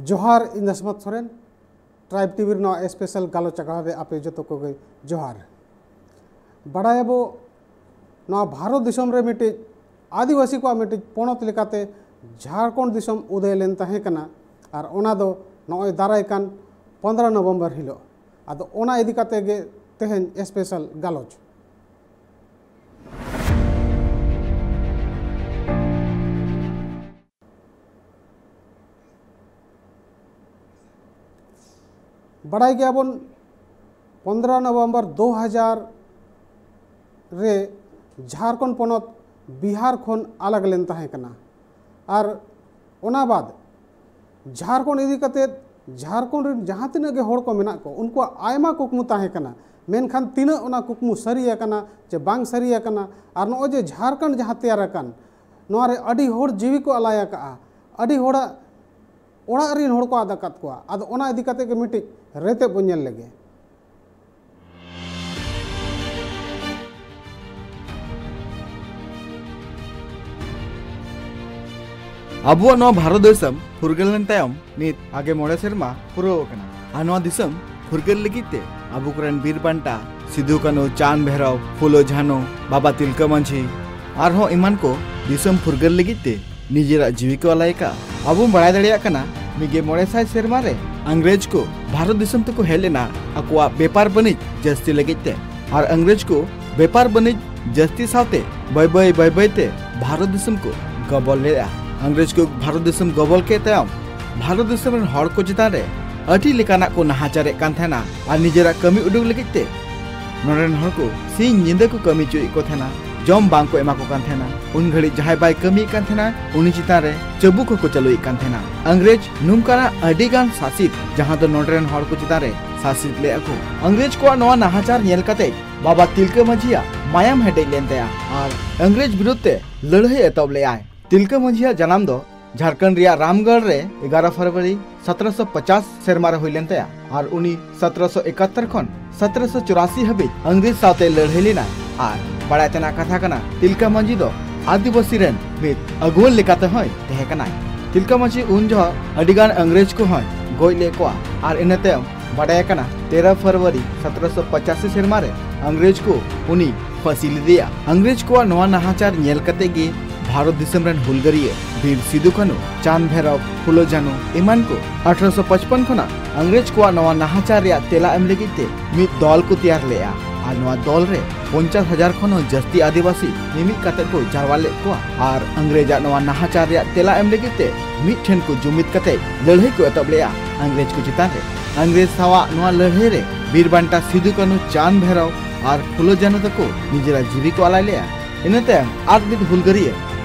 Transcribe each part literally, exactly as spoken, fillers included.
ᱡᱚᱦᱟᱨ, ᱤᱧ Dasmat Soren. Tribe TV ᱨᱮ ᱱᱚᱣᱟ ᱥᱯᱮᱥᱟᱞ ᱜᱟᱞᱚᱪ ᱟᱠᱷᱲᱟ ᱨᱮ ᱟᱯᱮ ᱡᱚᱛᱚ ᱠᱚᱜᱮ ᱡᱚᱦᱟᱨ᱾ ᱵᱟᱲᱟᱭᱟᱵᱚ, ᱱᱚᱣᱟ ᱵᱷᱟᱨᱚᱛ ᱫᱤᱥᱚᱢ ᱨᱮ ᱢᱤᱫᱴᱤᱡ ᱟᱹᱫᱤᱵᱟᱹᱥᱤ ᱠᱚᱣᱟᱜ ᱢᱤᱫᱴᱤᱡ ᱯᱚᱱᱚᱛ ᱞᱮᱠᱟᱛᱮ ᱡᱷᱟᱲᱠᱷᱚᱸᱰ ᱫᱤᱥᱚᱢ ᱩᱫᱟᱹᱭ ᱞᱮᱱ ᱛᱟᱦᱮᱸ ᱠᱟᱱᱟ᱾ ᱟᱨ ᱚᱱᱟ ᱫᱚ ᱱᱚᱜᱼᱚᱭ ᱫᱟᱨᱟᱭ ᱠᱟᱱ ᱯᱚᱱᱫᱽᱨᱚ ᱱᱚᱵᱷᱮᱢᱵᱚᱨ ᱦᱤᱞᱳᱜ᱾ ᱟᱫᱚ ᱚᱱᱟ ᱤᱫᱤ ᱠᱟᱛᱮ ᱜᱮ ᱛᱮᱦᱮᱧ ᱥᱯᱮᱥᱟᱞ ᱜᱟᱞᱚᱪ᱾ ᱵᱟᱲᱟᱭ ᱜᱮᱭᱟᱵᱚᱱ, ᱯᱚᱱᱫᱽᱨᱚ ᱱᱚᱵᱷᱮᱢᱵᱚᱨ ᱫᱩ ᱦᱟᱡᱟᱨ ᱨᱮ ᱡᱷᱟᱲᱠᱷᱚᱸᱰ ᱯᱚᱱᱚᱛ ᱵᱤᱦᱟᱨ ᱠᱷᱚᱱ ᱟᱞᱟᱜᱽ ᱞᱮᱱ ᱛᱟᱦᱮᱸ ᱠᱟᱱᱟ᱾ ᱟᱨ ᱚᱱᱟ ᱵᱟᱫ ᱡᱷᱟᱲᱠᱷᱚᱸᱰ ᱤᱫᱤ ᱠᱟᱛᱮ ᱡᱷᱟᱲᱠᱷᱚᱸᱰ ᱨᱮᱱ ᱡᱟᱦᱟᱸ ᱛᱤᱱᱟᱹᱜ ᱜᱮ ᱦᱚᱲ ᱠᱚ ᱢᱮᱱᱟᱜ ᱠᱚ, ᱩᱱᱠᱩᱣᱟᱜ ᱟᱭᱢᱟ ᱠᱩᱠᱢᱩ ᱛᱟᱦᱮᱸ ᱠᱟᱱᱟ᱾ ᱢᱮᱱᱠᱷᱟᱱ ᱛᱤᱱᱟᱹᱜ ᱚᱱᱟ ᱠᱩᱠᱢᱩ ᱥᱟᱹᱨᱤ ᱟᱠᱟᱱᱟ ᱪᱮ ᱵᱟᱝ ᱥᱟᱹᱨᱤ ᱟᱠᱟᱱᱟ, ᱟᱨ ᱱᱚᱜᱼᱚᱭ ᱡᱮ ᱡᱷᱟᱲᱠᱷᱚᱸᱰ ᱡᱟᱦᱟᱸ ᱛᱮᱭᱟᱨ ᱟᱠᱟᱱ, ᱱᱚᱣᱟ ᱨᱮ ᱟᱹᱰᱤ ᱦᱚᱲ ᱡᱤᱣᱤ ᱠᱚ ᱟᱞᱟᱭ ᱟᱠᱟᱜᱼᱟ, ᱟᱹᱰᱤ ᱦᱚᱲᱟᱜ ᱚᱲᱟᱜ ᱨᱤᱱ ᱦᱚᱲ ᱠᱚ ᱟᱫ ᱟᱠᱟᱫ ᱠᱚᱣᱟ᱾ ᱟᱫᱚ ᱚᱱᱟ ᱤᱫᱤ ᱠᱟᱛᱮ ᱜᱮ ᱢᱤᱫᱴᱤᱡ ᱨᱮᱛᱮᱫ ᱵᱚᱱ ᱧᱮᱞ ᱞᱮᱜᱮ᱾ ᱟᱵᱚᱣᱟᱜ ᱱᱚᱣᱟ ᱵᱷᱟᱨᱚᱛ ᱫᱤᱥᱚᱢ ᱯᱷᱩᱨᱜᱟᱹᱞ ᱞᱮᱱ ᱛᱟᱭᱚᱢ ᱱᱤᱛ ᱟᱜᱮ ᱢᱚᱬᱮ ᱥᱮᱨᱢᱟ ᱯᱩᱨᱟᱹᱣ ᱟᱠᱟᱱᱟ᱾ ᱟᱨ ᱱᱚᱣᱟ ᱫᱤᱥᱚᱢ ᱯᱷᱩᱨᱜᱟᱹᱞ ᱞᱟᱹᱜᱤᱫ ᱛᱮ ᱟᱵᱚ ᱠᱚᱨᱮᱱ ᱵᱤᱨ ᱵᱟᱱᱴᱟ ᱥᱤᱫᱩ, ᱠᱟᱹᱱᱦᱩ, ᱪᱟᱸᱫᱽ, ᱵᱷᱮᱨᱚᱵ, ᱯᱷᱩᱞᱳ, ᱡᱷᱟᱱᱳ, ᱵᱟᱵᱟ ᱛᱤᱞᱠᱟᱹ ᱢᱟᱹᱡᱷᱤ ᱟᱨᱦᱚᱸ ᱮᱢᱟᱱ ᱠᱚ ᱫᱤᱥᱚᱢ ᱯᱷᱩᱨᱜᱟᱹᱞ ᱞᱟᱹᱜᱤᱫ ᱛᱮ ᱱᱤᱡᱮᱨᱟᱜ ᱡᱤᱣᱤ ᱠᱚ ᱟᱞᱟᱭ ᱟᱠᱟᱫᱼᱟ᱾ ᱟᱵᱚ ᱵᱚᱱ ᱵᱟᱲᱟᱭ ᱫᱟᱲᱮᱭᱟᱜ ᱠᱟᱱᱟ, ᱢᱤᱫᱜᱮ ᱢᱚᱬᱮ ᱥᱟᱭ ᱥᱮᱨᱢᱟ ᱨᱮ ᱤᱝᱨᱮᱡᱽ ᱠᱚ ᱵᱷᱟᱨᱚᱛ ᱫᱤᱥᱚᱢ ᱛᱮᱠᱚ ᱦᱮᱡ ᱞᱮᱱᱟ ᱟᱠᱚᱣᱟᱜ ᱵᱮᱯᱟᱨ ᱵᱟᱹᱱᱤᱡᱽ ᱡᱟᱹᱥᱛᱤ ᱞᱟᱹᱜᱤᱫ ᱛᱮ᱾ ᱟᱨ ᱤᱝᱨᱮᱡᱽ ᱠᱚ ᱵᱮᱯᱟᱨ ᱵᱟᱹᱱᱤᱡᱽ ᱡᱟᱹᱥᱛᱤ ᱥᱟᱶᱛᱮ ᱵᱟᱹᱭ ᱵᱟᱹᱭ ᱵᱟᱹᱭ ᱵᱟᱹᱭ ᱛᱮ ᱵᱷᱟᱨᱚᱛ ᱫᱤᱥᱚᱢ ᱠᱚ ᱜᱚᱵᱚᱞ ᱞᱮᱫᱼᱟ᱾ ᱤᱝᱨᱮᱡᱽ ᱠᱚ ᱵᱷᱟᱨᱚᱛ ᱫᱤᱥᱚᱢ ᱜᱚᱵᱚᱞ ᱠᱮᱫ ᱛᱟᱭᱚᱢ ᱵᱷᱟᱨᱚᱛ ᱫᱤᱥᱚᱢ ᱨᱮᱱ ᱦᱚᱲ ᱠᱚ ᱪᱮᱛᱟᱱ ᱨᱮ ᱟᱹᱰᱤ ᱞᱮᱠᱟᱱᱟᱜ ᱠᱚ ᱱᱟᱦᱟᱪᱟᱨᱮᱫ ᱠᱟᱱ ᱛᱟᱦᱮᱱᱟ᱾ ᱟᱨ ᱱᱤᱡᱮᱨᱟᱜ ᱠᱟᱹᱢᱤ ᱩᱰᱩᱠ ᱞᱟᱹᱜᱤᱫ ᱛᱮ ᱱᱚᱰᱮ ᱨᱮᱱ ᱦᱚᱲ ᱠᱚ ᱥᱤᱧ ᱧᱤᱫᱟᱹ ᱠᱚ ᱠᱟᱹᱢᱤ ᱦᱚᱪᱚᱭᱮᱫ ᱠᱚ ᱛᱟᱦᱮᱱᱟ, ᱡᱚᱢ ᱵᱟᱝ ᱠᱚ ᱮᱢᱟ ᱠᱚ ᱠᱟᱱ ᱛᱟᱦᱮᱱᱟ᱾ ᱩᱱ ᱜᱷᱟᱹᱲᱤᱡ ᱡᱟᱦᱟᱸᱭ ᱵᱟᱭ ᱠᱟᱹᱢᱤᱭᱮᱫ ᱠᱟᱱ ᱛᱟᱦᱮᱱᱟ, ᱩᱱᱤ ᱪᱮᱛᱟᱱ ᱨᱮ ᱪᱟᱹᱵᱩᱠ ᱦᱚᱸᱠᱚ ᱪᱟᱹᱞᱩᱭᱮᱫ ᱠᱟᱱ ᱛᱟᱦᱮᱱᱟ᱾ ᱤᱝᱨᱮᱡᱽ ᱱᱚᱝᱠᱟᱱᱟᱜ ᱟᱹᱰᱤ ᱜᱟᱱ ᱥᱟᱥᱤᱛ, ᱡᱟᱦᱟᱸ ᱫᱚ ᱱᱚᱰᱮ ᱨᱮᱱ ᱦᱚᱲ ᱠᱚ ᱪᱮᱛᱟᱱ ᱨᱮ ᱥᱟᱥᱤᱛ ᱞᱮᱫᱼᱟ ᱠᱚ᱾ ᱤᱝᱨᱮᱡᱽ ᱠᱚᱣᱟᱜ ᱱᱚᱣᱟ ᱱᱟᱦᱟᱪᱟᱨ ᱧᱮᱞ ᱠᱟᱛᱮ ᱵᱟᱵᱟ ᱛᱤᱞᱠᱟᱹ ᱢᱟᱹᱡᱷᱤᱭᱟᱜ ᱢᱟᱭᱟᱢ ᱦᱮᱰᱮᱡ ᱞᱮᱱ ᱛᱟᱭᱟ ᱟᱨ ᱤᱝᱨᱮᱡᱽ ᱵᱤᱨᱩᱫᱷ ᱛᱮ ᱞᱟᱹᱲᱦᱟᱹᱭ ᱮᱛᱚᱦᱚᱵ ᱞᱮᱫᱼᱟᱭ᱾ ᱛᱤᱞᱠᱟᱹ ᱢᱟᱹᱡᱷᱤᱭᱟᱜ ᱡᱟᱱᱟᱢ ᱫᱚ ᱡᱷᱟᱲᱠᱷᱚᱸᱰ ᱨᱮᱭᱟᱜ ᱨᱟᱢᱜᱚᱲ ᱨᱮ ᱮᱜᱟᱨᱚ ᱯᱷᱮᱵᱽᱨᱩᱣᱟᱨᱤ ᱥᱚᱛᱨᱚᱥᱚ ᱯᱚᱪᱟᱥ ᱥᱮᱨᱢᱟ ᱨᱮ ᱦᱩᱭ ᱞᱮᱱ ᱛᱟᱭᱟ ᱟᱨ ᱩᱱᱤ ᱥᱚᱛᱨᱚᱥᱚ ᱮᱠᱟᱛᱛᱚᱨ ᱠᱷᱚᱱ ᱥᱚᱛᱨᱚᱥᱚ ᱪᱩᱨᱟᱥᱤ ᱦᱟᱹᱵᱤᱡ ᱤᱝᱨᱮᱡᱽ ᱥᱟᱶᱛᱮ ᱞᱟᱹᱲᱦᱟᱹᱭ ᱞᱮᱱᱟᱭ᱾ ᱟᱨ ᱵᱟᱲᱟᱭ ᱛᱮᱱᱟᱜ ᱠᱟᱛᱷᱟ ᱠᱟᱱᱟ, ᱛᱤᱞᱠᱟᱹ ᱢᱟᱹᱡᱷᱤ ᱫᱚ ᱟᱹᱫᱤᱵᱟᱹᱥᱤ ᱨᱮᱱ ᱢᱤᱫ ᱟᱹᱜᱩᱣᱟᱹᱱ ᱞᱮᱠᱟᱛᱮ ᱦᱚᱸᱭ ᱛᱟᱦᱮᱸ ᱠᱟᱱᱟᱭ᱾ ᱛᱤᱞᱠᱟᱹ ᱢᱟᱹᱡᱷᱤ ᱩᱱ ᱡᱚᱦᱚᱜ ᱟᱹᱰᱤ ᱜᱟᱱ ᱤᱝᱨᱮᱡᱽ ᱠᱚ ᱦᱚᱸᱭ ᱜᱚᱡ ᱞᱮᱫ ᱠᱚᱣᱟ ᱟᱨ ᱤᱱᱟᱹ ᱛᱟᱭᱚᱢ ᱵᱟᱰᱟᱭ ᱟᱠᱟᱱᱟ ᱛᱮᱨᱚ ᱯᱷᱮᱵᱽᱨᱩᱣᱟᱨᱤ ᱥᱚᱛᱨᱚᱥᱚ ᱯᱚᱸᱪᱟᱥᱤ ᱥᱮᱨᱢᱟ ᱨᱮ ᱤᱝᱨᱮᱡᱽ ᱠᱚ ᱩᱱᱤ ᱯᱷᱟᱹᱥᱤ ᱞᱮᱫᱮᱭᱟ᱾ ᱤᱝᱨᱮᱡᱽ ᱠᱚᱣᱟᱜ ᱱᱚᱣᱟ ᱱᱟᱦᱟᱪᱟᱨ ᱧᱮᱞ ᱠᱟᱛᱮ ᱜᱮ ᱵᱷᱟᱨᱚᱛ ᱫᱤᱥᱚᱢ ᱨᱮᱱ ᱦᱩᱞᱜᱟᱹᱨᱤᱭᱟᱹ ᱵᱤᱨ ᱥᱤᱫᱩ ᱠᱟᱹᱱᱩ, ᱪᱟᱸᱫᱽ ᱵᱷᱟᱭᱨᱚᱵ, ᱯᱷᱩᱞᱳ ᱡᱷᱟᱱᱳ ᱮᱢᱟᱱ ᱠᱚ ᱟᱴᱷᱨᱚᱥᱚ ᱯᱟᱸᱪᱯᱚᱱ ᱠᱷᱚᱱᱟᱜ ᱤᱝᱨᱮᱡᱽ ᱠᱚᱣᱟᱜ ᱱᱚᱣᱟ ᱱᱟᱦᱟᱪᱟᱨ ᱨᱮᱭᱟᱜ ᱛᱮᱞᱟ ᱮᱢ ᱞᱟᱹᱜᱤᱫ ᱛᱮ ᱢᱤᱫ ᱫᱚᱞ ᱠᱚ ᱛᱮᱭᱟᱨ ᱞᱮᱫᱼᱟ ᱟᱨ ᱱᱚᱣᱟ ᱫᱚᱞ ᱨᱮ ᱯᱚᱧᱪᱟᱥ ᱦᱟᱡᱟᱨ ᱠᱷᱚᱱ ᱦᱚᱸ ᱡᱟᱹᱥᱛᱤ ᱟᱹᱫᱤᱵᱟᱹᱥᱤ ᱢᱤᱢᱤᱫ ᱠᱟᱛᱮ ᱠᱚ ᱡᱟᱨᱣᱟ ᱞᱮᱫ ᱠᱚᱣᱟ ᱟᱨ ᱤᱝᱨᱮᱡᱽ ᱟᱜ ᱱᱚᱣᱟ ᱱᱟᱦᱟᱪᱟᱨ ᱨᱮᱭᱟᱜ ᱛᱮᱞᱟ ᱮᱢ ᱞᱟᱹᱜᱤᱫ ᱛᱮ ᱢᱤᱫ ᱴᱷᱮᱱ ᱠᱚ ᱡᱩᱢᱤᱫ ᱠᱟᱛᱮ ᱞᱟᱹᱲᱦᱟᱹᱭ ᱠᱚ ᱮᱛᱚᱦᱚᱵ ᱞᱮᱫᱼᱟ ᱤᱝᱨᱮᱡᱽ ᱠᱚ ᱪᱮᱛᱟᱱ ᱨᱮ᱾ ᱤᱝᱨᱮᱡᱽ ᱥᱟᱶᱟᱜ ᱱᱚᱣᱟ ᱞᱟᱹᱲᱦᱟᱹᱭ ᱨᱮ ᱵᱤᱨ ᱵᱟᱱᱴᱟ ᱥᱤᱫᱩ ᱠᱟᱹᱱᱩ, ᱪᱟᱸᱫᱽ ᱵᱷᱟᱭᱨᱚᱵ ᱟᱨ ᱯᱷᱩᱞᱳ ᱡᱷᱟᱱᱳ ᱛᱟᱠᱚ ᱱᱤᱡᱮᱨᱟᱜ ᱡᱤᱣᱤ ᱠᱚ ᱟᱞᱟᱭ ᱞᱮᱫᱼᱟ᱾ ᱤᱱᱟᱹ ᱛᱟᱭᱚᱢ ᱟᱨ ᱢᱤᱫ ᱦᱩᱞᱜᱟᱹᱨᱤᱭᱟᱹ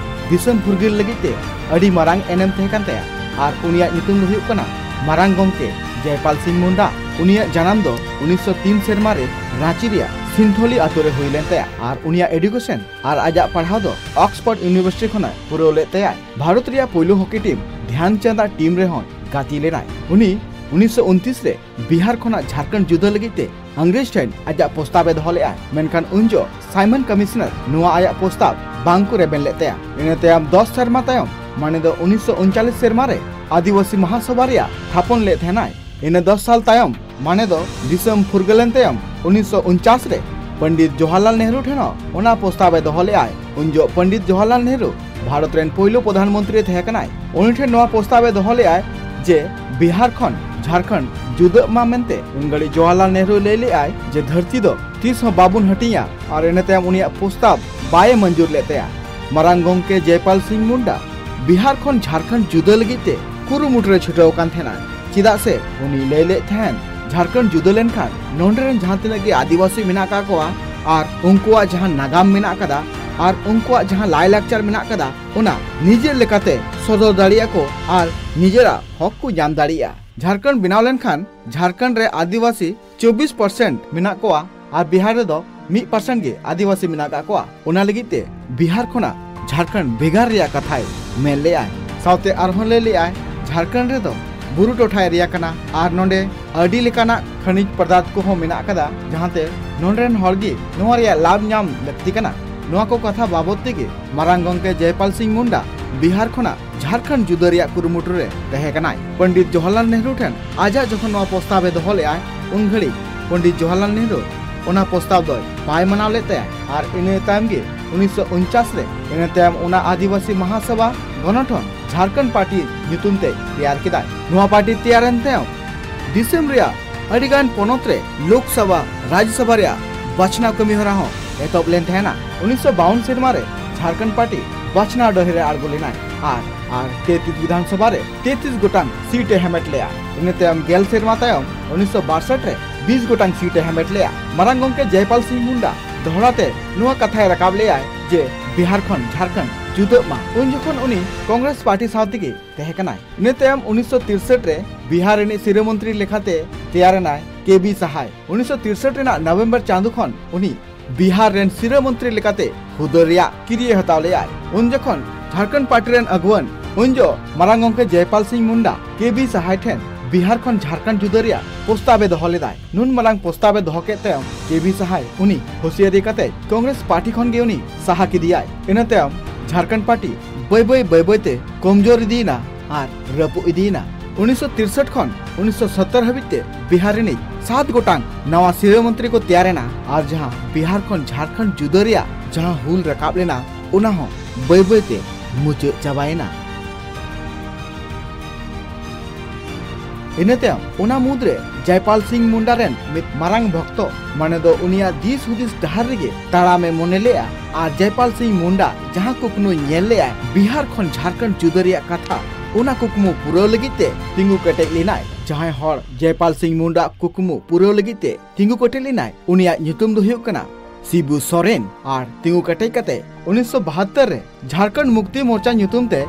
ᱫᱤᱥᱚᱢ ᱯᱷᱩᱨᱜᱟᱹᱞ ᱞᱟᱹᱜᱤᱫ ᱛᱮ ᱟᱹᱰᱤ ᱢᱟᱨᱟᱝ ᱮᱱᱮᱢ ᱛᱟᱦᱮᱸ ᱠᱟᱱ ᱛᱟᱭᱟ ᱟᱨ ᱩᱱᱤᱭᱟᱜ ᱧᱩᱛᱩᱢ ᱫᱚ ᱦᱩᱭᱩᱜ ᱠᱟᱱᱟ ᱢᱟᱨᱟᱝ ᱜᱚᱢᱠᱮ ᱡᱚᱭᱯᱟᱞ ᱥᱤᱝ ᱢᱩᱱᱰᱟ᱾ ᱩᱱᱤᱭᱟᱜ ᱡᱟᱱᱟᱢ ᱫᱚ ᱩᱱᱤᱥᱥᱚ ᱛᱤᱱ ᱥᱮᱨᱢᱟ ᱨᱮ ᱨᱟᱸᱪᱤ ᱨᱮᱭᱟᱜ ᱥᱤᱱᱛᱷᱳᱞᱤ ᱟᱛᱳ ᱨᱮ ᱦᱩᱭ ᱞᱮᱱ ᱛᱟᱭᱟ ᱟᱨ ᱩᱱᱤᱭᱟᱜ ᱮᱰᱩᱠᱮᱥᱚᱱ ᱟᱨ ᱟᱡᱟᱜ ᱯᱟᱲᱦᱟᱣ ᱫᱚ ᱚᱠᱥᱯᱷᱳᱨᱰ ᱤᱭᱩᱱᱤᱵᱷᱟᱨᱥᱤᱴᱤ ᱠᱷᱚᱱᱟᱜ ᱯᱩᱨᱟᱹᱣ ᱞᱮᱫ ᱛᱟᱭᱟᱭ᱾ ᱵᱷᱟᱨᱚᱛ ᱨᱮᱭᱟᱜ ᱯᱳᱭᱞᱳ ᱦᱚᱠᱤ ᱴᱤᱢ ᱫᱷᱮᱭᱟᱱ ᱪᱟᱸᱫᱽ ᱟᱜ ᱴᱤᱢ ᱨᱮᱦᱚᱸᱭ ᱜᱟᱛᱮ ᱞᱮᱱᱟᱭ᱾ ᱩᱱᱤ ᱩᱱᱤᱥᱥᱚ ᱩᱱᱛᱨᱤᱥ ᱨᱮ ᱵᱤᱦᱟᱨ ᱠᱷᱚᱱᱟᱜ ᱡᱷᱟᱲᱠᱷᱚᱸᱰ ᱡᱩᱫᱟᱹ ᱞᱟᱹᱜᱤᱫ ᱛᱮ ᱤᱝᱨᱮᱡᱽ ᱴᱷᱮᱱ ᱟᱡᱟᱜ ᱯᱨᱚᱥᱛᱟᱵ ᱮ ᱫᱚᱦᱚ ᱞᱮᱫᱼᱟ, ᱢᱮᱱᱠᱷᱟᱱ ᱩᱱ ᱡᱚᱦᱚᱜ ᱥᱟᱭᱢᱚᱱ ᱠᱚᱢᱤᱥᱚᱱᱟᱨ ᱱᱚᱣᱟ ᱟᱭᱟᱜ ᱯᱨᱚᱥᱛᱟᱵ ᱵᱟᱝ ᱠᱚ ᱨᱮᱵᱮᱱ ᱞᱮᱫ ᱛᱟᱭᱟ᱾ ᱤᱱᱟᱹ ᱛᱟᱭᱚᱢ ᱫᱚᱥ ᱥᱮᱨᱢᱟ ᱛᱟᱭᱚᱢ, ᱢᱟᱱᱮ ᱫᱚ ᱩᱱᱤᱥᱥᱚ ᱩᱱᱪᱟᱞᱤᱥ ᱥᱮᱨᱢᱟ ᱨᱮ ᱟᱹᱫᱤᱵᱟᱹᱥᱤ ᱢᱟᱦᱟᱥᱚᱵᱷᱟ ᱨᱮᱭᱟᱜ ᱛᱷᱟᱯᱚᱱ ᱞᱮᱫ ᱛᱟᱦᱮᱱᱟᱭ᱾ ᱤᱱᱟᱹ ᱫᱚᱥ ᱥᱟᱞ ᱛᱟᱭᱚᱢ, ᱢᱟᱱᱮ ᱫᱚ ᱫᱤᱥᱚᱢ ᱯᱷᱩᱨᱜᱟᱹᱞᱮᱱ ᱛᱟᱭᱚᱢ ᱩᱱᱤᱥᱥᱚ ᱩᱱᱪᱟᱥ ᱨᱮ ᱯᱚᱱᱰᱤᱛ ᱡᱚᱣᱟᱦᱚᱨᱞᱟᱞ ᱱᱮᱦᱨᱩ ᱴᱷᱮᱱ ᱦᱚᱸ ᱚᱱᱟ ᱯᱨᱚᱥᱛᱟᱵ ᱮ ᱫᱚᱦᱚ ᱞᱮᱫᱼᱟᱭ᱾ ᱩᱱ ᱡᱚᱦᱚᱜ ᱯᱚᱱᱰᱤᱛ ᱡᱚᱣᱟᱦᱚᱨᱞᱟᱞ ᱱᱮᱦᱨᱩ ᱵᱷᱟᱨᱚᱛ ᱨᱮᱱ ᱯᱳᱭᱞᱳ ᱯᱨᱚᱫᱷᱟᱱ ᱢᱚᱱᱛᱨᱤ ᱛᱟᱦᱮᱸ ᱠᱟᱱᱟᱭ᱾ ᱩᱱᱤ ᱴᱷᱮᱱ ᱱᱚᱣᱟ ᱯᱨᱚᱥᱛᱟᱵ ᱮ ᱫᱚᱦᱚ ᱞᱮᱫᱼᱟᱭ ᱡᱮ ᱵᱤᱦᱟᱨ ᱠᱷᱚᱱ ᱡᱷᱟᱲᱠᱷᱚᱸᱰ ᱡᱩᱫᱟᱹᱜ ᱢᱟ ᱢᱮᱱᱛᱮ᱾ ᱩᱱ ᱜᱷᱟᱹᱲᱤᱡ ᱡᱚᱣᱟᱦᱚᱨᱞᱟᱞ ᱱᱮᱦᱨᱩ ᱞᱟᱹᱭ ᱞᱮᱫᱼᱟᱭ ᱡᱮ ᱫᱷᱟᱹᱨᱛᱤ ᱫᱚ ᱛᱤᱥ ᱦᱚᱸ ᱵᱟᱵᱚᱱ ᱦᱟᱹᱴᱤᱧᱟ ᱟᱨ ᱤᱱᱟᱹ ᱛᱟᱭᱚᱢ ᱩᱱᱤᱭᱟᱜ ᱯᱨᱚᱥᱛᱟᱵ ᱵᱟᱭ ᱢᱚᱧᱡᱩᱨ ᱞᱮᱫ ᱛᱟᱭᱟ᱾ ᱢᱟᱨᱟᱝ ᱜᱚᱢᱠᱮ ᱡᱚᱭᱯᱟᱞ ᱥᱤᱝ ᱢᱩᱱᱰᱟ ᱵᱤᱦᱟᱨ ᱠᱷᱚᱱ ᱡᱷᱟᱲᱠᱷᱚᱸᱰ ᱡᱩᱫᱟᱹ ᱞᱟᱹᱜᱤᱫ ᱛᱮ ᱠᱩᱨᱩᱢᱩᱴᱩ ᱨᱮ ᱪᱷᱩᱴᱟᱹᱣ ᱟᱠᱟᱱ ᱛᱟᱦᱮᱱᱟ, ᱪᱮᱫᱟᱜ ᱥᱮ ᱩᱱᱤ ᱞᱟᱹᱭ ᱞᱮᱫ ᱛᱟᱦᱮᱱ ᱡᱷᱟᱲᱠᱷᱚᱸᱰ ᱡᱩᱫᱟᱹ ᱞᱮᱱᱠᱷᱟᱱ ᱱᱚᱰᱮ ᱨᱮᱱ ᱡᱟᱦᱟᱸ ᱛᱤᱱᱟᱹᱜ ᱜᱮ ᱟᱹᱫᱤᱵᱟᱹᱥᱤ ᱢᱮᱱᱟᱜ ᱟᱠᱟᱫ ᱠᱚᱣᱟ ᱟᱨ ᱩᱱᱠᱩᱣᱟᱜ ᱡᱟᱦᱟᱸ ᱱᱟᱜᱟᱢ ᱢᱮᱱᱟᱜ ᱟᱠᱟᱫᱟ ᱟᱨ ᱩᱱᱠᱩᱣᱟᱜ ᱡᱟᱦᱟᱸ ᱞᱟᱭᱞᱟᱠᱪᱟᱨ ᱢᱮᱱᱟᱜ ᱟᱠᱟᱫᱟ, ᱚᱱᱟ ᱱᱤᱡᱮᱨ ᱞᱮᱠᱟᱛᱮ ᱥᱚᱫᱚᱨ ᱫᱟᱲᱮᱭᱟᱜᱼᱟ ᱠᱚ ᱟᱨ ᱱᱤᱡᱮᱨᱟᱜ ᱦᱚᱠ ᱠᱚ ᱧᱟᱢ ᱫᱟᱲᱮᱭᱟᱜᱼᱟ᱾ ᱡᱷᱟᱲᱠᱷᱚᱸᱰ ᱵᱮᱱᱟᱣ ᱞᱮᱱᱠᱷᱟᱱ ᱡᱷᱟᱲᱠᱷᱚᱸᱰ ᱨᱮ ᱟᱹᱫᱤᱵᱟᱹᱥᱤ ᱪᱚᱵᱵᱤᱥ ᱯᱟᱨᱥᱮᱱᱴ ᱢᱮᱱᱟᱜ ᱠᱚᱣᱟ ᱟᱨ ᱵᱤᱦᱟᱨ ᱨᱮᱫᱚ ᱢᱤᱫ ᱯᱟᱨᱥᱮᱱᱴ ᱜᱮ ᱟᱹᱫᱤᱵᱟᱹᱥᱤ ᱢᱮᱱᱟᱜ ᱟᱠᱟᱫ ᱠᱚᱣᱟ᱾ ᱚᱱᱟ ᱞᱟᱹᱜᱤᱫ ᱛᱮ ᱵᱤᱦᱟᱨ ᱠᱷᱚᱱᱟᱜ ᱡᱷᱟᱲᱠᱷᱚᱸᱰ ᱵᱷᱮᱜᱟᱨ ᱨᱮᱭᱟᱜ ᱠᱟᱛᱷᱟᱭ ᱢᱮᱱ ᱞᱮᱫᱼᱟᱭ᱾ ᱥᱟᱶᱛᱮ ᱟᱨᱦᱚᱸ ᱞᱟᱹᱭ ᱞᱮᱫᱼᱟᱭ, ᱡᱷᱟᱲᱠᱷᱚᱸᱰ ᱨᱮᱫᱚ ᱵᱩᱨᱩ ᱴᱚᱴᱷᱟ area ᱠᱟᱱᱟ ᱟᱨ ᱱᱚᱰᱮ ᱟᱹᱰᱤ ᱞᱮᱠᱟᱱᱟᱜ ᱠᱷᱟᱱᱤᱡᱽ ᱯᱚᱫᱟᱨᱛᱷ ᱠᱚᱦᱚᱸ ᱢᱮᱱᱟᱜ ᱟᱠᱟᱫᱟ, ᱡᱟᱦᱟᱸᱛᱮ ᱱᱚᱰᱮ ᱨᱮᱱ ᱦᱚᱲ ᱜᱮ ᱱᱚᱣᱟ ᱨᱮᱭᱟᱜ ᱞᱟᱵᱷ ᱧᱟᱢ ᱞᱟᱹᱠᱛᱤ ᱠᱟᱱᱟ᱾ ᱱᱚᱣᱟ ᱠᱚ ᱠᱟᱛᱷᱟ ᱵᱟᱵᱚᱫ ᱛᱮᱜᱮ ᱢᱟᱨᱟᱝ ᱜᱚᱢᱠᱮ ᱡᱚᱭᱯᱟᱞ ᱥᱤᱝ ᱢᱩᱱᱰᱟ ᱵᱤᱦᱟᱨ ᱠᱷᱚᱱᱟᱜ ᱡᱷᱟᱲᱠᱷᱚᱸᱰ ᱡᱩᱫᱟᱹ ᱨᱮᱭᱟᱜ ᱠᱩᱨᱩᱢᱩᱴᱩ ᱨᱮ ᱛᱟᱦᱮᱸ ᱠᱟᱱᱟᱭ᱾ ᱯᱚᱱᱰᱤᱛ ᱡᱚᱣᱟᱦᱚᱨᱞᱟᱞ ᱱᱮᱦᱨᱩ ᱴᱷᱮᱱ ᱟᱡᱟᱜ ᱡᱚᱠᱷᱚᱱ ᱱᱚᱣᱟ ᱯᱨᱚᱥᱛᱟᱵ ᱮ ᱫᱚᱦᱚ ᱞᱮᱫᱟᱭ, ᱩᱱ ᱜᱷᱟᱹᱲᱤᱡ ᱯᱚᱱᱰᱤᱛ ᱡᱚᱣᱟᱦᱚᱨᱞᱟᱞ ᱱᱮᱦᱨᱩ ᱚᱱᱟ ᱯᱨᱚᱥᱛᱟᱵ ᱫᱚᱭ ᱵᱟᱭ ᱢᱟᱱᱟᱣ ᱞᱮᱫ ᱛᱟᱭᱟ᱾ ᱟᱨ ᱤᱱᱟᱹ ᱛᱟᱭᱚᱢ ᱜᱮ ᱩᱱᱤᱥᱥᱚ ᱩᱱᱪᱟᱥ ᱨᱮ, ᱤᱱᱟᱹ ᱛᱟᱭᱚᱢ ᱚᱱᱟ ᱟᱹᱫᱤᱵᱟᱹᱥᱤ ᱢᱟᱦᱟᱥᱚᱵᱷᱟ ᱜᱚᱱᱚᱴᱷᱚᱱ ᱡᱷᱟᱲᱠᱷᱚᱸᱰ ᱯᱟᱨᱴᱤ ᱧᱩᱛᱩᱢ ᱛᱮ ᱛᱮᱭᱟᱨ ᱠᱮᱫᱟᱭ᱾ ᱱᱚᱣᱟ ᱯᱟᱨᱴᱤ ᱛᱮᱭᱟᱨᱮᱱ ᱛᱟᱭᱚᱢ ᱫᱤᱥᱚᱢ ᱨᱮᱭᱟᱜ ᱟᱹᱰᱤᱜᱟᱱ ᱯᱚᱱᱚᱛ ᱨᱮ ᱞᱳᱠᱥᱚᱵᱷᱟ, ᱨᱟᱡᱽᱡᱚᱥᱚᱵᱷᱟ ᱨᱮᱭᱟᱜ ᱵᱟᱪᱷᱱᱟᱣ ᱠᱟᱹᱢᱤ ᱦᱚᱨᱟ ᱦᱚᱸ ᱮᱛᱚᱦᱚᱵ ᱞᱮᱱ ᱛᱟᱦᱮᱱᱟ᱾ ᱩᱱᱤᱥᱥᱚ ᱵᱟᱣᱩᱱ ᱥᱮᱨᱢᱟ ᱨᱮ ᱡᱷᱟᱲᱠᱷᱚᱸᱰ ᱯᱟᱨᱴᱤ ᱵᱟᱪᱷᱱᱟᱣ ᱰᱟᱹᱦᱤ ᱨᱮ ᱟᱬᱜᱚ ᱞᱮᱱᱟᱭ ᱟᱨ, ᱟᱨ ᱛᱮᱛᱨᱤᱥ ᱵᱤᱫᱷᱟᱱ ᱥᱚᱵᱷᱟ ᱨᱮ ᱛᱮᱛᱨᱤᱥ ᱜᱚᱴᱟᱝ ᱥᱤᱴ ᱮ ᱦᱟᱢᱮᱴ ᱞᱮᱫᱼᱟ᱾ ᱤᱱᱟᱹ ᱛᱟᱭᱚᱢ ᱜᱮᱞ ᱥᱮᱨᱢᱟ ᱛᱟᱭᱚᱢ ᱩᱱᱤᱥᱥᱚ ᱵᱟᱥᱴ ᱨᱮ ᱵᱤᱥ ᱜᱚᱴᱟᱝ ᱥᱤᱴ ᱮ ᱦᱟᱢᱮᱴ ᱞᱮᱫᱼᱟ᱾ ᱢᱟᱨᱟᱝ ᱜᱚᱢᱠᱮ ᱡᱚᱭᱯᱟᱞ ᱥᱤᱝ ᱢᱩᱱᱰᱟ ᱫᱚᱦᱲᱟ ᱛᱮ ᱱᱚᱣᱟ ᱠᱟᱛᱷᱟᱭ ᱨᱟᱠᱟᱵ ᱞᱮᱫᱼᱟᱭ ᱡᱮ ᱵᱤᱦᱟᱨ ᱠᱷᱚᱱ ᱡᱷᱟᱲᱠᱷᱚᱸᱰ ᱡᱩᱫᱟᱹᱜ ᱢᱟ᱾ ᱩᱱ ᱡᱚᱠᱷᱚᱱ ᱩᱱᱤ ᱠᱚᱝᱜᱨᱮᱥ ᱯᱟᱨᱴᱤ ᱥᱟᱶ ᱛᱮᱜᱮ ᱛᱟᱦᱮᱸ ᱠᱟᱱᱟᱭ᱾ ᱤᱱᱟᱹ ᱛᱟᱭᱚᱢ ᱩᱱᱤᱥᱥᱚ ᱛᱤᱨᱥᱟᱴ ᱨᱮ ᱵᱤᱦᱟᱨ ᱨᱤᱱᱤᱡ ᱥᱤᱨᱟᱹ ᱢᱚᱱᱛᱨᱤ ᱞᱮᱠᱟᱛᱮ ᱛᱮᱭᱟᱨ ᱮᱱᱟᱭ ᱠᱮ ᱵᱤ ᱥᱟᱦᱟᱭ᱾ ᱩᱱᱤᱥᱥᱚ ᱛᱤᱨᱥᱟᱴ ᱨᱮᱱᱟᱜ ᱱᱚᱵᱷᱮᱢᱵᱚᱨ ᱪᱟᱸᱫᱚ ᱠᱷᱚᱱ ᱩᱱᱤ ᱵᱤᱦᱟᱨ ᱨᱮᱱ ᱥᱤᱨᱟᱹ ᱢᱚᱱᱛᱨᱤ ᱞᱮᱠᱟᱛᱮ ᱦᱩᱫᱟᱹ ᱨᱮᱭᱟᱜ ᱠᱤᱨᱤᱭᱟᱹ ᱦᱟᱛᱟᱣ ᱞᱮᱫᱟᱭ᱾ ᱩᱱ ᱡᱚᱠᱷᱚᱱ ᱡᱷᱟᱲᱠᱷᱚᱸᱰ ᱯᱟᱨᱴᱤ ᱨᱮᱱ ᱟᱹᱜᱩᱣᱟᱹᱱ ᱩᱱ ᱡᱚ ᱢᱟᱨᱟᱝ ᱜᱚᱢᱠᱮ ᱡᱚᱭᱯᱟᱞ ᱥᱤᱝ ᱢᱩᱱᱰᱟ ᱠᱮ ᱵᱤ ᱥᱟᱦᱟᱭ ᱴᱷᱮᱱ ᱵᱤᱦᱟᱨ ᱠᱷᱚᱱ ᱡᱷᱟᱲᱠᱷᱚᱸᱰ ᱡᱩᱫᱟᱹ ᱨᱮᱭᱟᱜ ᱯᱨᱚᱥᱛᱟᱵ ᱮ ᱫᱚᱦᱚ ᱞᱮᱫᱟᱭ᱾ ᱱᱩᱱ ᱢᱟᱨᱟᱝ ᱯᱨᱚᱥᱛᱟᱵ ᱮ ᱫᱚᱦᱚ ᱠᱮᱫ ᱛᱟᱭᱚᱢ ᱠᱮ ᱵᱤ ᱥᱟᱦᱟᱭ ᱩᱱᱤ ᱦᱩᱥᱤᱭᱟᱹᱨᱤ ᱠᱟᱛᱮ ᱠᱚᱝᱜᱨᱮᱥ ᱯᱟᱨᱴᱤ ᱠᱷᱚᱱ ᱜᱮ ᱩᱱᱤ ᱥᱟᱦᱟ ᱠᱮᱫᱮᱭᱟᱭ᱾ ᱤᱱᱟᱹ ᱛᱟᱭᱚᱢ ᱡᱷᱟᱲᱠᱷᱚᱸᱰ ᱯᱟᱨᱴᱤ ᱵᱟᱹᱭ ᱵᱟᱹᱭ, ᱵᱟᱹᱭ ᱵᱟᱹᱭ ᱛᱮ ᱠᱚᱢᱡᱳᱨ ᱤᱫᱤᱭᱮᱱᱟ ᱟᱨ ᱨᱟᱹᱯᱩᱫ ᱤᱫᱤᱭᱮᱱᱟ᱾ ᱩᱱᱤᱥᱥᱚ ᱛᱤᱨᱥᱟᱴ ᱠᱷᱚᱱ ᱩᱱᱤᱥᱥᱚ ᱥᱚᱛᱛᱚᱨ ᱦᱟᱹᱵᱤᱡ ᱛᱮ ᱵᱤᱦᱟᱨ ᱨᱤᱱᱤᱡ ᱥᱟᱛ ᱜᱚᱴᱟᱝ ᱱᱟᱣᱟ ᱥᱤᱨᱟᱹ ᱢᱚᱱᱛᱨᱤ ᱠᱚ ᱛᱮᱭᱟᱨ ᱮᱱᱟ ᱟᱨ ᱡᱟᱦᱟᱸ ᱵᱤᱦᱟᱨ ᱠᱷᱚᱱ ᱡᱷᱟᱲᱠᱷᱚᱸᱰ ᱡᱩᱫᱟᱹ ᱨᱮᱭᱟᱜ ᱡᱟᱦᱟᱸ ᱦᱩᱞ ᱨᱟᱠᱟᱵ ᱞᱮᱱᱟ, ᱚᱱᱟ ᱦᱚᱸ ᱵᱟᱹᱭ ᱵᱟᱹᱭ ᱛᱮ ᱢᱩᱪᱟᱹᱫ ᱪᱟᱵᱟᱭᱮᱱᱟ᱾ ᱤᱱᱟᱹ ᱛᱟᱭᱚᱢ ᱚᱱᱟ ᱢᱩᱫᱽᱨᱮ ᱡᱚᱭᱯᱟᱞ ᱥᱤᱝ ᱢᱩᱱᱰᱟ ᱨᱮᱱ ᱢᱤᱫ ᱢᱟᱨᱟᱝ ᱵᱷᱚᱠᱛᱚ, ᱢᱟᱱᱮ ᱫᱚ ᱩᱱᱤᱭᱟᱜ ᱫᱤᱥ ᱦᱩᱫᱤᱥ ᱰᱟᱦᱟᱨ ᱨᱮᱜᱮ ᱛᱟᱲᱟᱢᱮ ᱢᱚᱱᱮ ᱞᱮᱫᱼᱟ᱾ ᱟᱨ ᱡᱚᱭᱯᱟᱞ ᱥᱤᱝ ᱢᱩᱱᱰᱟ ᱡᱟᱦᱟᱸ ᱠᱩᱠᱢᱩᱭ ᱧᱮᱞ ᱞᱮᱫᱼᱟ ᱵᱤᱦᱟᱨ ᱠᱷᱚᱱ ᱡᱷᱟᱲᱠᱷᱚᱸᱰ ᱡᱩᱫᱟᱹ ᱨᱮᱭᱟᱜ ᱠᱟᱛᱷᱟ, ᱚᱱᱟ ᱠᱩᱠᱢᱩ ᱯᱩᱨᱟᱹᱣ ᱞᱟᱹᱜᱤᱫ ᱛᱮ ᱛᱤᱸᱜᱩ ᱠᱮᱴᱮᱡ ᱞᱮᱱᱟᱭ᱾ ᱡᱟᱦᱟᱸᱭ ᱦᱚᱲ ᱡᱚᱭᱯᱟᱞ ᱥᱤᱝ ᱢᱩᱱᱰᱟ ᱠᱩᱠᱢᱩ ᱯᱩᱨᱟᱹᱣ ᱞᱟᱹᱜᱤᱫ ᱛᱮ ᱛᱤᱸᱜᱩ ᱠᱮᱴᱮᱡ ᱞᱮᱱᱟᱭ, ᱩᱱᱤᱭᱟᱜ ᱧᱩᱛᱩᱢ ᱫᱚ ᱦᱩᱭᱩᱜ ᱠᱟᱱᱟ ᱥᱤᱵᱩ ᱥᱚᱨᱮᱱ᱾ ᱟᱨ ᱛᱤᱸᱜᱩ ᱠᱮᱴᱮᱡ ᱠᱟᱛᱮ ᱩᱱᱤᱥᱥᱚ ᱵᱟᱦᱟᱛᱛᱚᱨ ᱨᱮ ᱡᱷᱟᱲᱠᱷᱚᱸᱰ ᱢᱩᱠᱛᱤ ᱢᱳᱨᱪᱟ ᱧᱩᱛᱩᱢ ᱛᱮ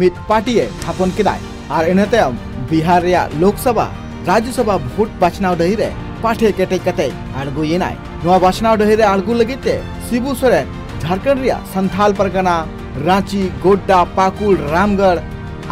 ᱢᱤᱫ ᱯᱟᱨᱴᱤ ᱮ ᱛᱷᱟᱯᱚᱱ ᱠᱮᱫᱟᱭ᱾ ᱟᱨ ᱤᱱᱟᱹ ᱛᱟᱭᱚᱢ ᱵᱤᱦᱟᱨ ᱨᱮᱭᱟᱜ ᱞᱳᱠᱥᱚᱵᱷᱟ, ᱨᱟᱡᱽᱡᱚᱥᱚᱵᱷᱟ ᱵᱷᱳᱴ ᱵᱟᱪᱷᱱᱟᱣ ᱰᱟᱹᱦᱤ ᱨᱮ ᱯᱟᱴᱷᱮ ᱠᱮᱴᱮᱡ ᱠᱟᱛᱮ ᱟᱬᱜᱚᱭᱮᱱᱟᱭ᱾ ᱱᱚᱣᱟ ᱵᱟᱪᱷᱱᱟᱣ ᱰᱟᱹᱦᱤ ᱨᱮ ᱟᱬᱜᱚ ᱞᱟᱹᱜᱤᱫ ᱛᱮ ᱥᱤᱵᱩ ᱥᱚᱨᱮᱱ ᱡᱷᱟᱲᱠᱷᱚᱸᱰ ᱨᱮᱭᱟᱜ ᱥᱟᱱᱛᱷᱟᱞ ᱯᱟᱨᱜᱟᱱᱟ, ᱨᱟᱸᱪᱤ, ᱜᱳᱰᱰᱟ, ᱯᱟᱠᱩᱲ, ᱨᱟᱢᱜᱚᱲ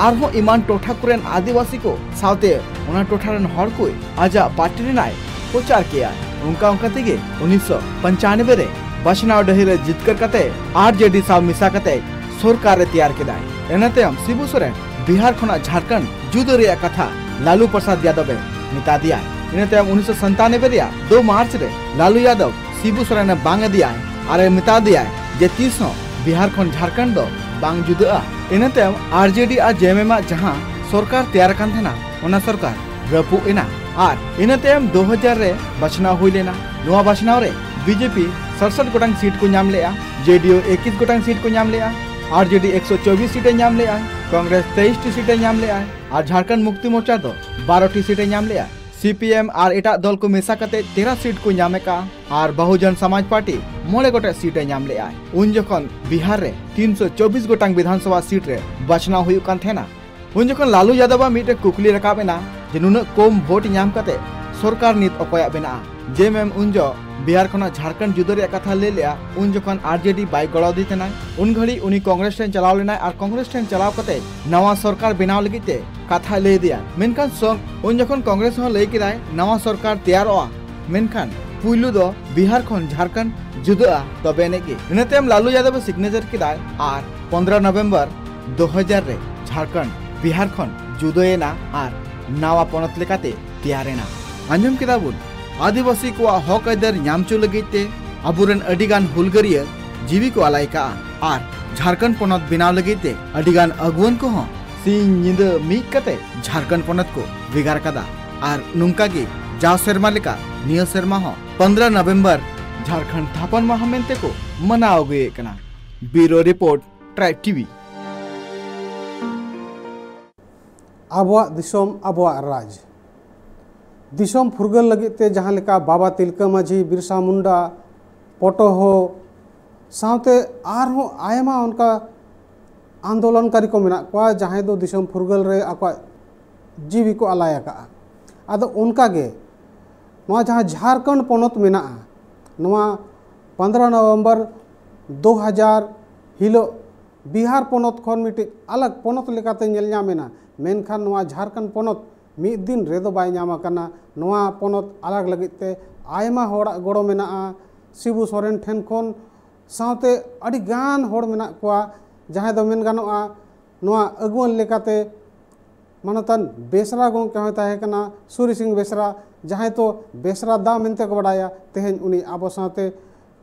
ᱟᱨᱦᱚᱸ ᱮᱢᱟᱱ ᱴᱚᱴᱷᱟ ᱠᱚᱨᱮᱱ ᱟᱹᱫᱤᱵᱟᱹᱥᱤ ᱠᱚ ᱥᱟᱶᱛᱮ ᱚᱱᱟ ᱴᱚᱴᱷᱟ ᱨᱮᱱ ᱦᱚᱲ ᱠᱚ ᱟᱡᱟᱜ ᱯᱟᱨᱴᱤ ᱨᱮᱱᱟᱜ ᱯᱨᱚᱪᱟᱨ ᱠᱮᱜᱼᱟ᱾ ᱚᱱᱠᱟ ᱚᱱᱠᱟ ᱛᱮᱜᱮ ᱩᱱᱤᱥᱥᱚ ᱯᱚᱧᱪᱟᱱᱚᱵᱵᱳᱭ ᱨᱮ ᱵᱟᱪᱷᱱᱟᱣ ᱰᱟᱹᱦᱤ ᱨᱮ ᱡᱤᱛᱠᱟᱹᱨ ᱠᱟᱛᱮ ᱟᱨ ᱡᱮ ᱰᱤ ᱥᱟᱶ ᱢᱮᱥᱟ ᱠᱟᱛᱮ ᱥᱚᱨᱠᱟᱨ ᱮ ᱛᱮᱭᱟᱨ ᱠᱮᱫᱟᱭ᱾ ᱤᱱᱟᱹ ᱛᱟᱭᱚᱢ ᱥᱤᱵᱩ ᱥᱚᱨᱮᱱ ᱵᱤᱦᱟᱨ ᱠᱷᱚᱱᱟᱜ ᱡᱷᱟᱲᱠᱷᱚᱸᱰ ᱡᱩᱫᱟᱹ ᱨᱮᱭᱟᱜ ᱠᱟᱛᱷᱟ ᱞᱟᱞᱩ ᱯᱨᱚᱥᱟᱫᱽ ᱭᱟᱫᱚᱵ ᱮ ᱢᱮᱛᱟ ᱫᱮᱭᱟ᱾ ᱤᱱᱟᱹ ᱛᱟᱭᱚᱢ ᱩᱱᱤᱥᱥᱚ ᱥᱟᱱᱛᱟᱱᱚᱵᱵᱳᱭ ᱨᱮᱭᱟᱜ ᱫᱩ ᱢᱟᱨᱪ ᱨᱮ ᱞᱟᱞᱩ ᱭᱟᱫᱚᱵ ᱥᱤᱵᱩ ᱥᱚᱨᱮᱱ ᱮ ᱵᱟᱝ ᱟᱫᱮᱭᱟᱭ ᱟᱨ ᱮ ᱢᱮᱛᱟ ᱫᱮᱭᱟᱭ ᱡᱮ ᱛᱤᱥ ᱦᱚᱸ ᱵᱤᱦᱟᱨ ᱠᱷᱚᱱ ᱡᱷᱟᱲᱠᱷᱚᱸᱰ ᱫᱚ ᱵᱟᱝ ᱡᱩᱫᱟᱹᱜᱼᱟ᱾ ᱤᱱᱟᱹ ᱛᱟᱭᱚᱢ ᱟᱨᱡᱮᱰᱤ ᱟᱨ ᱡᱮᱮᱢᱮᱢ ᱟᱜ ᱡᱟᱦᱟᱸ ᱥᱚᱨᱠᱟᱨ ᱛᱮᱭᱟᱨ ᱟᱠᱟᱱ ᱛᱟᱦᱮᱱᱟ, ᱚᱱᱟ ᱥᱚᱨᱠᱟᱨ ᱨᱟᱹᱯᱩᱫ ᱮᱱᱟ ᱟᱨ ᱤᱱᱟᱹ ᱛᱟᱭᱚᱢ ᱫᱩ ᱦᱟᱡᱟᱨ ᱨᱮ ᱵᱟᱪᱷᱱᱟᱣ ᱦᱩᱭ ᱞᱮᱱᱟ᱾ ᱱᱚᱣᱟ ᱵᱟᱪᱷᱱᱟᱣ ᱨᱮ ᱵᱤᱡᱮᱯᱤ ᱥᱟᱛᱥᱚᱴᱴᱤ ᱜᱚᱴᱟᱝ ᱥᱤᱴ ᱠᱚ ᱧᱟᱢ ᱞᱮᱜᱼᱟ, ᱡᱮᱰᱤᱭᱩ ᱮᱠᱩᱥ ᱜᱚᱴᱟᱝ ᱥᱤᱴ ᱠᱚ ᱧᱟᱢ ᱞᱮᱜᱼᱟ, ᱟᱨᱡᱮᱰᱤ ᱮᱠᱥᱚ ᱪᱚᱵᱵᱤᱥ ᱥᱤᱴ ᱮ ᱧᱟᱢ ᱞᱮᱜᱼᱟ, ᱠᱚᱝᱜᱨᱮᱥ ᱛᱮᱭᱤᱥ ᱴᱤ ᱥᱤᱴ ᱮ ᱧᱟᱢ ᱞᱮᱜᱼᱟ ᱟᱨ ᱡᱷᱟᱲᱠᱷᱚᱸᱰ ᱢᱩᱠᱛᱤ ᱢᱳᱨᱪᱟ ᱫᱚ ᱵᱟᱨᱚ ᱴᱤ ᱥᱤᱴ ᱮ ᱧᱟᱢ ᱞᱮᱜᱼᱟ᱾ ᱥᱤᱯᱤᱮᱢ ᱟᱨ ᱮᱴᱟᱜ ᱫᱚᱞ ᱠᱚ ᱢᱮᱥᱟ ᱠᱟᱛᱮ ᱛᱮᱨᱚ ᱥᱤᱴ ᱠᱚ ᱧᱟᱢ ᱟᱠᱟᱫᱼᱟ ᱟᱨ ᱵᱚᱦᱩᱡᱚᱱ ᱥᱚᱢᱟᱡᱽ ᱯᱟᱨᱴᱤ ᱢᱚᱬᱮ ᱜᱚᱴᱮᱡ ᱥᱤᱴ ᱮ ᱧᱟᱢ ᱞᱮᱜᱼᱟ᱾ ᱩᱱ ᱡᱚᱠᱷᱚᱱ ᱵᱤᱦᱟᱨ ᱨᱮ ᱛᱤᱱᱥᱚ ᱪᱚᱵᱵᱤᱥ ᱜᱚᱴᱟᱝ ᱵᱤᱫᱷᱟᱱ ᱥᱚᱵᱷᱟ ᱥᱤᱴ ᱨᱮ ᱵᱟᱪᱷᱱᱟᱣ ᱦᱩᱭᱩᱜ ᱠᱟᱱ ᱛᱟᱦᱮᱱᱟ᱾ ᱩᱱ ᱡᱚᱠᱷᱚᱱ ᱞᱟᱞᱩ ᱭᱟᱫᱚᱵ ᱟᱜ ᱢᱤᱫᱴᱮᱱ ᱠᱩᱠᱞᱤ ᱨᱟᱠᱟᱵ ᱮᱱᱟ ᱡᱮ ᱱᱩᱱᱟᱹᱜ ᱠᱚᱢ ᱵᱷᱳᱴ ᱧᱟᱢ ᱠᱟᱛᱮ ᱥᱚᱨᱠᱟᱨ ᱱᱤᱛ ᱚᱠᱚᱭᱟᱜ ᱵᱮᱱᱟᱜᱼᱟ? ᱡᱮᱮᱢᱮᱢ ᱩᱱ ᱡᱚ ᱵᱤᱦᱟᱨ ᱠᱷᱚᱱᱟᱜ ᱡᱷᱟᱲᱠᱷᱚᱸᱰ ᱡᱩᱫᱟᱹ ᱨᱮᱭᱟᱜ ᱠᱟᱛᱷᱟ ᱞᱟᱹᱭ ᱞᱮᱜᱼᱟ, ᱩᱱ ᱡᱚᱠᱷᱚᱱ ᱟᱨᱡᱮᱰᱤ ᱵᱟᱭ ᱜᱚᱲᱚ ᱟᱫᱮ ᱛᱟᱦᱮᱱᱟ᱾ ᱩᱱ ᱜᱷᱟᱹᱲᱤᱡ ᱩᱱᱤ ᱠᱚᱝᱜᱨᱮᱥ ᱴᱷᱮᱱ ᱪᱟᱞᱟᱣ ᱞᱮᱱᱟᱭ ᱟᱨ ᱠᱚᱝᱜᱨᱮᱥ ᱴᱷᱮᱱ ᱪᱟᱞᱟᱣ ᱠᱟᱛᱮ ᱱᱟᱣᱟ ᱥᱚᱨᱠᱟᱨ ᱵᱮᱱᱟᱣ ᱞᱟᱹᱜᱤᱫ ᱛᱮ ᱠᱟᱛᱷᱟᱭ ᱞᱟᱹᱭ ᱟᱫᱮᱭᱟ᱾ ᱢᱮᱱᱠᱷᱟᱱ ᱥᱚᱝ-, ᱩᱱ ᱡᱚᱠᱷᱚᱱ ᱠᱚᱝᱜᱨᱮᱥ ᱦᱚᱸ ᱞᱟᱹᱭ ᱠᱮᱫᱟᱭ ᱱᱟᱣᱟ ᱥᱚᱨᱠᱟᱨ ᱛᱮᱭᱟᱨᱚᱜᱼᱟ, ᱢᱮᱱᱠᱷᱟᱱ ᱯᱩᱭᱞᱩ ᱫᱚ ᱵᱤᱦᱟᱨ ᱠᱷᱚᱱ ᱡᱷᱟᱲᱠᱷᱚᱸᱰ ᱡᱩᱫᱟᱹᱜᱼᱟ, ᱛᱚᱵᱮ ᱟᱹᱱᱤᱡ ᱜᱮ᱾ ᱤᱱᱟᱹ ᱛᱟᱭᱚᱢ ᱞᱟᱞᱩ ᱭᱟᱫᱚᱵ ᱮ ᱥᱤᱜᱱᱮᱪᱟᱨ ᱠᱮᱫᱟᱭ ᱟᱨ ᱯᱚᱱᱫᱽᱨᱚ ᱱᱚᱵᱷᱮᱢᱵᱚᱨ ᱫᱩ ᱦᱟᱡᱟᱨ ᱨᱮ ᱡᱷᱟᱲᱠᱷᱚᱸᱰ ᱵᱤᱦᱟᱨ ᱠᱷᱚᱱ ᱡᱩᱫᱟᱹᱭᱮᱱᱟ ᱟᱨ ᱱᱟᱣᱟ ᱯᱚᱱᱚᱛ ᱞᱮᱠᱟᱛᱮ ᱛᱮᱭᱟᱨᱮᱱᱟ᱾ ᱟᱸᱡᱚᱢ ᱠᱮᱫᱟ ᱵᱚᱱ, ᱟᱹᱫᱤᱵᱟᱹᱥᱤ ᱠᱚᱣᱟᱜ ᱦᱚᱠ ᱟᱹᱭᱫᱟᱹᱨ ᱧᱟᱢ ᱦᱚᱪᱚ ᱞᱟᱹᱜᱤᱫ ᱛᱮ ᱟᱵᱚᱨᱮᱱ ᱟᱹᱰᱤᱜᱟᱱ ᱦᱩᱞᱜᱟᱹᱨᱤᱭᱟᱹ ᱡᱤᱣᱤ ᱠᱚ ᱟᱞᱟᱭ ᱠᱟᱜᱼᱟ ᱟᱨ ᱡᱷᱟᱲᱠᱷᱚᱸᱰ ᱯᱚᱱᱚᱛ ᱵᱮᱱᱟᱣ ᱞᱟᱹᱜᱤᱫ ᱛᱮ ᱟᱹᱰᱤᱜᱟᱱ ᱟᱹᱜᱩᱣᱟᱹᱱ ᱠᱚᱦᱚᱸ ᱥᱤᱧ ᱧᱤᱫᱟᱹ ᱢᱤᱫ ᱠᱟᱛᱮ ᱡᱷᱟᱲᱠᱷᱚᱸᱰ ᱯᱚᱱᱚᱛ ᱠᱚ ᱵᱷᱮᱜᱟᱨ ᱠᱟᱫᱟ᱾ ᱟᱨ ᱱᱚᱝᱠᱟ ᱜᱮ ᱡᱟᱣ ᱥᱮᱨᱢᱟ ᱞᱮᱠᱟ ᱱᱤᱭᱟᱹ ᱥᱮᱨᱢᱟ ᱦᱚᱸ ᱯᱚᱱᱫᱽᱨᱚ ᱱᱚᱵᱷᱮᱢᱵᱚᱨ ᱡᱷᱟᱲᱠᱷᱚᱸᱰ ᱛᱷᱟᱯᱚᱱ ᱢᱟᱦᱟ ᱢᱮᱱᱛᱮ ᱠᱚ ᱢᱟᱱᱟᱣ ᱟᱹᱜᱩᱭᱮᱫ ᱠᱟᱱᱟ᱾ ᱵᱤᱭᱩᱨᱳ ᱨᱤᱯᱳᱨᱴ, ᱴᱨᱟᱭᱤᱵᱽ ᱴᱤᱵᱷᱤ᱾ ᱟᱵᱚᱣᱟᱜ ᱫᱤᱥᱚᱢ, ᱟᱵᱚᱣᱟᱜ ᱨᱟᱡᱽ᱾ ᱫᱤᱥᱚᱢ ᱯᱷᱩᱨᱜᱟᱹᱞ ᱞᱟᱹᱜᱤᱫ ᱛᱮ ᱡᱟᱦᱟᱸ ᱞᱮᱠᱟ ᱵᱟᱵᱟ ᱛᱤᱞᱠᱟᱹ ᱢᱟᱹᱡᱷᱤ, ᱵᱤᱨᱥᱟ ᱢᱩᱱᱰᱟ, ᱯᱚᱴᱚᱦᱚ ᱥᱟᱶᱛᱮ ᱟᱨᱦᱚᱸ ᱟᱭᱢᱟ ᱚᱱᱠᱟ ᱟᱱᱫᱳᱞᱚᱱᱠᱟᱨᱤ ᱠᱚ ᱢᱮᱱᱟᱜ ᱠᱚᱣᱟ, ᱡᱟᱦᱟᱸᱭ ᱫᱚ ᱫᱤᱥᱚᱢ ᱯᱷᱩᱨᱜᱟᱹᱞ ᱨᱮ ᱟᱠᱚᱣᱟᱜ ᱡᱤᱣᱤ ᱠᱚ ᱟᱞᱟᱭ ᱟᱠᱟᱫᱼᱟ᱾ ᱟᱫᱚ ᱚᱱᱠᱟ ᱜᱮ ᱱᱚᱣᱟ ᱡᱟᱦᱟᱸ ᱡᱷᱟᱲᱠᱷᱚᱸᱰ ᱯᱚᱱᱚᱛ ᱢᱮᱱᱟᱜᱼᱟ, ᱱᱚᱣᱟ ᱯᱚᱱᱫᱽᱨᱚ ᱱᱚᱵᱷᱮᱢᱵᱚᱨ ᱫᱩ ᱦᱟᱡᱟᱨ ᱦᱤᱞᱳᱜ ᱵᱤᱦᱟᱨ ᱯᱚᱱᱚᱛ ᱠᱷᱚᱱ ᱢᱤᱫᱴᱤᱡ ᱟᱞᱟᱜᱽ ᱯᱚᱱᱚᱛ ᱞᱮᱠᱟᱛᱮ ᱧᱮᱞ ᱧᱟᱢ ᱮᱱᱟ, ᱢᱮᱱᱠᱷᱟᱱ ᱱᱚᱣᱟ ᱡᱷᱟᱲᱠᱷᱚᱸᱰ ᱯᱚᱱᱚᱛ ᱢᱤᱫ ᱫᱤᱱ ᱨᱮᱫᱚ ᱵᱟᱭ ᱧᱟᱢ ᱟᱠᱟᱱᱟ᱾ ᱱᱚᱣᱟ ᱯᱚᱱᱚᱛ ᱟᱞᱟᱜᱽ ᱞᱟᱹᱜᱤᱫ ᱛᱮ ᱟᱭᱢᱟ ᱦᱚᱲᱟᱜ ᱜᱚᱲᱚ ᱢᱮᱱᱟᱜᱼᱟ, ᱥᱤᱵᱩ ᱥᱚᱨᱮᱱ ᱴᱷᱮᱱ ᱠᱷᱚᱱ ᱥᱟᱶᱛᱮ ᱟᱹᱰᱤ ᱜᱟᱱ ᱦᱚᱲ ᱢᱮᱱᱟᱜ ᱠᱚᱣᱟ, ᱡᱟᱦᱟᱸᱭ ᱫᱚ ᱢᱮᱱ ᱜᱟᱱᱚᱜᱼᱟ ᱱᱚᱣᱟ ᱟᱹᱜᱩᱣᱟᱹᱱ ᱞᱮᱠᱟᱛᱮ ᱢᱟᱱᱚᱛᱟᱱ ᱵᱮᱥᱨᱟ ᱜᱚᱢᱠᱮ ᱦᱚᱸᱭ ᱛᱟᱦᱮᱸ ᱠᱟᱱᱟ, ᱥᱩᱨᱤ ᱥᱤᱝ ᱵᱮᱥᱨᱟ, ᱡᱟᱦᱟᱸᱭ ᱫᱚ ᱵᱮᱥᱨᱟ ᱫᱟ ᱢᱮᱱᱛᱮ ᱠᱚ ᱵᱟᱰᱟᱭᱟ᱾ ᱛᱮᱦᱮᱧ ᱩᱱᱤ ᱟᱵᱚ ᱥᱟᱶᱛᱮ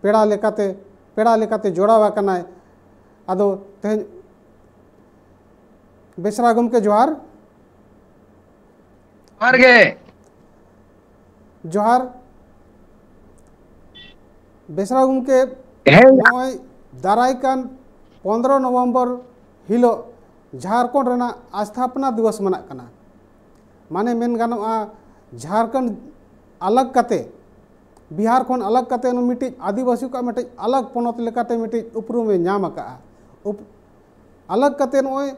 ᱯᱮᱲᱟ ᱞᱮᱠᱟᱛᱮ, ᱯᱮᱲᱟ ᱞᱮᱠᱟᱛᱮ ᱡᱚᱲᱟᱣ ᱟᱠᱟᱱᱟᱭ᱾ ᱟᱫᱚ ᱛᱮᱦᱮᱧ ᱵᱮᱥᱨᱟ ᱜᱚᱢᱠᱮ ᱡᱚᱦᱟᱨ᱾ ᱡᱚᱦᱟᱨ ᱜᱮ᱾ ᱡᱚᱦᱟᱨ᱾ ᱵᱮᱥᱨᱟ ᱜᱚᱢᱠᱮ, ᱦᱮᱸ᱾ ᱱᱚᱜᱼᱚᱭ ᱫᱟᱨᱟᱭ ᱠᱟᱱ ᱯᱚᱱᱫᱽᱨᱚ ᱱᱚᱵᱷᱮᱢᱵᱚᱨ ᱦᱤᱞᱳᱜ ᱡᱷᱟᱲᱠᱷᱚᱸᱰ ᱨᱮᱱᱟᱜ ᱟᱥᱛᱷᱟᱯᱚᱱᱟ ᱫᱤᱵᱚᱥ ᱢᱟᱱᱟᱜ ᱠᱟᱱᱟ᱾ ᱢᱟᱱᱮ ᱢᱮᱱ ᱜᱟᱱᱚᱜᱼᱟ, ᱡᱷᱟᱲᱠᱷᱚᱸᱰ ᱟᱞᱟᱜᱽ ᱠᱟᱛᱮ, ᱵᱤᱦᱟᱨ ᱠᱷᱚᱱ ᱟᱞᱟᱜᱽ ᱠᱟᱛᱮ ᱢᱤᱫᱴᱤᱡ ᱟᱹᱫᱤᱵᱟᱹᱥᱤ ᱠᱚᱣᱟᱜ ᱢᱤᱫᱴᱤᱡ ᱟᱞᱟᱜᱽ ᱯᱚᱱᱚᱛ ᱞᱮᱠᱟᱛᱮ ᱢᱤᱫᱴᱤᱡ ᱩᱯᱨᱩᱢᱮ ᱧᱟᱢ ᱟᱠᱟᱫᱼᱟ᱾ ᱩᱯ-, ᱟᱞᱟᱜᱽ ᱠᱟᱛᱮ ᱱᱚᱜᱼᱚᱭ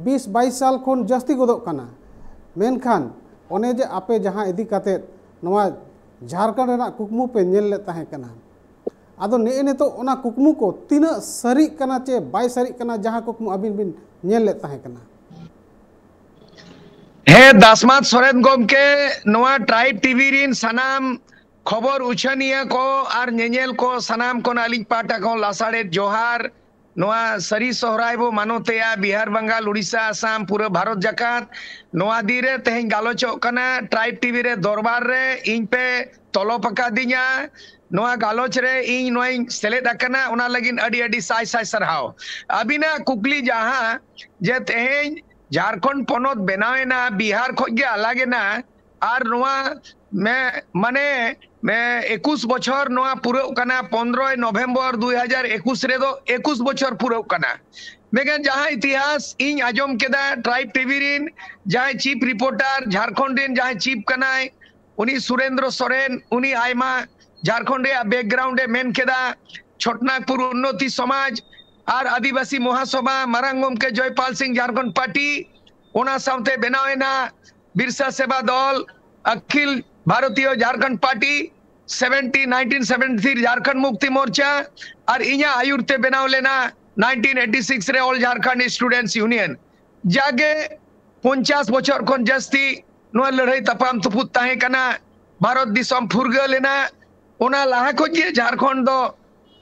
ᱵᱤᱥ ᱵᱟᱭᱤᱥ ᱥᱟᱞ ᱠᱷᱚᱱ ᱡᱟᱹᱥᱛᱤ ᱜᱚᱫᱚᱜ ᱠᱟᱱᱟ᱾ ᱢᱮᱱᱠᱷᱟᱱ ᱚᱱᱮ ᱡᱮ ᱟᱯᱮ ᱡᱟᱦᱟᱸ ᱤᱫᱤ ᱠᱟᱛᱮ ᱱᱚᱣᱟ ᱡᱷᱟᱲᱠᱷᱚᱸᱰ ᱨᱮᱱᱟᱜ ᱠᱩᱠᱢᱩ ᱯᱮ ᱧᱮᱞ ᱞᱮᱫ ᱛᱟᱦᱮᱸ ᱠᱟᱱᱟ, ᱟᱫᱚ ᱱᱮᱜᱼᱮ ᱱᱤᱛᱚᱜ ᱚᱱᱟ ᱠᱩᱠᱢᱩ ᱠᱚ ᱛᱤᱱᱟᱹᱜ ᱥᱟᱹᱨᱤᱜ ᱠᱟᱱᱟ ᱪᱮ ᱵᱟᱭ ᱥᱟᱹᱨᱤᱜ ᱠᱟᱱᱟ, ᱡᱟᱦᱟᱸ ᱠᱩᱠᱢᱩ ᱟᱹᱵᱤᱱ ᱵᱤᱱ ᱧᱮᱞ ᱞᱮᱫ ᱛᱟᱦᱮᱸ ᱠᱟᱱᱟ? ᱦᱮᱸ, ᱫᱟᱥᱢᱟᱛ ᱥᱚᱨᱮᱱ ᱜᱚᱢᱠᱮ, ᱱᱚᱣᱟ ᱴᱨᱟᱭᱤᱵᱽ ᱴᱤᱵᱷᱤ ᱨᱤᱱ ᱥᱟᱱᱟᱢ ᱠᱷᱚᱵᱚᱨ ᱩᱪᱷᱟᱹᱱᱤᱭᱟᱹ ᱠᱚ ᱟᱨ ᱧᱮᱧᱮᱞ ᱠᱚ ᱥᱟᱱᱟᱢ ᱠᱷᱚᱱ ᱟᱹᱞᱤᱧ ᱯᱟᱦᱴᱟ ᱠᱷᱚᱱ ᱞᱟᱥᱟᱲᱦᱮᱫ ᱡᱚᱦᱟᱨ᱾ ᱱᱚᱣᱟ ᱥᱟᱹᱨᱤ ᱥᱚᱦᱨᱟᱭ ᱵᱚ ᱢᱟᱱᱚᱛᱮᱭᱟ, ᱵᱤᱦᱟᱨ, ᱵᱟᱝᱜᱟᱞ, ᱩᱲᱤᱥᱥᱟ, ᱟᱥᱟᱢ, ᱯᱩᱨᱟᱹ ᱵᱷᱟᱨᱚᱛ ᱡᱟᱠᱟᱛ᱾ ᱱᱚᱣᱟ ᱫᱤᱱ ᱨᱮ ᱛᱮᱦᱮᱧ ᱜᱟᱞᱚᱪᱚᱜ ᱠᱟᱱᱟ ᱴᱨᱟᱭᱤᱵᱽ ᱴᱤᱵᱷᱤ ᱨᱮ ᱫᱚᱨᱵᱟᱨ ᱨᱮ ᱤᱧ ᱯᱮ ᱛᱚᱞᱚᱵ ᱟᱠᱟᱫᱤᱧᱟ᱾ ᱱᱚᱣᱟ ᱜᱟᱞᱚᱪ ᱨᱮ ᱤᱧ ᱱᱚᱣᱟᱧ ᱥᱮᱞᱮᱫ ᱟᱠᱟᱱᱟ, ᱚᱱᱟ ᱞᱟᱹᱜᱤᱫ ᱟᱹᱰᱤ ᱟᱹᱰᱤ ᱥᱟᱭ ᱥᱟᱭ ᱥᱟᱨᱦᱟᱣ᱾ ᱟᱹᱵᱤᱱᱟᱜ ᱠᱩᱠᱞᱤ ᱡᱟᱦᱟᱸ ᱡᱮ ᱛᱮᱦᱮᱧ ᱡᱷᱟᱲᱠᱷᱚᱸᱰ ᱯᱚᱱᱚᱛ ᱵᱮᱱᱟᱣ ᱮᱱᱟ, ᱵᱤᱦᱟᱨ ᱠᱷᱚᱡ ᱜᱮ ᱟᱞᱟᱜᱽ ᱮᱱᱟ, ᱟᱨ ᱱᱚᱣᱟ ᱢᱮ-, ᱢᱟᱱᱮ, ᱢᱮ-, ᱮᱠᱩᱥ ᱵᱚᱪᱷᱚᱨ ᱱᱚᱣᱟ ᱯᱩᱨᱟᱹᱜ ᱠᱟᱱᱟ, ᱯᱚᱱᱨᱚᱭ ᱱᱚᱵᱷᱮᱢᱵᱚᱨ ᱫᱩᱭ ᱦᱟᱡᱟᱨ ᱮᱠᱩᱥ ᱨᱮᱫᱚ ᱮᱠᱩᱥ ᱵᱚᱪᱷᱚᱨ ᱯᱩᱨᱟᱹᱜ ᱠᱟᱱᱟ᱾ ᱢᱮᱱᱠᱷᱟᱱ ᱡᱟᱦᱟᱸ ᱤᱛᱤᱦᱟᱥ ᱤᱧ ᱟᱸᱡᱚᱢ ᱠᱮᱫᱟ, ᱴᱨᱟᱭᱤᱵᱽ ᱴᱤᱵᱷᱤ ᱨᱤᱱ ᱡᱟᱦᱟᱸᱭ ᱪᱤᱯ ᱨᱤᱯᱳᱨᱴᱟᱨ, ᱡᱷᱟᱲᱠᱷᱚᱸᱰ ᱨᱤᱱ ᱡᱟᱦᱟᱸᱭ ᱪᱤᱯ ᱠᱟᱱᱟᱭ, ᱩᱱᱤ ᱥᱩᱨᱮᱱᱫᱨᱚ ᱥᱚᱨᱮᱱ, ᱩᱱᱤ ᱟᱭᱢᱟ ᱡᱷᱟᱲᱠᱷᱚᱸᱰ ᱨᱮᱭᱟᱜ ᱵᱮᱠᱜᱨᱟᱣᱩᱱᱰ ᱮ ᱢᱮᱱ ᱠᱮᱫᱟ, ᱪᱷᱚᱴᱱᱟᱜᱽᱯᱩᱨ ᱩᱱᱱᱚᱛᱤ ᱥᱚᱢᱟᱡᱽ ᱟᱨ ᱟᱹᱫᱤᱵᱟᱹᱥᱤ ᱢᱚᱦᱟᱥᱚᱵᱷᱟ ᱢᱟᱨᱟᱝ ᱜᱚᱢᱠᱮ ᱡᱚᱭᱯᱟᱞ ᱥᱤᱝ ᱡᱷᱟᱲᱠᱷᱚᱸᱰ ᱯᱟᱨᱴᱤ, ᱚᱱᱟ ᱥᱟᱶᱛᱮ ᱵᱮᱱᱟᱣ ᱮᱱᱟ ᱵᱤᱨᱥᱟ ᱥᱮᱵᱟ Dal, Akhil Bharatiya Jharkhand party, seventy, nineteen seventy three Jharkhand Mukti Morcha, ᱟᱨ ᱤᱧᱟᱹᱜ ᱟᱭᱩᱨ ᱛᱮ ᱵᱮᱱᱟᱣ ᱞᱮᱱᱟ ᱱᱟᱭᱤᱱᱴᱤᱱ ᱮᱭᱤᱴᱤ ᱥᱤᱠᱥ ᱨᱮ All Jharkhand Students Union᱾ ᱡᱟᱜᱮ ᱯᱚᱧᱪᱟᱥ ᱵᱚᱪᱷᱚᱨ ᱠᱷᱚᱱ ᱡᱟᱹᱥᱛᱤ ᱱᱚᱣᱟ ᱞᱟᱹᱲᱦᱟᱹᱭ ᱛᱟᱯᱟᱢ ᱛᱩᱯᱩᱫ ᱛᱟᱦᱮᱸ ᱠᱟᱱᱟ, ᱵᱷᱟᱨᱚᱛ ᱫᱤᱥᱚᱢ ᱯᱷᱩᱨᱜᱟᱹᱞ ᱮᱱᱟ᱾ ᱚᱱᱟ ᱞᱟᱦᱟ ᱠᱷᱚᱱ ᱜᱮ ᱡᱷᱟᱨᱠᱷᱚᱸᱰ ᱫᱚ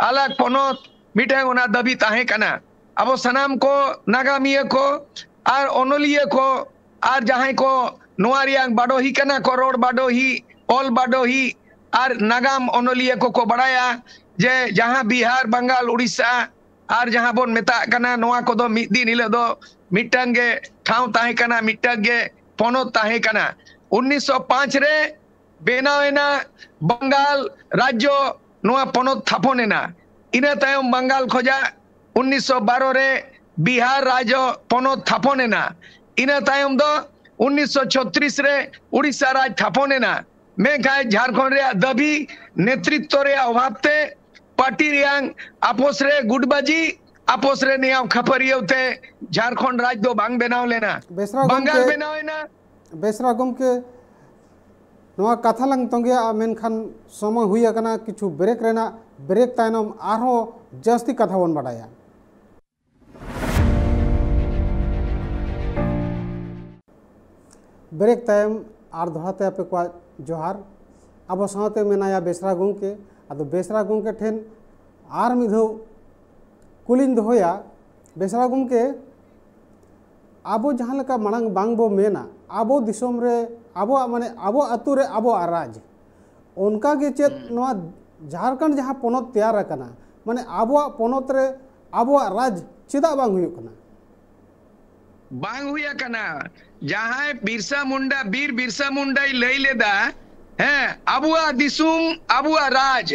ᱟᱞᱟᱜᱽ ᱯᱚᱱᱚᱛ ᱢᱤᱫᱴᱟᱝ ᱚᱱᱟ ᱫᱟᱹᱵᱤ ᱛᱟᱦᱮᱸ ᱠᱟᱱᱟ᱾ ᱟᱵᱚ ᱥᱟᱱᱟᱢ ᱠᱚ ᱱᱟᱜᱟᱢᱤᱭᱟᱹ ᱠᱚ ᱟᱨ ᱚᱱᱚᱞᱤᱭᱟᱹ ᱠᱚ ᱟᱨ ᱡᱟᱦᱟᱸᱭ ᱠᱚ ᱱᱚᱣᱟ ᱨᱮᱭᱟᱜ ᱵᱟᱰᱚᱦᱤ ᱠᱟᱱᱟ ᱠᱚ, ᱨᱚᱲ ᱵᱟᱰᱚᱦᱤ, ᱚᱞ ᱵᱟᱰᱚᱦᱤ ᱟᱨ ᱱᱟᱜᱟᱢ ᱚᱱᱚᱞᱤᱭᱟᱹ ᱠᱚᱠᱚ ᱵᱟᱲᱟᱭᱟ ᱡᱮ ᱡᱟᱦᱟᱸ ᱵᱤᱦᱟᱨ, ᱵᱟᱝᱜᱟᱞ, ᱩᱲᱤᱥᱥᱟ ᱟᱨ ᱡᱟᱦᱟᱸ ᱵᱚᱱ ᱢᱮᱛᱟᱜ ᱠᱟᱱᱟ, ᱱᱚᱣᱟ ᱠᱚᱫᱚ ᱢᱤᱫ ᱫᱤᱱ ᱦᱤᱞᱳᱜ ᱫᱚ ᱢᱤᱫᱴᱟᱝ ᱜᱮ ᱴᱷᱟᱶ ᱛᱟᱦᱮᱸ ᱠᱟᱱᱟ, ᱢᱤᱫᱴᱟᱝ ᱜᱮ ᱯᱚᱱᱚᱛ ᱛᱟᱦᱮᱸ ᱠᱟᱱᱟ᱾ ᱩᱱᱤᱥᱥᱚ ᱯᱟᱸᱪ ᱨᱮ ᱵᱮᱱᱟᱣ ᱮᱱᱟ ᱵᱟᱝᱜᱟᱞ ᱨᱟᱡᱽᱡᱚ, ᱱᱚᱣᱟ ᱯᱚᱱᱚᱛ ᱛᱷᱟᱯᱚᱱ ᱮᱱᱟ᱾ ᱤᱱᱟᱹ ᱛᱟᱭᱚᱢ ᱵᱟᱝᱜᱟᱞ ᱠᱷᱚᱡᱟᱜ ᱩᱱᱤᱥᱥᱚ ᱵᱟᱨᱚ ᱨᱮ ᱵᱤᱦᱟᱨ ᱨᱟᱡᱽᱡᱚ ᱯᱚᱱᱚᱛ ᱛᱷᱟᱯᱚᱱ ᱮᱱᱟ᱾ ᱤᱱᱟᱹ ᱛᱟᱭᱚᱢ ᱫᱚ ᱩᱱᱤᱥᱥᱚ ᱪᱷᱚᱛᱨᱤᱥ ᱨᱮ ᱩᱲᱤᱥᱥᱟ ᱨᱟᱡᱽ ᱛᱷᱟᱯᱚᱱ ᱮᱱᱟ᱾ ᱢᱮᱱᱠᱷᱟᱱ ᱡᱷᱟᱲᱠᱷᱚᱸᱰ ᱨᱮᱭᱟᱜ ᱫᱟᱹᱵᱤ ᱱᱮᱛᱨᱤᱛᱛᱚ ᱨᱮᱭᱟᱜ ᱚᱵᱷᱟᱵ ᱛᱮ, ᱯᱟᱨᱴᱤ ᱨᱮᱭᱟᱜ ᱟᱯᱚᱥ ᱨᱮ ᱜᱩᱴᱵᱟᱡᱤ, ᱟᱯᱚᱥ ᱨᱮ ᱱᱮᱭᱟᱣ ᱠᱷᱟᱹᱯᱟᱹᱨᱤᱭᱟᱹᱣ ᱛᱮ ᱡᱷᱟᱲᱠᱷᱚᱸᱰ ᱨᱟᱡᱽ ᱫᱚ ᱵᱟᱝ ᱵᱮᱱᱟᱣ ᱞᱮᱱᱟ᱾ ᱵᱮᱥᱨᱟ ᱵᱟᱝᱜᱟᱞ ᱜᱚᱢᱠᱮ, ᱵᱮᱱᱟᱣ ᱮᱱᱟ᱾ ᱵᱮᱥᱨᱟ ᱜᱚᱢᱠᱮ, ᱱᱚᱣᱟ ᱠᱟᱛᱷᱟ ᱞᱟᱝ ᱛᱚᱸᱜᱮᱭᱟ, ᱢᱮᱱᱠᱷᱟᱱ ᱥᱚᱢᱚᱭ ᱦᱩᱭ ᱟᱠᱟᱱᱟ ᱠᱤᱪᱷᱩ ᱵᱨᱮᱠ ᱨᱮᱱᱟᱜ᱾ ᱵᱨᱮᱠ ᱛᱟᱭᱱᱚᱢ ᱟᱨᱦᱚᱸ ᱡᱟᱹᱥᱛᱤ ᱠᱟᱛᱷᱟ ᱵᱚᱱ ᱵᱟᱰᱟᱭᱟ᱾ ᱵᱨᱮᱠ ᱛᱟᱭᱚᱢ ᱟᱨ ᱫᱚᱦᱲᱟ ᱛᱮ ᱟᱯᱮ ᱠᱚᱣᱟᱜ ᱡᱚᱦᱟᱨ᱾ ᱟᱵᱚ ᱥᱟᱶᱛᱮ ᱢᱮᱱᱟᱭᱟ ᱵᱮᱥᱨᱟ ᱜᱚᱢᱠᱮ᱾ ᱟᱫᱚ ᱵᱮᱥᱨᱟ ᱜᱚᱢᱠᱮ ᱴᱷᱮᱱ ᱟᱨ ᱢᱤᱫ ᱫᱷᱟᱣ ᱠᱩᱞᱤᱧ ᱫᱚᱦᱚᱭᱟ, ᱵᱮᱥᱨᱟ ᱜᱚᱢᱠᱮ, ᱟᱵᱚ ᱡᱟᱦᱟᱸ ᱞᱮᱠᱟ ᱢᱟᱲᱟᱝ ᱵᱟᱝ ᱵᱚ ᱢᱮᱱᱟ, ᱟᱵᱚ ᱫᱤᱥᱚᱢ ᱨᱮ ᱟᱵᱚᱣᱟᱜ, ᱢᱟᱱᱮ, ᱟᱵᱚ ᱟᱹᱛᱩ ᱨᱮ ᱟᱵᱚᱣᱟᱜ ᱨᱟᱡᱽ, ᱚᱱᱠᱟ ᱜᱮ ᱪᱮᱫ ᱦᱩᱸ᱾ ᱱᱚᱣᱟ ᱡᱷᱟᱲᱠᱷᱚᱸᱰ ᱡᱟᱦᱟᱸ ᱯᱚᱱᱚᱛ ᱛᱮᱭᱟᱨ ᱟᱠᱟᱱᱟ, ᱢᱟᱱᱮ, ᱟᱵᱚᱣᱟᱜ ᱯᱚᱱᱚᱛ ᱨᱮ ᱟᱵᱚᱣᱟᱜ ᱨᱟᱡᱽ ᱪᱮᱫᱟᱜ ᱵᱟᱝ ᱦᱩᱭᱩᱜ ᱠᱟᱱᱟ? ᱵᱟᱝ ᱦᱩᱭ ᱟᱠᱟᱱᱟ᱾ ᱡᱟᱦᱟᱸᱭ ᱵᱤᱨᱥᱟ ᱢᱩᱱᱰᱟ, ᱵᱤᱨ ᱵᱤᱨᱥᱟ ᱢᱩᱱᱰᱟᱭ ᱞᱟᱹᱭ ᱞᱮᱫᱟ, ᱦᱮᱸ, ᱟᱵᱚᱣᱟᱜ ᱫᱤᱥᱚᱢ, ᱟᱵᱚᱣᱟᱜ ᱨᱟᱡᱽ,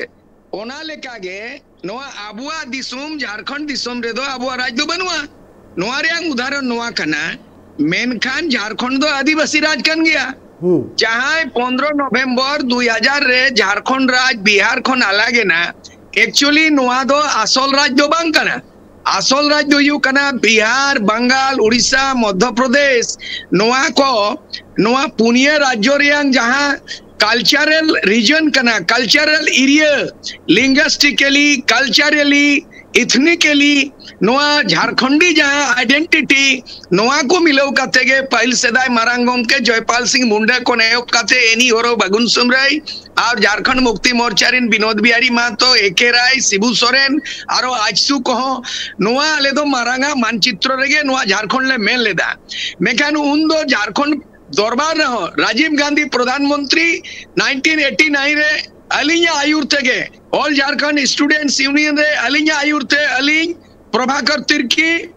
ᱚᱱᱟ ᱞᱮᱠᱟᱜᱮ ᱱᱚᱣᱟ ᱟᱵᱚᱣᱟᱜ ᱫᱤᱥᱚᱢ, ᱡᱷᱟᱲᱠᱷᱚᱸᱰ ᱫᱤᱥᱚᱢ ᱨᱮᱫᱚ ᱟᱵᱚᱣᱟᱜ ᱨᱟᱡᱽ ᱫᱚ ᱵᱟᱹᱱᱩᱜᱼᱟ᱾ ᱱᱚᱣᱟ ᱨᱮᱭᱟᱜ ᱩᱫᱟᱦᱚᱨᱚᱱ ᱱᱚᱣᱟ ᱠᱟᱱᱟ, ᱢᱮᱱᱠᱷᱟᱱ ᱡᱷᱟᱲᱠᱷᱚᱸᱰ ᱫᱚ ᱟᱹᱫᱤᱵᱟᱹᱥᱤ ᱨᱟᱡᱽ ᱠᱟᱱ ᱜᱮᱭᱟ᱾ ᱦᱩᱸ᱾ ᱡᱟᱦᱟᱸᱭ ᱯᱚᱱᱫᱽᱨᱚ ᱱᱚᱵᱷᱮᱢᱵᱚᱨ ᱫᱩᱭ ᱦᱟᱡᱟᱨ ᱨᱮ ᱡᱷᱟᱲᱠᱷᱚᱸᱰ ᱨᱟᱡᱽ ᱵᱤᱦᱟᱨ ᱠᱷᱚᱱ ᱟᱞᱟᱜ ᱮᱱᱟ, actually ᱱᱚᱣᱟ ᱫᱚ ᱟᱥᱚᱞ ᱨᱟᱡᱽ ᱫᱚ ᱵᱟᱝ ᱠᱟᱱᱟ᱾ ᱟᱥᱚᱞ ᱨᱟᱡᱽ ᱫᱚ ᱦᱩᱭᱩᱜ ᱠᱟᱱᱟ ᱵᱤᱦᱟᱨ, ᱵᱟᱝᱜᱟᱞ, ᱩᱲᱤᱥᱥᱟ, ᱢᱚᱫᱽᱫᱷᱚ ᱯᱨᱚᱫᱮᱥ᱾ ᱱᱚᱣᱟ ᱠᱚ, ᱱᱚᱣᱟ ᱯᱩᱱᱭᱟᱹ ᱨᱟᱡᱽᱡᱚ ᱨᱮᱭᱟᱝ ᱡᱟᱦᱟᱸ cultural region ᱠᱟᱱᱟ, cultural area, linguistically, culturally, ethnically ᱱᱚᱣᱟ ᱡᱷᱟᱲᱠᱷᱚᱸᱰᱤ ᱡᱟᱦᱟᱸ identity, ᱱᱚᱣᱟ ᱠᱚ ᱢᱤᱞᱟᱹᱣ ᱠᱟᱛᱮ ᱜᱮ ᱯᱟᱹᱦᱤᱞ ᱥᱮᱫᱟᱭ ᱢᱟᱨᱟᱝ ᱜᱚᱢᱠᱮ ᱡᱚᱭᱯᱟᱞ ᱥᱤᱝ ᱢᱩᱱᱰᱟ ᱠᱷᱚᱱ ᱮᱦᱚᱵ ᱠᱟᱛᱮ ᱮᱱᱤ ᱦᱚᱨᱚ ᱵᱟᱜᱩᱱ ᱥᱩᱢᱨᱟᱭ ᱟᱨ ᱡᱷᱟᱲᱠᱷᱚᱸᱰ ᱢᱩᱠᱛᱤ ᱢᱳᱨᱪᱟ ᱨᱮᱱ ᱵᱤᱱᱳᱫ ᱵᱤᱦᱟᱨᱤ ᱢᱟᱦᱟᱛᱚ, ᱮ ᱠᱮ ᱨᱟᱭ, ᱥᱤᱵᱩ ᱥᱚᱨᱮᱱ, ᱟᱨᱚ ᱟᱡᱥᱩ ᱠᱚᱦᱚᱸ ᱱᱚᱣᱟ ᱟᱞᱮ ᱫᱚ ᱢᱟᱨᱟᱝ ᱟᱜ ᱢᱟᱱᱪᱤᱛᱨᱚ ᱨᱮᱜᱮ ᱱᱚᱣᱟ ᱡᱷᱟᱲᱠᱷᱚᱸᱰ ᱞᱮ ᱢᱮᱱ ᱞᱮᱫᱟ᱾ ᱢᱮᱱᱠᱷᱟᱱ ᱩᱱ ᱫᱚ ᱡᱷᱟᱲᱠᱷᱚᱸᱰ ᱫᱚᱨᱵᱟᱨ ᱨᱮᱦᱚᱸ Rajiv Gandhi Pradhan Mantri nineteen eighty nine ᱨᱮ ᱟᱹᱞᱤᱧᱟᱜ ᱟᱹᱭᱩᱨ ᱛᱮᱜᱮ, All Jharkhand Students Union ᱨᱮ ᱟᱹᱞᱤᱧᱟᱜ ᱟᱹᱭᱩᱨ ᱛᱮ ᱟᱹᱞᱤᱧ, ᱯᱨᱚᱵᱷᱟᱠᱚᱨ ᱛᱤᱨᱠᱤ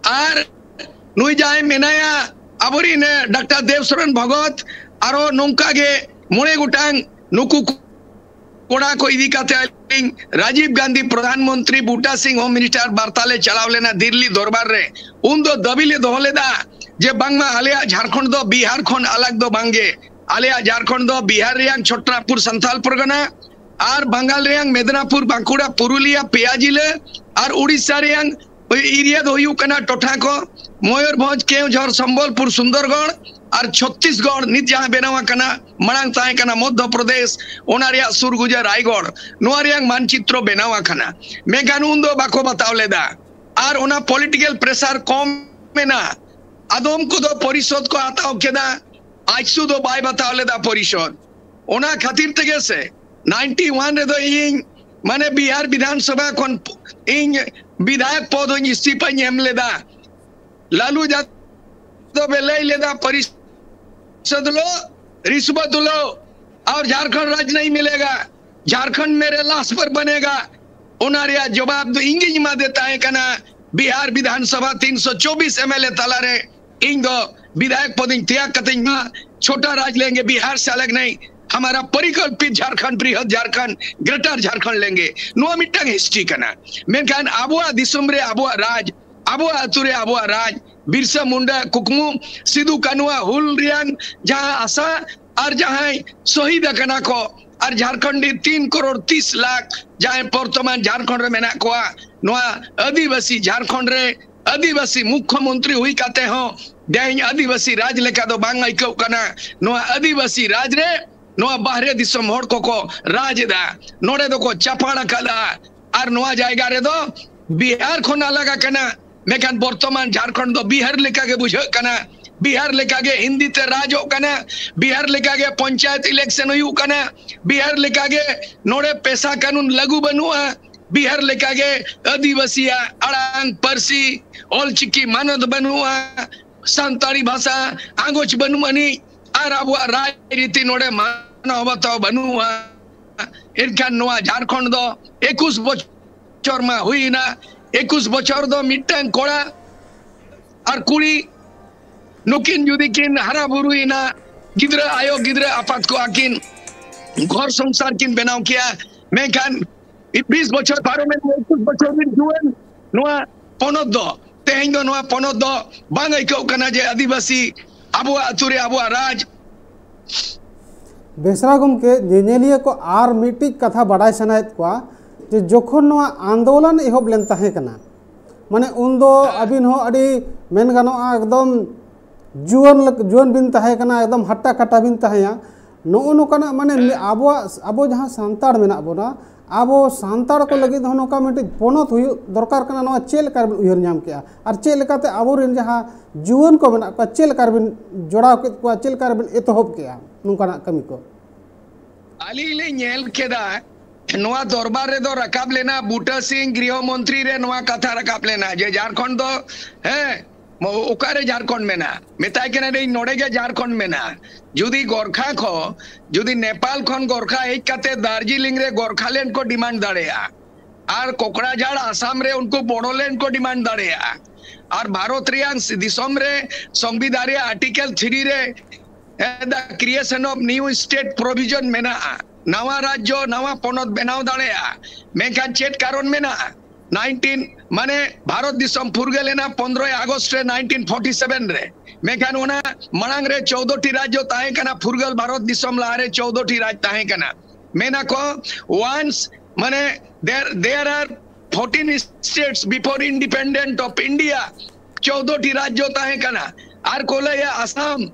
ᱟᱨ ᱱᱩᱭ ᱡᱟᱦᱟᱸᱭ ᱢᱮᱱᱟᱭᱟ ᱟᱵᱚᱨᱤᱱ ᱰᱟᱠᱛᱟᱨ ᱫᱮᱵ ᱥᱚᱨᱮᱱ ᱵᱷᱚᱜᱚᱛ, ᱟᱨᱚ ᱱᱚᱝᱠᱟ ᱜᱮ ᱢᱚᱬᱮ ᱜᱚᱴᱟᱝ ᱱᱩᱠᱩ ᱠᱚᱲᱟ ᱠᱚ ᱤᱫᱤ ᱠᱟᱛᱮ ᱟᱹᱞᱤᱧ ᱨᱟᱡᱤᱵ ᱜᱟᱱᱫᱷᱤ ᱯᱨᱚᱫᱷᱟᱱ ᱢᱚᱱᱛᱨᱤ, ᱵᱩᱴᱟ ᱥᱤᱝ ᱦᱳᱢ ᱢᱤᱱᱤᱥᱴᱟᱨ ᱵᱟᱨᱛᱟ ᱞᱮ ᱪᱟᱞᱟᱣ ᱞᱮᱱᱟ ᱫᱤᱞᱞᱤ ᱫᱚᱨᱵᱟᱨ ᱨᱮ᱾ ᱩᱱ ᱫᱚ ᱫᱟᱹᱵᱤ ᱞᱮ ᱫᱚᱦᱚ ᱞᱮᱫᱟ ᱡᱮ ᱵᱟᱝᱢᱟ ᱟᱞᱮᱭᱟᱜ ᱡᱷᱟᱲᱠᱷᱚᱸᱰ ᱫᱚ ᱵᱤᱦᱟᱨ ᱠᱷᱚᱱ ᱟᱞᱟᱜᱽ ᱫᱚ ᱵᱟᱝᱜᱮ, ᱟᱞᱮᱭᱟᱜ ᱡᱷᱟᱲᱠᱷᱚᱸᱰ ᱫᱚ ᱵᱤᱦᱟᱨ ᱨᱮᱭᱟᱜ ᱪᱷᱚᱴᱨᱟᱯᱩᱨ ᱥᱟᱱᱛᱟᱞ ᱯᱚᱨᱜᱟᱱᱟ ᱟᱨ ᱵᱟᱝᱜᱟᱞ ᱨᱮᱭᱟᱜ ᱢᱮᱫᱽᱱᱟᱯᱩᱨ, ᱵᱟᱸᱠᱩᱲᱟ, ᱯᱩᱨᱩᱞᱤᱭᱟ, ᱯᱮᱭᱟ ᱡᱤᱞᱟᱹ ᱟᱨ ᱩᱲᱤᱥᱥᱟ ᱨᱮᱭᱟᱜ ᱮᱨᱤᱭᱟ ᱫᱚ ᱦᱩᱭᱩᱜ ᱠᱟᱱᱟ ᱴᱚᱴᱷᱟ ᱠᱚ ᱢᱚᱭᱩᱨᱵᱷᱚᱸᱡᱽ, ᱠᱮᱣᱡᱷᱚᱨ, ᱥᱚᱢᱵᱚᱞᱯᱩᱨ, ᱥᱩᱱᱫᱚᱨᱜᱚᱲ ᱟᱨ ᱪᱷᱚᱛᱛᱤᱥᱜᱚᱲ, ᱱᱤᱛ ᱡᱟᱦᱟᱸ ᱵᱮᱱᱟᱣ ᱟᱠᱟᱱᱟ, ᱢᱟᱲᱟᱝ ᱛᱟᱦᱮᱸ ᱠᱟᱱᱟ ᱢᱚᱫᱽᱫᱷᱚ ᱯᱨᱚᱫᱮᱥ, ᱚᱱᱟ ᱨᱮᱭᱟᱜ ᱥᱩᱨᱜᱩᱡᱟ ᱨᱟᱭᱜᱚᱲ, ᱱᱚᱣᱟ ᱨᱮᱭᱟᱜ ᱢᱟᱱᱪᱤᱛᱨᱚ ᱵᱮᱱᱟᱣ ᱟᱠᱟᱱᱟ᱾ ᱢᱮᱱᱠᱷᱟᱱ ᱩᱱ ᱫᱚ ᱵᱟᱠᱚ ᱵᱟᱛᱟᱣ ᱞᱮᱫᱟ᱾ ᱟᱨ ᱚᱱᱟ ᱯᱚᱞᱤᱴᱤᱠᱟᱞ ᱯᱨᱮᱥᱟᱨ ᱠᱚᱢ ᱢᱮᱱᱟ᱾ ᱟᱫᱚᱢ ᱠᱚᱫᱚ ᱯᱚᱨᱤᱥᱚᱫ ᱠᱚ ᱦᱟᱛᱟᱣ ᱠᱮᱫᱟ, ᱟᱡᱥᱩ ᱫᱚ ᱵᱟᱭ ᱵᱟᱛᱟᱣ ᱞᱮᱫᱟ ᱯᱚᱨᱤᱥᱚᱫ᱾ ᱚᱱᱟ ᱠᱷᱟᱹᱛᱤᱨ ᱛᱮᱜᱮ ᱥᱮ ninety one ᱨᱮᱫᱚ ᱤᱧ ᱢᱟᱱᱮ ᱵᱤᱦᱟᱨ ᱵᱤᱫᱷᱟᱱ ᱥᱚᱵᱷᱟ ᱠᱷᱚᱱ ᱤᱧ ᱵᱤᱫᱷᱟᱭᱚᱠ ᱯᱚᱫ ᱦᱚᱸᱧ ᱤᱥᱛᱤᱯᱷᱟᱧ ᱮᱢ ᱞᱮᱫᱟ᱾ ᱞᱟᱞᱩ ᱡᱟᱫᱚᱵ ᱮ ᱞᱟᱹᱭ ᱞᱮᱫᱟ, ᱯᱚᱨᱤᱥᱚᱫ ᱞᱚ, ᱨᱤᱥᱣᱚᱛ ᱞᱚ, ᱟᱨ ᱡᱷᱟᱨᱠᱷᱚᱸᱰ ᱨᱟᱡᱽ ᱱᱟᱦᱤ ᱢᱤᱞᱮᱜᱟ, ᱡᱷᱟᱨᱠᱷᱚᱸᱰ ᱢᱮᱨᱮ ᱞᱟᱥ ᱯᱟᱨ ᱵᱟᱱᱮᱜᱟ᱾ ᱚᱱᱟ ᱨᱮᱭᱟᱜ ᱡᱚᱵᱟᱵ ᱫᱚ ᱤᱧ ᱜᱤᱧ ᱮᱢᱟᱫᱮ ᱛᱟᱦᱮᱸ ᱠᱟᱱᱟ᱾ ᱵᱤᱦᱟᱨ ᱵᱤᱫᱷᱟᱱ ᱥᱚᱵᱷᱟ ᱛᱤᱱᱥᱚ ᱪᱚᱵᱵᱤᱥ ᱮᱢ ᱮᱞ ᱮ ᱛᱟᱞᱟᱨᱮ ᱤᱧ ᱫᱚ ᱵᱤᱫᱷᱟᱭᱚᱠ ᱯᱚᱫᱤᱧ ᱛᱮᱭᱟᱜ ᱠᱟᱛᱮᱧ ᱢᱟ, ᱪᱷᱳᱴᱟ ᱨᱟᱡᱽ ᱞᱮᱝᱜᱮ, ᱵᱤᱦᱟᱨ ᱥᱮ ᱟᱞᱟᱜᱽ ᱱᱟᱦᱤ, ᱦᱟᱢᱟᱨᱟ ᱯᱚᱨᱤᱠᱚᱞᱯᱤᱛ ᱡᱷᱟᱨᱠᱷᱚᱸᱰ, ᱵᱨᱤᱦᱚᱫ ᱡᱷᱟᱨᱠᱷᱚᱸᱰ, ᱜᱨᱮᱴᱟᱨ ᱡᱷᱟᱨᱠᱷᱚᱸᱰ ᱞᱮᱝᱜᱮ᱾ ᱱᱚᱣᱟ ᱢᱤᱫᱴᱟᱝ ᱦᱤᱥᱴᱨᱤ ᱠᱟᱱᱟ᱾ ᱢᱮᱱᱠᱷᱟᱱ ᱟᱵᱚᱣᱟᱜ ᱫᱤᱥᱚᱢ ᱨᱮ ᱟᱵᱚᱣᱟᱜ ᱨᱟᱡᱽ, ᱟᱵᱚᱣᱟᱜ ᱟᱹᱛᱩ ᱨᱮ ᱟᱵᱚᱣᱟᱜ ᱨᱟᱡᱽ, ᱵᱤᱨᱥᱟ ᱢᱩᱱᱰᱟ ᱠᱩᱠᱢᱩ, ᱥᱤᱫᱩ ᱠᱟᱹᱱᱩᱣᱟᱜ ᱦᱩᱞ ᱨᱮᱭᱟᱝ ᱡᱟᱦᱟᱸ ᱟᱥᱟ ᱟᱨ ᱡᱟᱦᱟᱸᱭ ᱥᱚᱦᱤᱫ ᱟᱠᱟᱱᱟ ᱠᱚ, ᱟᱨ ᱡᱷᱟᱨᱠᱷᱚᱸᱰᱤ ᱛᱤᱱ ᱠᱚᱨᱳᱲ ᱛᱤᱥ ᱞᱟᱠᱷ ᱡᱟᱦᱟᱸᱭ ᱵᱚᱨᱛᱚᱢᱟᱱ ᱡᱷᱟᱨᱠᱷᱚᱸᱰ ᱨᱮ ᱢᱮᱱᱟᱜ ᱠᱚᱣᱟ, ᱱᱚᱣᱟ ᱟᱹᱫᱤᱵᱟᱹᱥᱤ ᱡᱷᱟᱨᱠᱷᱚᱸᱰ ᱨᱮ ᱟᱹᱫᱤᱵᱟᱹᱥᱤ ᱢᱩᱠᱠᱷᱚ ᱢᱚᱱᱛᱨᱤ ᱦᱩᱭ ᱠᱟᱛᱮ ᱦᱚᱸ ᱛᱮᱦᱮᱧ ᱟᱹᱫᱤᱵᱟᱹᱥᱤ ᱨᱟᱡᱽ ᱞᱮᱠᱟ ᱫᱚ ᱵᱟᱝ ᱟᱹᱭᱠᱟᱹᱜ ᱠᱟᱱᱟ᱾ ᱱᱚᱣᱟ ᱟᱹᱫᱤᱵᱟᱹᱥᱤ ᱨᱟᱡᱽ ᱨᱮ ᱱᱚᱣᱟ ᱵᱟᱦᱨᱮ ᱫᱤᱥᱚᱢ ᱦᱚᱲ ᱠᱚᱠᱚ ᱨᱟᱡᱽ ᱮᱫᱟ, ᱱᱚᱰᱮ ᱫᱚᱠᱚ ᱪᱟᱯᱟᱲ ᱟᱠᱟᱫᱟ᱾ ᱟᱨ ᱱᱚᱣᱟ ᱡᱟᱭᱜᱟ ᱨᱮᱫᱚ ᱵᱤᱦᱟᱨ ᱠᱷᱚᱱ ᱟᱞᱟᱜᱽ ᱟᱠᱟᱱᱟ᱾ ᱢᱮᱱᱠᱷᱟᱱ ᱵᱚᱨᱛᱚᱢᱟᱱ ᱡᱷᱟᱲᱠᱷᱚᱸᱰ ᱫᱚ ᱵᱤᱦᱟᱨ ᱞᱮᱠᱟ ᱜᱮ ᱵᱩᱡᱷᱟᱹᱜ ᱠᱟᱱᱟ᱾ ᱵᱤᱦᱟᱨ ᱞᱮᱠᱟ ᱜᱮ ᱦᱤᱱᱫᱤ ᱛᱮ ᱨᱟᱡᱚᱜ ᱠᱟᱱᱟ᱾ ᱵᱤᱦᱟᱨ ᱞᱮᱠᱟ ᱜᱮ ᱯᱚᱧᱪᱟᱭᱮᱛ ᱤᱞᱮᱠᱥᱚᱱ ᱦᱩᱭᱩᱜ ᱠᱟᱱᱟ᱾ ᱵᱤᱦᱟᱨ ᱞᱮᱠᱟ ᱜᱮ ᱱᱚᱰᱮ ᱯᱮᱥᱟ ᱠᱟᱹᱱᱩᱱ ᱞᱟᱹᱜᱩ ᱵᱟᱹᱱᱩᱜᱼᱟ᱾ ᱵᱤᱦᱟᱨ ᱞᱮᱠᱟ ᱜᱮ ᱟᱹᱫᱤᱵᱟᱹᱥᱤᱭᱟᱜ ᱟᱲᱟᱝ, ᱯᱟᱹᱨᱥᱤ, ᱚᱞᱪᱤᱠᱤ ᱢᱟᱱᱚᱛ ᱵᱟᱹᱱᱩᱜᱼᱟ᱾ ᱥᱟᱱᱛᱟᱲᱤ ᱵᱷᱟᱥᱟ ᱟᱸᱜᱚᱪ ᱵᱟᱹᱱᱩᱜ ᱟᱹᱱᱤᱡ ᱟᱨ ᱟᱵᱚᱣᱟᱜ ᱨᱟᱡᱽᱱᱤᱛᱤ ᱱᱚᱰᱮ ᱢᱟᱱᱟᱣ ᱵᱟᱛᱟᱣ ᱵᱟᱹᱱᱩᱜᱼᱟ᱾ ᱮᱱᱠᱷᱟᱱ ᱱᱚᱣᱟ ᱡᱷᱟᱲᱠᱷᱚᱸᱰ ᱫᱚ ᱮᱠᱩᱥ ᱵᱚᱪᱷᱚᱨ ᱢᱟ ᱦᱩᱭᱮᱱᱟ᱾ ᱮᱠᱩᱥ ᱵᱚᱪᱷᱚᱨ ᱫᱚ ᱢᱤᱫᱴᱟᱝ ᱠᱚᱲᱟ ᱟᱨ ᱠᱩᱲᱤ ᱱᱩᱠᱤᱱ ᱡᱩᱫᱤ ᱠᱤᱱ ᱦᱟᱨᱟ ᱵᱩᱨᱩᱭᱮᱱᱟ, ᱜᱤᱫᱽᱨᱟᱹ ᱟᱭᱳ ᱜᱤᱫᱽᱨᱟᱹ ᱟᱯᱟᱛ ᱠᱚ ᱟᱹᱠᱤᱱ ᱜᱷᱚᱨ ᱥᱚᱝᱥᱟᱨ ᱠᱤᱱ ᱵᱮᱱᱟᱣ ᱠᱮᱭᱟ᱾ ᱢᱮᱱᱠᱷᱟᱱ ᱵᱤᱥ ᱵᱚᱪᱷᱚᱨ ᱯᱟᱨᱚᱢᱮᱱ, ᱮᱠᱩᱥ ᱵᱚᱪᱷᱚᱨ ᱨᱤᱱ ᱡᱩᱣᱟᱹᱱ ᱱᱚᱣᱟ ᱯᱚᱱᱚᱛ ᱫᱚ, ᱛᱮᱦᱮᱧ ᱫᱚ ᱱᱚᱣᱟ ᱯᱚᱱᱚᱛ ᱫᱚ ᱵᱟᱝ ᱟᱹᱭᱠᱟᱹᱜ ᱠᱟᱱᱟ ᱡᱮ ᱟᱹᱫᱤᱵᱟᱹᱥᱤ ᱟᱵᱚᱣᱟᱜ ᱟᱹᱛᱩ ᱨᱮ ᱟᱵᱚᱣᱟᱜ ᱨᱟᱡᱽ᱾ ᱵᱮᱥᱨᱟ ᱜᱚᱢᱠᱮ, ᱧᱮᱧᱮᱞᱤᱭᱟᱹ ᱠᱚ ᱟᱨ ᱢᱤᱫᱴᱤᱡ ᱠᱟᱛᱷᱟ ᱵᱟᱰᱟᱭ ᱥᱟᱱᱟᱭᱮᱫ ᱠᱚᱣᱟ ᱡᱮ ᱡᱚᱠᱷᱚᱱ ᱱᱚᱣᱟ ᱟᱱᱫᱳᱞᱚᱱ ᱮᱦᱚᱵ ᱞᱮᱱ ᱛᱟᱦᱮᱸ ᱠᱟᱱᱟ, ᱢᱟᱱᱮ ᱩᱱᱫᱚ ᱟᱹᱵᱤᱱ ᱦᱚᱸ ᱟᱹᱰᱤ ᱢᱮᱱ ᱜᱟᱱᱚᱜᱼᱟ ᱮᱠᱫᱚᱢ ᱡᱩᱣᱟᱹᱱ ᱞᱮᱠ- ᱡᱩᱣᱟᱹᱱ ᱵᱤᱱ ᱛᱟᱦᱮᱸ ᱠᱟᱱᱟ, ᱮᱠᱫᱚᱢ ᱦᱟᱴᱴᱟ ᱠᱟᱴᱟ ᱵᱤᱱ ᱛᱟᱦᱮᱸᱭᱟ᱾ ᱱᱚᱜᱼᱚ ᱱᱚᱝᱠᱟᱱᱟᱜ ᱢᱟᱱᱮ ᱢᱤ- ᱟᱵᱚᱣᱟᱜ ᱟᱵᱚ ᱡᱟᱦᱟᱸ ᱥᱟᱱᱛᱟᱲ ᱢᱮᱱᱟᱜ ᱵᱚᱱᱟ, ᱟᱵᱚ ᱥᱟᱱᱛᱟᱲ ᱠᱚ ᱞᱟᱹᱜᱤᱫ ᱦᱚᱸ ᱱᱚᱝᱠᱟ ᱢᱤᱫᱴᱤᱡ ᱯᱚᱱᱚᱛ ᱦᱩᱭᱩᱜ ᱫᱚᱨᱠᱟᱨ ᱠᱟᱱᱟ, ᱱᱚᱣᱟ ᱪᱮᱫ ᱞᱮᱠᱟ ᱨᱮᱵᱤᱱ ᱩᱭᱦᱟᱹᱨ ᱧᱟᱢ ᱠᱮᱜᱼᱟ? ᱟᱨ ᱪᱮᱫ ᱞᱮᱠᱟᱛᱮ ᱟᱵᱚᱨᱮᱱ ᱡᱟᱦᱟᱸ ᱡᱩᱣᱟᱹᱱ ᱠᱚ ᱢᱮᱱᱟᱜ ᱠᱚᱣᱟ, ᱪᱮᱫ ᱞᱮᱠᱟ ᱨᱮᱵᱤᱱ ᱡᱚᱲᱟᱣ ᱠᱮᱫ ᱠᱚᱣᱟ, ᱪᱮᱫ ᱞᱮᱠᱟ ᱨᱮᱵᱤᱱ ᱮᱛᱚᱦᱚᱵ ᱠᱮᱜᱼᱟ ᱱᱚᱝᱠᱟᱱᱟᱜ ᱠᱟᱹᱢᱤ ᱠᱚ? ᱟᱹᱞᱤᱧ ᱞᱤᱧ ᱧᱮᱞ ᱠᱮᱫᱟ, ᱱᱚᱣᱟ ᱫᱚᱨᱵᱟᱨ ᱨᱮᱫᱚ ᱨᱟᱠᱟᱵ ᱞᱮᱱᱟ, ᱵᱩᱴᱟᱹ ᱥᱤᱝ ᱜᱨᱤᱦᱚ ᱢᱚᱱᱛᱨᱤ ᱨᱮ ᱱᱚᱣᱟ ᱠᱟᱛᱷᱟ ᱨᱟᱠᱟᱵ ᱞᱮᱱᱟ ᱡᱮ ᱡᱷᱟᱲᱠᱷᱚᱸᱰ ᱫᱚ, ᱦᱮᱸ, ᱢᱚ- ᱚᱠᱟᱨᱮ ᱡᱷᱟᱲᱠᱷᱚᱸᱰ ᱢᱮᱱᱟᱜᱼᱟ? ᱢᱮᱛᱟᱭ ᱠᱟᱱᱟ ᱞᱤᱧ, ᱱᱚᱰᱮ ᱜᱮ ᱡᱷᱟᱲᱠᱷᱚᱸᱰ ᱢᱮᱱᱟᱜᱼᱟ᱾ ᱡᱩᱫᱤ ᱜᱚᱨᱠᱷᱟ ᱠᱚ, ᱡᱩᱫᱤ ᱱᱮᱯᱟᱞ ᱠᱷᱚᱱ ᱜᱚᱨᱠᱷᱟ ᱦᱮᱡ ᱠᱟᱛᱮ ᱫᱟᱨᱡᱤᱞᱤᱝ ᱨᱮ ᱜᱚᱨᱠᱷᱟᱞᱮᱱᱰ ᱠᱚ ᱰᱤᱢᱟᱱᱰ ᱫᱟᱲᱮᱭᱟᱜᱼᱟ, ᱟᱨ ᱠᱚᱠᱲᱟᱡᱷᱟᱲ ᱟᱥᱟᱢ ᱨᱮ ᱩᱱᱠᱩ ᱵᱚᱰᱳᱞᱮᱱᱰ ᱠᱚ ᱰᱤᱢᱟᱱᱰ ᱫᱟᱲᱮᱭᱟᱜᱼᱟ, ᱟᱨ ᱵᱷᱟᱨᱚᱛ ᱨᱮᱭᱟᱜ ᱫᱤᱥᱚᱢ ᱨᱮ ᱥᱚᱝᱵᱤᱫᱷᱟᱱ ᱨᱮᱭᱟᱜ ᱟᱨᱴᱤᱠᱮᱞ ᱛᱷᱨᱤ ᱨᱮ the creation of new state provision ᱢᱮᱱᱟᱜᱼᱟ, ᱱᱟᱣᱟ ᱨᱟᱡᱽᱡᱚ, ᱱᱟᱣᱟ ᱯᱚᱱᱚᱛ ᱵᱮᱱᱟᱣ ᱫᱟᱲᱮᱭᱟᱜᱼᱟ᱾ ᱢᱮᱱᱠᱷᱟᱱ ᱪᱮᱫ ᱠᱟᱨᱚᱱ ᱢᱮᱱᱟᱜᱼᱟ? ᱱᱟᱭᱤᱱᱴᱤᱱ ᱢᱟᱱᱮ ᱵᱷᱟᱨᱚᱛ ᱫᱤᱥᱚᱢ ᱯᱷᱩᱨᱜᱟᱹᱞ ᱮᱱᱟ ᱯᱚᱱᱫᱽᱨᱚᱭ ᱟᱜᱚᱥᱴ ᱨᱮ ᱱᱟᱭᱤᱱᱴᱤᱱ ᱯᱷᱚᱨᱴᱤ ᱥᱮᱵᱷᱮᱱ ᱨᱮ, ᱢᱮᱱᱠᱷᱟᱱ ᱚᱱᱟ ᱢᱟᱲᱟᱝ ᱨᱮ ᱪᱳᱣᱫᱚ ᱴᱤ ᱨᱟᱡᱽᱡᱚ ᱛᱟᱦᱮᱸ ᱠᱟᱱᱟ, ᱯᱷᱩᱨᱜᱟᱹᱞ ᱵᱷᱟᱨᱚᱛ ᱫᱤᱥᱚᱢ ᱞᱟᱦᱟᱨᱮ ᱪᱳᱣᱫᱚ ᱴᱤ ᱨᱟᱡᱽ ᱛᱟᱦᱮᱸ ᱠᱟᱱᱟ᱾ ᱢᱮᱱᱟᱠᱚ, once ᱢᱟᱱᱮ there there are fourteen states before independent of India, ᱪᱳᱣᱫᱚ ᱴᱤ ᱨᱟᱡᱽᱡᱚ ᱛᱟᱦᱮᱸ ᱠᱟᱱᱟ᱾ ᱟᱨ ᱠᱚ ᱞᱟᱹᱭᱟ ᱟᱥᱟᱢ,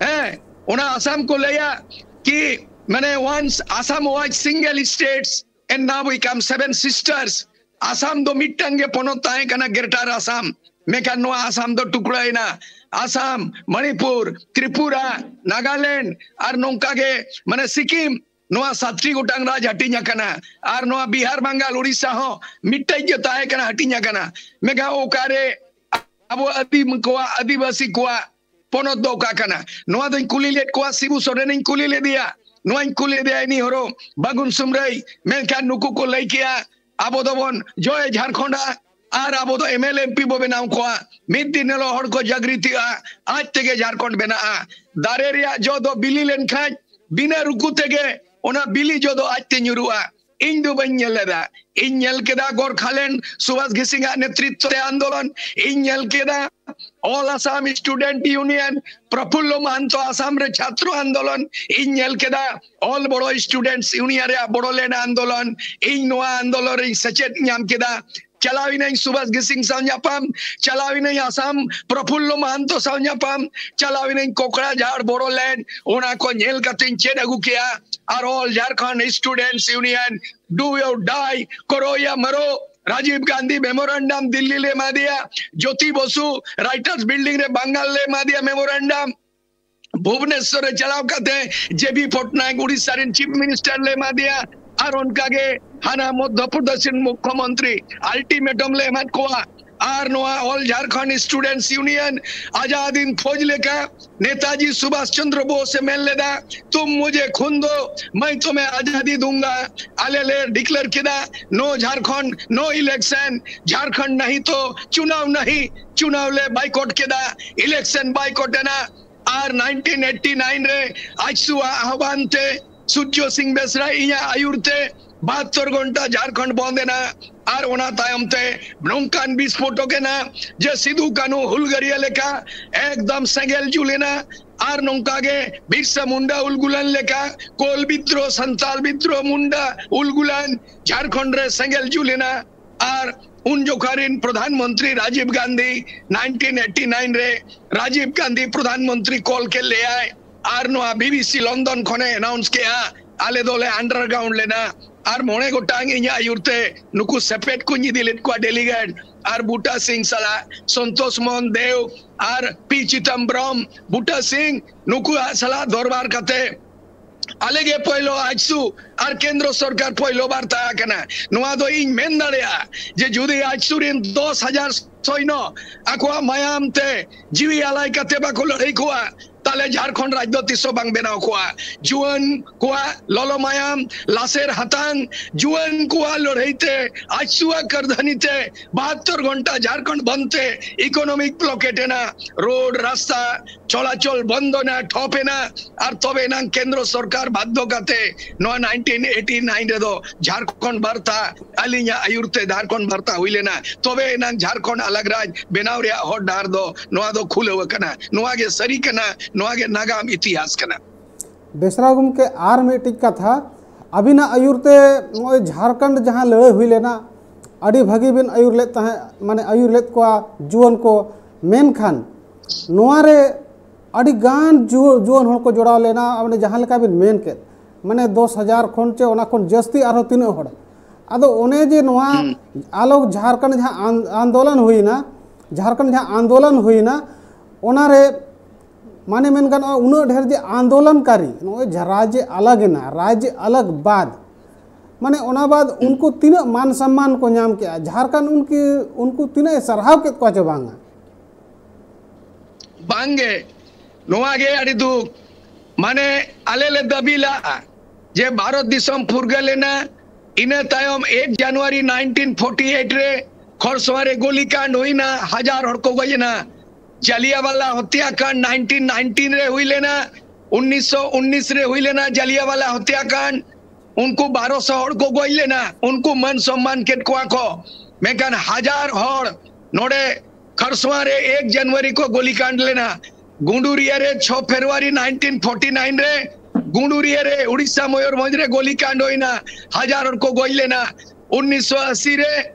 ᱦᱮᱸ, ᱚᱱᱟ ᱟᱥᱟᱢ ᱠᱚ ᱞᱟᱹᱭᱟ ᱠᱤ ᱢᱟᱱᱮ once Assam was single states, and now become seven sisters. Assam ᱫᱚ ᱢᱤᱫᱴᱟᱝ ᱜᱮ ᱯᱚᱱᱚᱛ ᱛᱟᱦᱮᱸ ᱠᱟᱱᱟ, ᱜᱨᱮᱴᱟᱨ ᱟᱥᱟᱢ᱾ ᱢᱮᱱᱠᱷᱟᱱ ᱱᱚᱣᱟ ᱟᱥᱟᱢ ᱫᱚ ᱴᱩᱠᱲᱟᱹᱭᱮᱱᱟ᱾ ᱟᱥᱟᱢ, ᱢᱚᱬᱤᱯᱩᱨ, ᱛᱨᱤᱯᱩᱨᱟ, ᱱᱟᱜᱟᱞᱮᱱᱰ ᱟᱨ ᱱᱚᱝᱠᱟ ᱜᱮ ᱢᱟᱱᱮ ᱥᱤᱠᱤᱢ, ᱱᱚᱣᱟ ᱥᱟᱛᱴᱤ ᱜᱚᱴᱟᱝ ᱨᱟᱡᱽ ᱦᱟᱹᱴᱤᱧ ᱟᱠᱟᱱᱟ᱾ ᱟᱨ ᱱᱚᱣᱟ ᱵᱤᱦᱟᱨ, ᱵᱟᱝᱜᱟᱞ, ᱩᱲᱤᱥᱥᱟ ᱦᱚᱸ ᱢᱤᱫᱴᱮᱡ ᱜᱮ ᱛᱟᱦᱮᱸ ᱠᱟᱱᱟ, ᱦᱟᱹᱴᱤᱧ ᱟᱠᱟᱱᱟ᱾ ᱢᱮᱱᱠᱷᱟᱱ ᱚᱠᱟᱨᱮ ᱟᱵᱚ ᱟᱹᱫᱤᱢ ᱠᱚᱣᱟᱜ, ᱟᱹᱫᱤᱵᱟᱹᱥᱤ ᱠᱚᱣᱟᱜ ᱯᱚᱱᱚᱛ ᱫᱚ ᱚᱠᱟ ᱠᱟᱱᱟ? ᱱᱚᱣᱟ ᱫᱚᱧ ᱠᱩᱞᱤ ᱞᱮᱫ ᱠᱚᱣᱟ, ᱥᱤᱵᱩ ᱥᱚᱨᱮᱱᱤᱧ ᱠᱩᱞᱤ ᱞᱮᱫᱮᱭᱟ, ᱱᱚᱣᱟᱧ ᱠᱩᱞᱤ ᱞᱮᱫᱮᱭᱟ ᱤᱱᱤ ᱦᱚᱨᱚ ᱵᱟᱜᱩᱱ ᱥᱩᱢᱨᱟᱹᱭ, ᱢᱮᱱᱠᱷᱟᱱ ᱱᱩᱠᱩ ᱠᱚ ᱞᱟᱹᱭ ᱠᱮᱜᱼᱟ, ᱟᱵᱚ ᱫᱚᱵᱚᱱ ᱡᱚᱭ ᱡᱷᱟᱨᱠᱷᱚᱸᱰᱟ ᱟᱨ ᱟᱵᱚ ᱫᱚ ᱮᱢ ᱮᱞ ᱮᱢ ᱯᱤ ᱵᱚ ᱵᱮᱱᱟᱣ ᱠᱚᱣᱟ᱾ ᱢᱤᱫ ᱫᱤᱱ ᱦᱤᱞᱳᱜ ᱦᱚᱲ ᱠᱚ ᱡᱟᱜᱽᱨᱤᱛᱤᱜᱼᱟ, ᱟᱡ ᱛᱮᱜᱮ ᱡᱷᱟᱨᱠᱷᱚᱸᱰ ᱵᱮᱱᱟᱜᱼᱟ᱾ ᱫᱟᱨᱮ ᱨᱮᱭᱟᱜ ᱡᱚ ᱫᱚ ᱵᱤᱞᱤ ᱞᱮᱱᱠᱷᱟᱱ ᱵᱤᱱᱟᱹ ᱨᱩᱠᱩ ᱛᱮᱜᱮ ᱚᱱᱟ ᱵᱤᱞᱤ ᱡᱚ ᱫᱚ ᱟᱡ ᱛᱮ ᱧᱩᱨᱩᱜᱼᱟ᱾ ᱤᱧ ᱫᱚ ᱵᱟᱹᱧ ᱧᱮᱞ ᱞᱮᱫᱟ᱾ ᱤᱧ ᱧᱮᱞ ᱠᱮᱫᱟ ᱜᱳᱨᱠᱷᱟᱞᱮᱱᱰ, ᱥᱩᱵᱷᱟᱥ ᱜᱷᱤᱥᱤᱝ ᱟᱜ ᱱᱮᱛᱨᱤᱛᱵ ᱛᱮ ᱟᱱᱫᱳᱞᱚᱱ᱾ ᱤᱧ ᱧᱮᱞ ᱠᱮᱫᱟ All Assam Student Union, Prafulla Mahanta Assam ᱨᱮ ᱪᱷᱟᱛᱨᱚ ᱟᱱᱫᱳᱞᱚᱱ᱾ ᱤᱧ ᱧᱮᱞ ᱠᱮᱫᱟ All Bodo Students Union ᱨᱮᱭᱟᱜ ᱵᱳᱰᱳᱞᱮᱱᱰ ᱟᱱᱫᱳᱞᱚᱱ᱾ ᱤᱧ ᱱᱚᱣᱟ ᱟᱱᱫᱳᱞᱚᱱ ᱨᱮᱧ ᱥᱮᱪᱮᱫ ᱧᱟᱢ ᱠᱮᱫᱟ᱾ ᱪᱟᱞᱟᱣ ᱤᱱᱟᱹᱧ ᱥᱩᱵᱷᱟᱥ ᱜᱷᱤᱥᱤᱝ ᱥᱟᱶ ᱧᱟᱯᱟᱢ, ᱪᱟᱞᱟᱣ ᱤᱱᱟᱹᱧ ᱟᱥᱟᱢ ᱯᱨᱚᱯᱷᱩᱞᱞᱚ ᱢᱟᱦᱟᱱᱛᱚ ᱥᱟᱶ ᱧᱟᱯᱟᱢ, ᱪᱟᱞᱟᱣ ᱤᱱᱟᱹᱧ ᱠᱚᱠᱲᱟᱡᱷᱟᱲ ᱵᱳᱰᱳᱞᱮᱱᱰ, ᱚᱱᱟ ᱠᱚ ᱧᱮᱞ ᱠᱟᱛᱮᱧ ᱪᱮᱫ ᱟᱹᱜᱩ ᱠᱮᱜᱼᱟ᱾ ᱟᱨ All Jharkhand Students Union, do you die, ᱠᱚᱨᱳ ᱭᱟ ᱢᱟᱨᱳ᱾ ᱨᱟᱡᱤᱵ ᱜᱟᱱᱫᱷᱤ ᱢᱮᱢᱳᱨᱟᱱᱰᱟᱢ ᱫᱤᱞᱞᱤ ᱞᱮ ᱮᱢᱟᱫᱮᱭᱟ, ᱡᱳᱛᱤ ᱵᱚᱥᱩ ᱨᱟᱭᱴᱟᱨᱥ ᱵᱤᱞᱰᱤᱝ ᱨᱮ ᱵᱟᱝᱜᱟᱞ ᱞᱮ ᱮᱢᱟᱫᱮᱭᱟ ᱢᱮᱢᱳᱨᱟᱱᱰᱟᱢ, ᱵᱷᱩᱵᱽᱱᱮᱥᱚᱨ ᱨᱮ ᱪᱟᱞᱟᱣ ᱠᱟᱛᱮ ᱡᱮ ᱵᱤ ᱯᱚᱴᱱᱟᱭᱮᱠ ᱩᱲᱤᱥᱥᱟ ᱨᱮᱱ ᱪᱤᱯ ᱢᱤᱱᱤᱥᱴᱟᱨ ᱞᱮ ᱮᱢᱟᱫᱮᱭᱟ᱾ ᱟᱨ ᱚᱱᱠᱟᱜᱮ ᱦᱟᱱᱟ ᱢᱚᱫᱽᱫᱷᱚ ᱯᱨᱚᱫᱮᱥ ᱨᱮᱱ ᱢᱩᱠᱠᱷᱚᱢᱚᱱᱛᱨᱤ ᱟᱞᱴᱤᱢᱮᱴᱟᱢ ᱞᱮ ᱮᱢᱟᱫ ᱠᱚᱣᱟ᱾ ᱟᱨ ᱱᱚᱣᱟ All Jharkhand Students Union ᱟᱡᱟᱫᱤᱱ ᱯᱷᱳᱡᱽ ᱞᱮᱠᱟ ᱱᱮᱛᱟᱡᱤ ᱥᱩᱵᱷᱟᱥ ᱪᱚᱱᱫᱨᱚ ᱵᱳᱥ ᱮ ᱢᱮᱱ ᱞᱮᱫᱟ, ᱛᱩᱢ ᱢᱩᱡᱷᱮ ᱠᱷᱩᱱ ᱫᱳ, ᱢᱟᱭ ᱛᱩᱢᱦᱮ ᱟᱡᱟᱫᱤ ᱫᱩᱝᱜᱟ᱾ ᱟᱞᱮ ᱞᱮ ᱰᱤᱠᱞᱮᱭᱟᱨ ᱠᱮᱫᱟ, no Jharkhand, no election, Jharkhand nahi to chunav nahi, ᱪᱩᱱᱟᱣ ᱞᱮ ᱵᱟᱭᱠᱚᱴ ᱠᱮᱫᱟ, ᱤᱞᱮᱠᱥᱚᱱ ᱵᱟᱭᱠᱚᱴ ᱮᱱᱟ᱾ ᱟᱨ ᱱᱟᱭᱤᱱᱴᱤᱱ ᱮᱭᱤᱴᱤ ᱱᱟᱭᱤᱱ ᱨᱮ ᱟᱡᱥᱩ ᱟᱜ ᱟᱦᱣᱟᱱ ᱛᱮ, ᱥᱩᱨᱡᱚ ᱥᱤᱝ ᱵᱮᱥᱨᱟ ᱤᱧᱟᱹᱜ ᱟᱹᱭᱩᱨ ᱛᱮ ᱵᱟᱦᱟᱛᱛᱚᱨ ᱜᱷᱚᱱᱴᱟ ᱡᱷᱟᱲᱠᱷᱚᱸᱰ ᱵᱚᱱᱫ ᱮᱱᱟ᱾ ᱟᱨ ᱚᱱᱟ ᱛᱟᱭᱚᱢ ᱛᱮ ᱱᱚᱝᱠᱟᱱ ᱵᱤᱥᱯᱷᱳᱴᱚᱠ ᱮᱱᱟ ᱡᱮ ᱥᱤᱫᱩ ᱠᱟᱹᱱᱦᱩ ᱦᱩᱞᱜᱟᱹᱨᱤᱭᱟᱹ ᱞᱮᱠᱟ ᱮᱠᱫᱚᱢ ᱥᱮᱸᱜᱮᱞ ᱡᱩᱞ ᱮᱱᱟ᱾ ᱟᱨ ᱱᱚᱝᱠᱟ ᱜᱮ ᱵᱤᱨᱥᱟ ᱢᱩᱱᱰᱟ ᱩᱞᱜᱩᱞᱟᱱ ᱞᱮᱠᱟ ᱠᱳᱞ ᱵᱤᱫᱽᱨᱳᱦ, ᱥᱟᱱᱛᱟᱞ ᱵᱤᱫᱽᱨᱳᱦ, ᱢᱩᱱᱰᱟ ᱩᱞᱜᱩᱞᱟᱱ ᱡᱷᱟᱲᱠᱷᱚᱸᱰ ᱨᱮ ᱥᱮᱸᱜᱮᱞ ᱡᱩᱞ ᱮᱱᱟ᱾ ᱟᱨ ᱩᱱ ᱡᱚᱠᱷᱟ ᱨᱮᱱ Pradhan Mantri Rajiv Gandhi, nineteen eighty nine ᱨᱮ ᱨᱟᱡᱤᱵ ᱜᱟᱱᱫᱷᱤ ᱯᱨᱚᱫᱷᱟᱱ ᱢᱚᱱᱛᱨᱤ ᱠᱚᱞ ᱠᱮᱫ ᱞᱮᱭᱟᱭ᱾ ᱟᱨ ᱱᱚᱣᱟ ᱵᱤ ᱵᱤ ᱥᱤ ᱞᱚᱱᱰᱚᱱ ᱠᱷᱚᱱᱮ ᱮᱱᱟᱣᱩᱱᱥ ᱠᱮᱜᱼᱟ, ᱟᱞᱮ ᱫᱚᱞᱮ ᱟᱱᱰᱟᱨᱜᱨᱟᱣᱩᱱᱰ ᱞᱮᱱᱟ᱾ ᱟᱨ ᱢᱚᱬᱮ ᱜᱚᱴᱟᱝ ᱤᱧᱟᱹᱜ ᱟᱹᱭᱩᱨ ᱛᱮ ᱱᱩᱠᱩ ᱥᱮᱯᱮᱫ ᱠᱚᱧ ᱤᱫᱤ ᱞᱮᱫ ᱠᱚᱣᱟ, ᱰᱮᱞᱤᱜᱮᱴ, ᱟᱨ ᱵᱩᱴᱟ ᱥᱤᱝ ᱥᱟᱞᱟᱜ ᱥᱚᱱᱛᱳᱥ ᱢᱳᱦᱚᱱ ᱫᱮᱣ ᱟᱨ ᱯᱤ ᱪᱤᱫᱟᱢᱵᱨᱚᱢ, ᱵᱩᱴᱟ ᱥᱤᱝ, ᱱᱩᱠᱩᱣᱟᱜ ᱥᱟᱞᱟᱜ ᱫᱚᱨᱵᱟᱨ ᱠᱟᱛᱮ ᱟᱞᱮ ᱜᱮ ᱯᱳᱭᱞᱳ ᱟᱡᱥᱩ ᱟᱨ ᱠᱮᱱᱫᱨᱚ ᱥᱚᱨᱠᱟᱨ ᱯᱳᱭᱞᱳ ᱵᱟᱨ ᱛᱟᱦᱮᱸ ᱠᱟᱱᱟ᱾ ᱱᱚᱣᱟ ᱫᱚ ᱤᱧ ᱢᱮᱱ ᱫᱟᱲᱮᱭᱟᱜᱼᱟ ᱡᱮ ᱡᱩᱫᱤ ᱟᱡᱥᱩ ᱨᱮᱱ ᱫᱚᱥ ᱦᱟᱡᱟᱨ ᱥᱚᱭᱱᱚ ᱟᱠᱚᱣᱟᱜ ᱢᱟᱭᱟᱢ ᱛᱮ ᱡᱤᱣᱤ ᱟᱞᱟᱭ ᱠᱟᱛᱮ ᱵᱟᱠᱚ ᱞᱟᱹᱲᱦᱟᱹᱭ ᱠᱚᱜᱼᱟ, ᱛᱟᱦᱞᱮ ᱡᱷᱟᱲᱠᱷᱚᱸᱰ ᱨᱟᱡᱽ ᱫᱚ ᱛᱤᱥ ᱦᱚᱸ ᱵᱟᱝ ᱵᱮᱱᱟᱣ ᱠᱚᱜᱼᱟ᱾ ᱡᱩᱣᱟᱹᱱ ᱠᱚᱣᱟᱜ ᱞᱚᱞᱚ ᱢᱟᱭᱟᱢ, ᱞᱟᱥᱮᱨ ᱦᱟᱛᱟᱝ, ᱡᱩᱣᱟᱹᱱ ᱠᱚᱣᱟᱜ ᱞᱟᱹᱲᱦᱟᱹᱭ ᱛᱮ, ᱟᱡᱥᱩᱣᱟᱜ ᱠᱟᱹᱨᱫᱷᱟᱹᱱᱤ ᱛᱮ ᱵᱟᱦᱟᱛᱛᱚᱨ ᱜᱷᱚᱱᱴᱟ ᱡᱷᱟᱲᱠᱷᱚᱸᱰ ᱵᱚᱱᱫ ᱛᱮ ᱤᱠᱳᱱᱚᱢᱤᱠ ᱵᱞᱚᱠᱮᱰ ᱮᱱᱟ, ᱨᱳᱰ, ᱨᱟᱥᱛᱟ ᱪᱚᱞᱟᱪᱚᱞ ᱵᱚᱱᱫᱚ ᱮᱱᱟ, ᱴᱷᱚᱯ ᱮᱱᱟ᱾ ᱟᱨ ᱛᱚᱵᱮ ᱮᱱᱟᱝ ᱠᱮᱱᱫᱨᱚ ᱥᱚᱨᱠᱟᱨ ᱵᱟᱫᱽᱫᱷᱚ ᱠᱟᱛᱮ ᱱᱚᱣᱟ ᱱᱟᱭᱤᱱᱴᱤᱱ ᱮᱭᱤᱴᱤ ᱱᱟᱭᱤᱱ ᱨᱮᱫᱚ ᱡᱷᱟᱲᱠᱷᱚᱸᱰ ᱵᱟᱨᱛᱟ, ᱟᱹᱞᱤᱧᱟᱜ ᱟᱹᱭᱩᱨ ᱛᱮ ᱡᱷᱟᱲᱠᱷᱚᱸᱰ ᱵᱟᱨᱛᱟ ᱦᱩᱭ ᱞᱮᱱᱟ᱾ ᱛᱚᱵᱮ ᱮᱱᱟᱝ ᱡᱷᱟᱲᱠᱷᱚᱸᱰ ᱟᱞᱟᱜᱽ ᱨᱟᱡᱽ ᱵᱮᱱᱟᱣ ᱨᱮᱭᱟᱜ ᱦᱚᱨ ᱰᱟᱦᱟᱨ ᱫᱚ ᱱᱚᱣᱟ ᱫᱚ ᱠᱷᱩᱞᱟᱹᱣ ᱟᱠᱟᱱᱟ᱾ ᱱᱚᱣᱟ ᱜᱮ ᱥᱟᱹᱨᱤ ᱠᱟᱱᱟ, ᱱᱚᱣᱟ ᱜᱮ ᱱᱟᱜᱟᱢ ᱤᱛᱤᱦᱟᱥ ᱠᱟᱱᱟ᱾ ᱵᱮᱥᱨᱟ ᱜᱚᱢᱠᱮ, ᱟᱨ ᱢᱤᱫᱴᱤᱡ ᱠᱟᱛᱷᱟ, ᱟᱹᱵᱤᱱᱟᱜ ᱟᱹᱭᱩᱨ ᱛᱮ ᱱᱚᱜᱼᱚᱭ ᱡᱷᱟᱲᱠᱷᱚᱸᱰ ᱡᱟᱦᱟᱸ ᱞᱟᱹᱲᱦᱟᱹᱭ ᱦᱩᱭ ᱞᱮᱱᱟ, ᱟᱹᱰᱤ ᱵᱷᱟᱹᱜᱤ ᱵᱤᱱ ᱟᱹᱭᱩᱨ ᱞᱮᱫ ᱛᱟᱦᱮᱸᱫ, ᱢᱟᱱᱮ ᱟᱹᱭᱩᱨ ᱞᱮᱫ ᱠᱚᱣᱟ ᱡᱩᱣᱟᱹᱱ ᱠᱚ, ᱢᱮᱱᱠᱷᱟᱱ ᱱᱚᱣᱟ ᱨᱮ ᱟᱹᱰᱤ ᱜᱟᱱ ᱡᱩ- ᱡᱩᱣᱟᱹᱱ ᱦᱚᱲ ᱠᱚ ᱡᱚᱲᱟᱣ ᱞᱮᱱᱟ, ᱢᱟᱱᱮ ᱡᱟᱦᱟᱸ ᱞᱮᱠᱟ ᱵᱤᱱ ᱢᱮᱱ ᱠᱮᱫ, ᱢᱟᱱᱮ ᱫᱚᱥ ᱦᱟᱡᱟᱨ ᱠᱷᱚᱱ ᱪᱮ ᱚᱱᱟ ᱠᱷᱚᱱ ᱡᱟᱹᱥᱛᱤ ᱟᱨᱦᱚᱸ ᱛᱤᱱᱟᱹᱜ ᱦᱚᱲ᱾ ᱟᱫᱚ ᱚᱱᱮ ᱡᱮ ᱱᱚᱣᱟ ᱟᱞᱚ ᱡᱷᱟᱲᱠᱷᱚᱸᱰ ᱡᱟᱦᱟᱸ ᱟᱱ- ᱟᱱᱫᱳᱞᱚᱱ ᱦᱩᱭᱱᱟ, ᱡᱷᱟᱲᱠᱷᱚᱸᱰ ᱡᱟᱦᱟᱸ ᱟᱱᱫᱳᱞᱚᱱ ᱦᱩᱭᱱᱟ, ᱚᱱᱟᱨᱮ ᱢᱟᱱᱮ ᱢᱮᱱ ᱜᱟᱱᱚᱜᱼᱟ ᱩᱱᱟᱹᱜ ᱰᱷᱮᱨ ᱡᱮ ᱟᱱᱫᱳᱞᱚᱱᱠᱟᱨᱤ, ᱱᱚᱜᱼᱚᱭ ᱡᱟᱦᱟᱸ ᱨᱟᱡᱽ ᱟᱞᱟᱜᱽ ᱮᱱᱟ, ᱨᱟᱡᱽ ᱟᱞᱟᱜᱽ ᱵᱟᱫ ᱢᱟᱱᱮ ᱚᱱᱟ ᱵᱟᱫ ᱩᱱᱠᱩ ᱛᱤᱱᱟᱹᱜ ᱢᱟᱱ ᱥᱚᱢᱢᱟᱱ ᱠᱚ ᱧᱟᱢ ᱠᱮᱜᱼᱟ, ᱡᱷᱟᱲᱠᱷᱚᱸᱰ ᱩᱱᱠᱤ ᱩᱱᱠᱩ ᱛᱤᱱᱟᱹᱜ ᱮ ᱥᱟᱨᱦᱟᱣ ᱠᱮᱫ ᱠᱚᱣᱟ ᱪᱮ ᱵᱟᱝᱟ? ᱵᱟᱝᱜᱮ, ᱱᱚᱣᱟ ᱜᱮ ᱟᱹᱰᱤ ᱫᱩᱠ᱾ ᱢᱟᱱᱮ ᱟᱞᱮ ᱞᱮ ᱫᱟᱹᱵᱤ ᱞᱟᱜᱼᱟ ᱡᱮ ᱵᱷᱟᱨᱚᱛ ᱫᱤᱥᱚᱢ ᱯᱷᱩᱨᱜᱟᱹᱞ ᱮᱱᱟ, ᱤᱱᱟᱹ ᱛᱟᱭᱚᱢ ᱮᱠ ᱡᱟᱱᱩᱣᱟᱨᱤ ᱱᱟᱭᱤᱱᱴᱤᱱ ᱯᱷᱳᱨᱴᱤ ᱮᱭᱤᱴ ᱨᱮ ᱠᱷᱚᱨᱥᱚᱣᱟ ᱨᱮ ᱜᱩᱞᱤ ᱠᱟᱸᱰ ᱦᱩᱭᱱᱟ, ᱦᱟᱡᱟᱨ ᱦᱚᱲ ᱠᱚ ᱜᱚᱡ ᱮᱱᱟ᱾ ᱡᱟᱞᱤᱭᱟᱣᱟᱞᱟ ᱦᱚᱛᱭᱟᱠᱟᱸᱰ ᱱᱟᱭᱤᱱᱴᱤᱱ ᱱᱟᱭᱤᱱᱴᱤᱱ ᱨᱮ ᱦᱩᱭ ᱞᱮᱱᱟ, ᱩᱱᱤᱥᱥᱚ ᱩᱱᱤᱥ ᱨᱮ ᱦᱩᱭ ᱞᱮᱱᱟ ᱡᱟᱞᱤᱭᱟᱣᱟᱞᱟ ᱦᱚᱛᱭᱟᱠᱟᱸᱰ᱾ ᱩᱱᱠᱩ ᱵᱟᱨᱚᱥᱚ ᱦᱚᱲ ᱠᱚ ᱜᱚᱡ ᱞᱮᱱᱟ, ᱩᱱᱠᱩ ᱢᱟᱹᱱ ᱥᱚᱢᱢᱟᱱ ᱠᱮᱫ ᱠᱚᱣᱟ ᱠᱚ, ᱢᱮᱱᱠᱷᱟᱱ ᱦᱟᱡᱟᱨ ᱦᱚᱲ ᱱᱚᱰᱮ ᱠᱷᱟᱨᱥᱚᱣᱟ ᱨᱮ ᱮᱠ ᱡᱟᱱᱩᱣᱟᱨᱤ ᱠᱚ ᱜᱩᱞᱤ ᱠᱟᱸᱰ ᱞᱮᱱᱟ᱾ ᱜᱩᱸᱰᱩᱨᱤᱭᱟᱹ ᱨᱮ ᱪᱷᱚ ᱯᱷᱮᱵᱽᱨᱩᱣᱟᱨᱤ ᱱᱟᱭᱤᱱᱴᱤᱱ ᱯᱷᱳᱨᱴᱤ ᱱᱟᱭᱤᱱ ᱨᱮ ᱜᱩᱸᱰᱩᱨᱤᱭᱟᱹ ᱨᱮ ᱩᱲᱤᱥᱥᱟ ᱢᱚᱭᱩᱨᱵᱷᱚᱸᱡᱽ ᱨᱮ ᱜᱩᱞᱤ ᱠᱟᱸᱰ ᱦᱩᱭᱱᱟ, ᱦᱟᱡᱟᱨ ᱦᱚᱲ ᱠᱚ ᱜᱚᱡ ᱞᱮᱱᱟ᱾ ᱩᱱᱤᱥᱥᱚ ᱟᱥᱤ ᱨᱮ,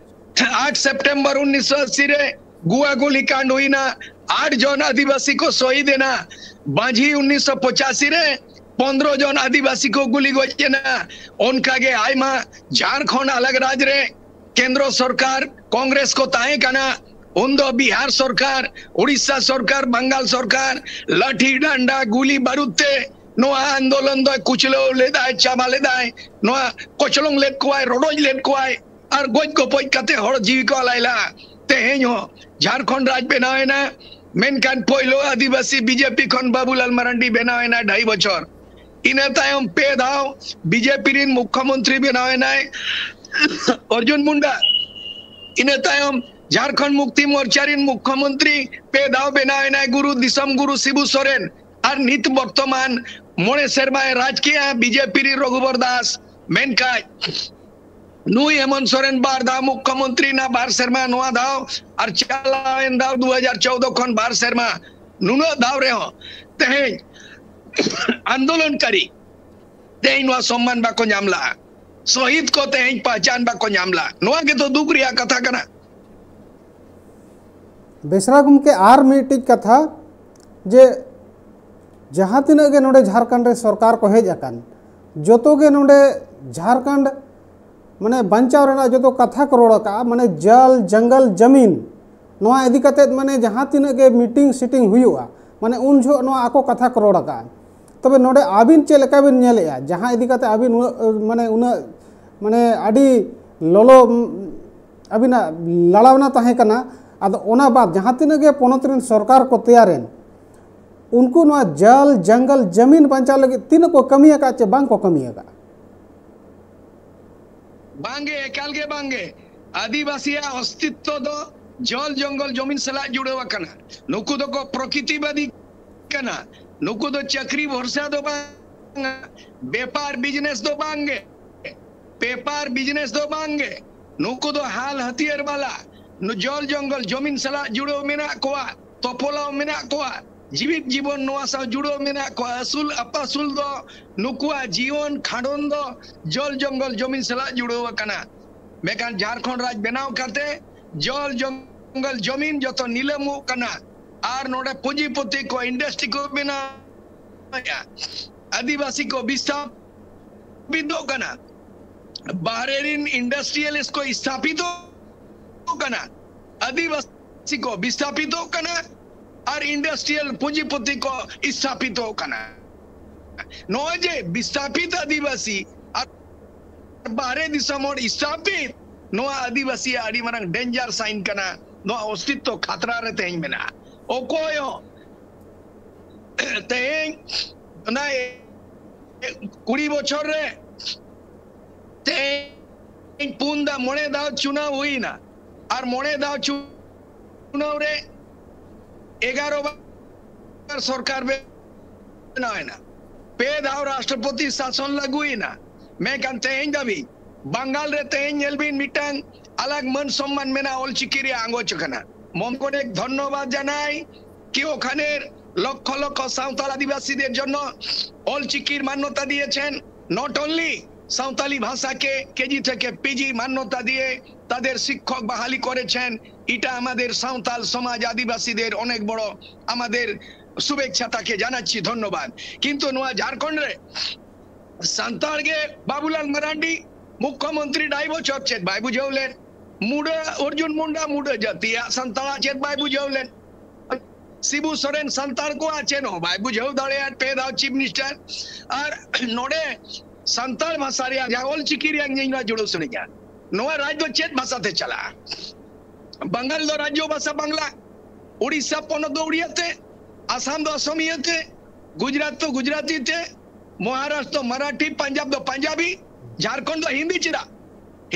ᱟᱴ ᱥᱮᱯᱴᱮᱢᱵᱚᱨ ᱩᱱᱤᱥᱥᱚ ᱟᱥᱤ ᱨᱮ ᱜᱩᱣᱟ ᱜᱩᱞᱤ ᱠᱟᱸᱰ ᱦᱩᱭᱱᱟ, ᱟᱴ ᱡᱚᱱ ᱟᱹᱫᱤᱵᱟᱹᱥᱤ ᱠᱚ ᱥᱚᱦᱤᱫ ᱮᱱᱟ᱾ ᱢᱟᱹᱡᱷᱤ ᱩᱱᱤᱥᱥᱚ ᱯᱚᱸᱪᱟᱥᱤ ᱨᱮ ᱯᱚᱱᱫᱽᱨᱚ ᱡᱚᱱ ᱟᱹᱫᱤᱵᱟᱹᱥᱤ ᱠᱚ ᱜᱩᱞᱤ ᱜᱚᱡ ᱮᱱᱟ᱾ ᱚᱱᱠᱟᱜᱮ ᱟᱭᱢᱟ ᱡᱷᱟᱲᱠᱷᱚᱸᱰ ᱟᱞᱟᱜᱽ ᱨᱟᱡᱽ ᱨᱮ ᱠᱮᱱᱫᱨᱚ ᱥᱚᱨᱠᱟᱨ ᱠᱚᱝᱜᱨᱮᱥ ᱠᱚ ᱛᱟᱦᱮᱸ ᱠᱟᱱᱟ, ᱩᱱᱫᱚ ᱵᱤᱦᱟᱨ ᱥᱚᱨᱠᱟᱨ, ᱩᱲᱤᱥᱥᱟ ᱥᱚᱨᱠᱟᱨ, ᱵᱟᱝᱜᱟᱞ ᱥᱚᱨᱠᱟᱨ ᱞᱟᱴᱷᱤ ᱰᱟᱱᱰᱟ ᱜᱩᱞᱤ ᱵᱟᱹᱨᱩᱫ ᱛᱮ ᱱᱚᱣᱟ ᱟᱱᱫᱳᱞᱚᱱ ᱫᱚᱭ ᱠᱩᱪᱞᱟᱹᱣ ᱞᱮᱫᱟᱭ, ᱪᱟᱵᱟ ᱞᱮᱫᱟᱭ, ᱱᱚᱣᱟ ᱠᱚᱪᱞᱚᱝ ᱞᱮᱫ ᱠᱚᱣᱟᱭ, ᱨᱚᱰᱚᱡ ᱞᱮᱫ ᱠᱚᱣᱟᱭ, ᱟᱨ ᱜᱚᱡ ᱜᱚᱯᱚᱡ ᱠᱟᱛᱮ ᱦᱚᱲ ᱡᱤᱣᱤ ᱠᱚ ᱟᱞᱟᱭ ᱞᱟᱜᱼᱟ᱾ ᱛᱮᱦᱮᱧ ᱦᱚᱸ ᱡᱷᱟᱲᱠᱷᱚᱸᱰ ᱨᱟᱡᱽ ᱵᱮᱱᱟᱣ ᱮᱱᱟ, ᱢᱮᱱᱠᱷᱟᱱ ᱯᱳᱭᱞᱳ ᱟᱹᱫᱤᱵᱟᱹᱥᱤ ᱵᱤᱡᱮᱯᱤ ᱠᱷᱚᱱ ᱵᱟᱵᱩᱞᱟᱞ ᱢᱟᱨᱟᱱᱰᱤ ᱵᱮᱱᱟᱣ ᱮᱱᱟ ᱰᱷᱟᱭ ᱵᱚᱪᱷᱚᱨ᱾ ᱤᱱᱟᱹ ᱛᱟᱭᱚᱢ ᱯᱮ ᱫᱷᱟᱣ ᱵᱤᱡᱮᱯᱤ ᱨᱤᱱ ᱢᱩᱠᱷᱭᱚᱢᱚᱱᱛᱨᱤ ᱵᱮᱱᱟᱣ ᱮᱱᱟᱭ ᱚᱨᱡᱩᱱ ᱢᱩᱱᱰᱟ᱾ ᱤᱱᱟᱹ ᱛᱟᱭᱚᱢ ᱡᱷᱟᱲᱠᱷᱚᱸᱰ ᱢᱩᱠᱛᱤ ᱢᱳᱨᱪᱟ ᱨᱤᱱ ᱢᱩᱠᱷᱭᱚᱢᱚᱱᱛᱨᱤ ᱯᱮ ᱫᱷᱟᱣ ᱵᱮᱱᱟᱣ ᱮᱱᱟᱭ ᱜᱩᱨᱩ ᱫᱤᱥᱚᱢ ᱜᱩᱨᱩ ᱥᱤᱵᱩ ᱥᱚᱨᱮᱱ᱾ ᱟᱨ ᱱᱤᱛ ᱵᱚᱨᱛᱚᱢᱟᱱ ᱢᱚᱬᱮ ᱥᱮᱨᱢᱟᱭ ᱨᱟᱡᱽ ᱠᱮᱜᱼᱟ ᱵᱤᱡᱮᱯᱤ ᱨᱤᱱ ᱨᱚᱜᱷᱩᱵᱚᱨ ᱫᱟᱥ᱾ ᱢᱮᱱᱠᱷᱟᱱ ᱱᱩᱭ ᱦᱮᱢᱚᱱᱛ ᱥᱚᱨᱮᱱ ᱵᱟᱨ ᱫᱷᱟᱣ ᱢᱩᱠᱷᱭᱚᱢᱚᱱᱛᱨᱤ ᱮᱱᱟ, ᱵᱟᱨ ᱥᱮᱨᱢᱟ ᱱᱚᱣᱟ ᱫᱷᱟᱣ, ᱟᱨ ᱪᱟᱞᱟᱣᱮᱱ ᱫᱷᱟᱣ ᱫᱩ ᱦᱟᱡᱟᱨ ᱪᱳᱣᱫᱚ ᱠᱷᱚᱱ ᱵᱟᱨ ᱥᱮᱨᱢᱟ᱾ ᱱᱩᱱᱟᱹᱜ ᱫᱷᱟᱣ ᱨᱮᱦᱚᱸ ᱛᱮᱦᱮᱧ ᱟᱱᱫᱳᱞᱚᱱᱠᱟᱨᱤ ᱛᱮᱦᱮᱧ ᱱᱚᱣᱟ ᱥᱚᱢᱢᱟᱱ ᱵᱟᱠᱚ ᱧᱟᱢ ᱞᱟᱜᱼᱟ, ᱥᱚᱦᱤᱫ ᱠᱚ ᱛᱮᱦᱮᱧ ᱯᱟᱦᱪᱟᱱ ᱵᱟᱠᱚ ᱧᱟᱢ ᱞᱟᱜᱼᱟ᱾ ᱱᱚᱣᱟ ᱜᱮᱛᱚ ᱫᱩᱠ ᱨᱮᱭᱟᱜ ᱠᱟᱛᱷᱟ ᱠᱟᱱᱟ᱾ ᱵᱮᱥᱨᱟ ᱜᱚᱢᱠᱮ, ᱟᱨ ᱢᱤᱫᱴᱤᱡ ᱠᱟᱛᱷᱟ, ᱡᱮ ᱡᱟᱦᱟᱸ ᱛᱤᱱᱟᱹᱜ ᱜᱮ ᱱᱚᱰᱮ ᱡᱷᱟᱲᱠᱷᱚᱸᱰ ᱨᱮ ᱥᱚᱨᱠᱟᱨ ᱠᱚ ᱦᱮᱡ ᱟᱠᱟᱱ, ᱡᱚᱛᱚ ᱜᱮ ᱱᱚᱰᱮ ᱡᱷᱟᱲᱠᱷᱚᱸᱰ ᱢᱟᱱᱮ ᱵᱟᱧᱪᱟᱣ ᱨᱮᱱᱟᱜ ᱡᱚᱛᱚ ᱠᱟᱛᱷᱟ ᱠᱚ ᱨᱚᱲ ᱟᱠᱟᱫᱼᱟ, ᱢᱟᱱᱮ ᱡᱚᱞ ᱡᱚᱝᱜᱚᱞ ᱡᱟᱢᱤᱱ, ᱱᱚᱣᱟ ᱤᱫᱤ ᱠᱟᱛᱮᱫ ᱢᱟᱱᱮ ᱡᱟᱦᱟᱸ ᱛᱤᱱᱟᱹᱜ ᱜᱮ ᱢᱤᱴᱤᱝ ᱥᱤᱴᱤᱝ ᱦᱩᱭᱩᱜᱼᱟ, ᱢᱟᱱᱮ ᱩᱱ ᱡᱚᱦᱚᱜ ᱱᱚᱣᱟ ᱟᱠᱚ ᱠᱟᱛᱷᱟ ᱠᱚ ᱨᱚᱲ ᱟᱠᱟᱫᱼᱟ᱾ ᱛᱚᱵᱮ ᱱᱚᱰᱮ ᱟᱹᱵᱤᱱ ᱪᱮᱫ ᱞᱮᱠᱟ ᱵᱤᱱ ᱧᱮᱞᱮᱫᱼᱟ, ᱡᱟᱦᱟᱸ ᱤᱫᱤ ᱠᱟᱛᱮᱫ ᱟᱹᱵᱤᱱ ᱩᱱᱟᱹᱜ ᱢᱟᱱᱮ ᱩᱱᱟᱹᱜ ᱢᱟᱱᱮ ᱟᱹᱰᱤ ᱞᱚᱞᱚ ᱟᱹᱵᱤᱱᱟᱜ ᱞᱟᱲᱟᱣᱱᱟ ᱛᱟᱦᱮᱸ ᱠᱟᱱᱟ? ᱟᱫᱚ ᱚᱱᱟ ᱵᱟᱫ ᱡᱟᱦᱟᱸ ᱛᱤᱱᱟᱹᱜ ᱜᱮ ᱯᱚᱱᱚᱛ ᱨᱮᱱ ᱥᱚᱨᱠᱟᱨ ᱠᱚ ᱛᱮᱭᱟᱨᱮᱱ, ᱩᱱᱠᱩ ᱱᱚᱣᱟ ᱡᱚᱞ ᱡᱚᱝᱜᱚᱞ ᱡᱟᱢᱤᱱ ᱵᱟᱧᱪᱟᱣ ᱞᱟᱹᱜᱤᱫ ᱛᱤᱱᱟᱹᱜ ᱠᱚ ᱠᱟᱹᱢᱤ ᱟᱠᱟᱫ ᱪᱮ ᱵᱟᱝ ᱠᱚ ᱠᱟᱹᱢᱤ ᱟᱠᱟᱫ? ᱵᱟᱝᱜᱮ, ᱮᱠᱟᱞ ᱜᱮ ᱵᱟᱝᱜᱮ᱾ ᱟᱹᱫᱤᱵᱟᱹᱥᱤᱭᱟᱜ ᱚᱥᱛᱤᱛᱛᱚ ᱫᱚ ᱡᱚᱞ ᱡᱚᱝᱜᱚᱞ ᱡᱚᱢᱤᱱ ᱥᱟᱞᱟᱜ ᱡᱩᱲᱟᱹᱣ ᱟᱠᱟᱱᱟ᱾ ᱱᱩᱠᱩ ᱫᱚᱠᱚ ᱯᱨᱚᱠᱤᱛᱤᱵᱟᱫᱤ ᱠᱟᱱᱟ᱾ ᱱᱩᱠᱩ ᱫᱚ ᱪᱟᱹᱠᱨᱤ ᱵᱷᱚᱨᱥᱟ ᱫᱚ ᱵᱟᱝ, ᱵᱮᱯᱟᱨ ᱵᱤᱡᱽᱱᱮᱥ ᱫᱚ ᱵᱟᱝᱜᱮ, ᱯᱮᱯᱟᱨ ᱵᱤᱡᱽᱱᱮᱥ ᱫᱚ ᱵᱟᱝᱜᱮ᱾ ᱱᱩᱠᱩ ᱫᱚ ᱦᱟᱞ ᱦᱟᱹᱛᱭᱟᱹᱨ ᱵᱟᱞᱟ, ᱱᱩ-, ᱡᱚᱞ ᱡᱚᱝᱜᱚᱞ ᱡᱚᱢᱤᱱ ᱥᱟᱞᱟᱜ ᱡᱩᱲᱟᱹᱣ ᱢᱮᱱᱟᱜ ᱠᱚᱣᱟ, ᱛᱚᱯᱚᱞᱟᱣ ᱢᱮᱱᱟᱜ ᱠᱚᱣᱟ, ᱡᱤᱣᱤᱫ ᱡᱤᱵᱚᱱ ᱱᱚᱣᱟ ᱥᱟᱶ ᱡᱩᱲᱟᱹᱣ ᱢᱮᱱᱟᱜ ᱠᱚᱣᱟ᱾ ᱟᱹᱥᱩᱞ ᱟᱯᱟᱥᱩᱞ ᱫᱚ, ᱱᱩᱠᱩᱣᱟᱜ ᱡᱤᱭᱚᱱ ᱠᱷᱟᱸᱰᱚᱱ ᱫᱚ ᱡᱚᱞ ᱡᱚᱝᱜᱚᱞ ᱡᱚᱢᱤᱱ ᱥᱟᱞᱟᱜ ᱡᱩᱲᱟᱹᱣ ᱟᱠᱟᱱᱟ᱾ ᱢᱮᱱᱠᱷᱟᱱ ᱡᱷᱟᱲᱠᱷᱚᱸᱰ ᱨᱟᱡᱽ ᱵᱮᱱᱟᱣ ᱠᱟᱛᱮ ᱡᱚᱞ ᱡᱚᱝᱜᱚᱞ ᱡᱚᱢᱤᱱ ᱡᱚᱛᱚ ᱱᱤᱞᱟᱹᱢᱚᱜ ᱠᱟᱱᱟ᱾ ᱟᱨ ᱱᱚᱰᱮ ᱯᱩᱸᱡᱤᱯᱚᱛᱤ ᱠᱚ ᱤᱱᱰᱟᱥᱴᱨᱤ ᱠᱚ ᱵᱮᱱᱟᱣᱮᱫᱼᱟ᱾ ᱟᱹᱫᱤᱵᱟᱹᱥᱤ ᱠᱚ ᱵᱤᱥᱛᱷᱟᱯᱤᱛᱚᱜ ᱠᱟᱱᱟ, ᱵᱟᱦᱨᱮ ᱨᱤᱱ ᱤᱱᱰᱟᱥᱴᱨᱤᱭᱟᱞᱤᱥᱴ ᱠᱚ ᱥᱛᱷᱟᱯᱤᱛᱚᱜ ᱠᱟᱱᱟ, ᱟᱹᱫᱤᱵᱟᱹᱥᱤ ᱠᱚ ᱵᱤᱥᱛᱷᱟᱯᱤᱛᱚᱜ ᱠᱟᱱᱟ, ᱟᱨ ᱤᱱᱰᱟᱥᱴᱨᱤᱭᱟᱞ ᱯᱩᱸᱡᱤᱯᱚᱛᱤ ᱠᱚ ᱥᱛᱷᱟᱯᱤᱛᱚᱜ ᱠᱟᱱᱟ᱾ ᱱᱚᱜᱼᱚᱭ ᱡᱮ ᱵᱤᱥᱛᱷᱟᱯᱤᱛ ᱟᱹᱫᱤᱵᱟᱹᱥᱤ ᱟᱨ ᱵᱟᱦᱨᱮ ᱫᱤᱥᱚᱢ ᱦᱚᱲ ᱥᱛᱷᱟᱯᱤᱛ, ᱱᱚᱣᱟ ᱟᱹᱫᱤᱵᱟᱹᱥᱤᱭᱟᱜ ᱟᱹᱰᱤ ᱢᱟᱨᱟᱝ ᱰᱮᱧᱡᱟᱨ ᱥᱟᱭᱤᱱ ᱠᱟᱱᱟ᱾ ᱱᱚᱣᱟ ᱚᱥᱛᱤᱛᱛᱚ ᱠᱷᱟᱛᱨᱟ ᱨᱮ ᱛᱮᱦᱮᱧ ᱢᱮᱱᱟᱜᱼᱟ᱾ ᱚᱠᱚᱭ ᱦᱚᱸ ᱛᱮᱦᱮᱧ ᱚᱱᱟ ᱠᱩᱲᱤ ᱵᱚᱪᱷᱚᱨ ᱨᱮ ᱛᱮᱦᱮᱧ ᱯᱩᱱ ᱫᱷᱟᱣ, ᱢᱚᱬᱮ ᱫᱷᱟᱣ ᱪᱩᱱᱟᱣ ᱦᱩᱭᱱᱟ, ᱟᱨ ᱢᱚᱬᱮ ᱫᱷᱟᱣ ᱪᱩᱱᱟᱣ ᱨᱮ ᱮᱜᱟᱨᱚ ᱵᱟᱨ ᱥᱚᱨᱠᱟᱨ ᱵᱮᱱᱟᱣ ᱮᱱᱟ, ᱯᱮ ᱫᱷᱟᱣ ᱨᱟᱥᱴᱨᱚᱯᱚᱛᱤ ᱥᱟᱥᱚᱱ ᱞᱟᱹᱜᱩᱭᱮᱱᱟ, ᱢᱮᱱᱠᱷᱟᱱ ᱛᱮᱦᱮᱧ ᱫᱷᱟᱹᱵᱤᱡ ᱵᱟᱝᱜᱟᱞ ᱨᱮ ᱛᱮᱦᱮᱧ ᱧᱮᱞ ᱵᱤᱱ ᱢᱤᱫᱴᱟᱝ ᱟᱞᱟᱜ ᱢᱟᱹᱱ ᱥᱚᱢᱢᱟᱱ ᱢᱮᱱᱟᱜᱼᱟ, ᱚᱞᱪᱤᱠᱤ ᱨᱮᱭᱟᱜ ᱟᱸᱜᱚᱪ ᱟᱠᱟᱱᱟ᱾ মন করে ধন্যবাদ জানাই কি ওখানের লক্ষ লক্ষ সাঁওতাল আদিবাসীদের জন্য অলচিকির মান্যতা দিয়েছেন। নট অনলি সাঁওতালি ভাষাকে কেজি থেকে পিজি মান্যতা দিয়ে তাদের শিক্ষক বাহালি করেছেন, এটা আমাদের সাঁওতাল সমাজ আদিবাসীদের অনেক বড় আমাদের শুভেচ্ছা, তাকে জানাচ্ছি ধন্যবাদ। কিন্তু ᱱᱚᱣᱟ ᱡᱷᱟᱲᱠᱷᱚᱸᱰ ᱨᱮ ᱥᱟᱱᱛᱟᱲ ᱜᱮ ᱵᱟᱵᱩᱞᱟᱞ ᱢᱟᱨᱟᱱᱰᱤ ᱢᱩᱠᱷᱭᱚᱢᱚᱱᱛᱨᱤ ᱰᱟᱭ ᱵᱚᱪᱷᱚᱨ ᱪᱮᱫ ᱵᱟᱭ ᱵᱩᱡᱷᱟᱹᱣ ᱞᱮᱫ? ᱢᱩᱰᱟᱹ, ᱚᱨᱡᱩᱱ ᱢᱩᱱᱰᱟ ᱢᱩᱰᱟᱹ ᱡᱟᱹᱛᱤᱭᱟᱜ ᱥᱟᱱᱛᱟᱲᱟᱜ ᱪᱮᱫ ᱵᱟᱭ ᱵᱩᱡᱷᱟᱹᱣ ᱞᱮᱫ? ᱥᱤᱵᱩ ᱥᱚᱨᱮᱱ ᱥᱟᱱᱛᱟᱲ ᱠᱚᱣᱟᱜ ᱪᱮᱫ ᱦᱚᱸ ᱵᱟᱭ ᱵᱩᱡᱷᱟᱹᱣ ᱫᱟᱲᱮᱭᱟᱜ, ᱯᱮ ᱫᱷᱟᱣ ᱪᱤᱯ ᱢᱤᱱᱤᱥᱴᱟᱨ᱾ ᱟᱨ ᱱᱚᱰᱮ ᱥᱟᱱᱛᱟᱲ ᱵᱷᱟᱥᱟ ᱨᱮᱭᱟᱜ ᱡᱟᱦᱟᱸ ᱚᱞ ᱪᱤᱠᱤ ᱨᱮᱭᱟᱜ ᱤᱧ ᱱᱚᱣᱟ ᱡᱩᱲᱟᱹᱣ ᱥᱟᱱᱟᱧᱟ, ᱱᱚᱣᱟ ᱨᱟᱡᱽ ᱫᱚ ᱪᱮᱫ ᱵᱷᱟᱥᱟ ᱛᱮ ᱪᱟᱞᱟᱜᱼᱟ? ᱵᱟᱝᱜᱟᱞ ᱫᱚ ᱨᱟᱡᱽᱡᱚ ᱵᱷᱟᱥᱟ ᱵᱟᱝᱞᱟ, ᱩᱲᱤᱥᱥᱟ ᱯᱚᱱᱚᱛ ᱫᱚ ᱩᱲᱤᱭᱟ ᱛᱮ, ᱟᱥᱟᱢ ᱫᱚ ᱟᱥᱟᱢᱤᱭᱟᱹ ᱛᱮ, ᱜᱩᱡᱽᱨᱟᱴ ᱫᱚ ᱜᱩᱡᱽᱨᱟᱴᱤ ᱛᱮ, ᱢᱚᱦᱟᱨᱟᱥᱴᱨᱚ ᱢᱟᱨᱟᱴᱷᱤ, ᱯᱟᱧᱡᱟᱵᱽ ᱫᱚ ᱯᱟᱧᱡᱟᱵᱤ, ᱡᱷᱟᱲᱠᱷᱚᱸᱰ ᱫᱚ ᱦᱤᱱᱫᱤ᱾ ᱪᱮᱫᱟᱜ?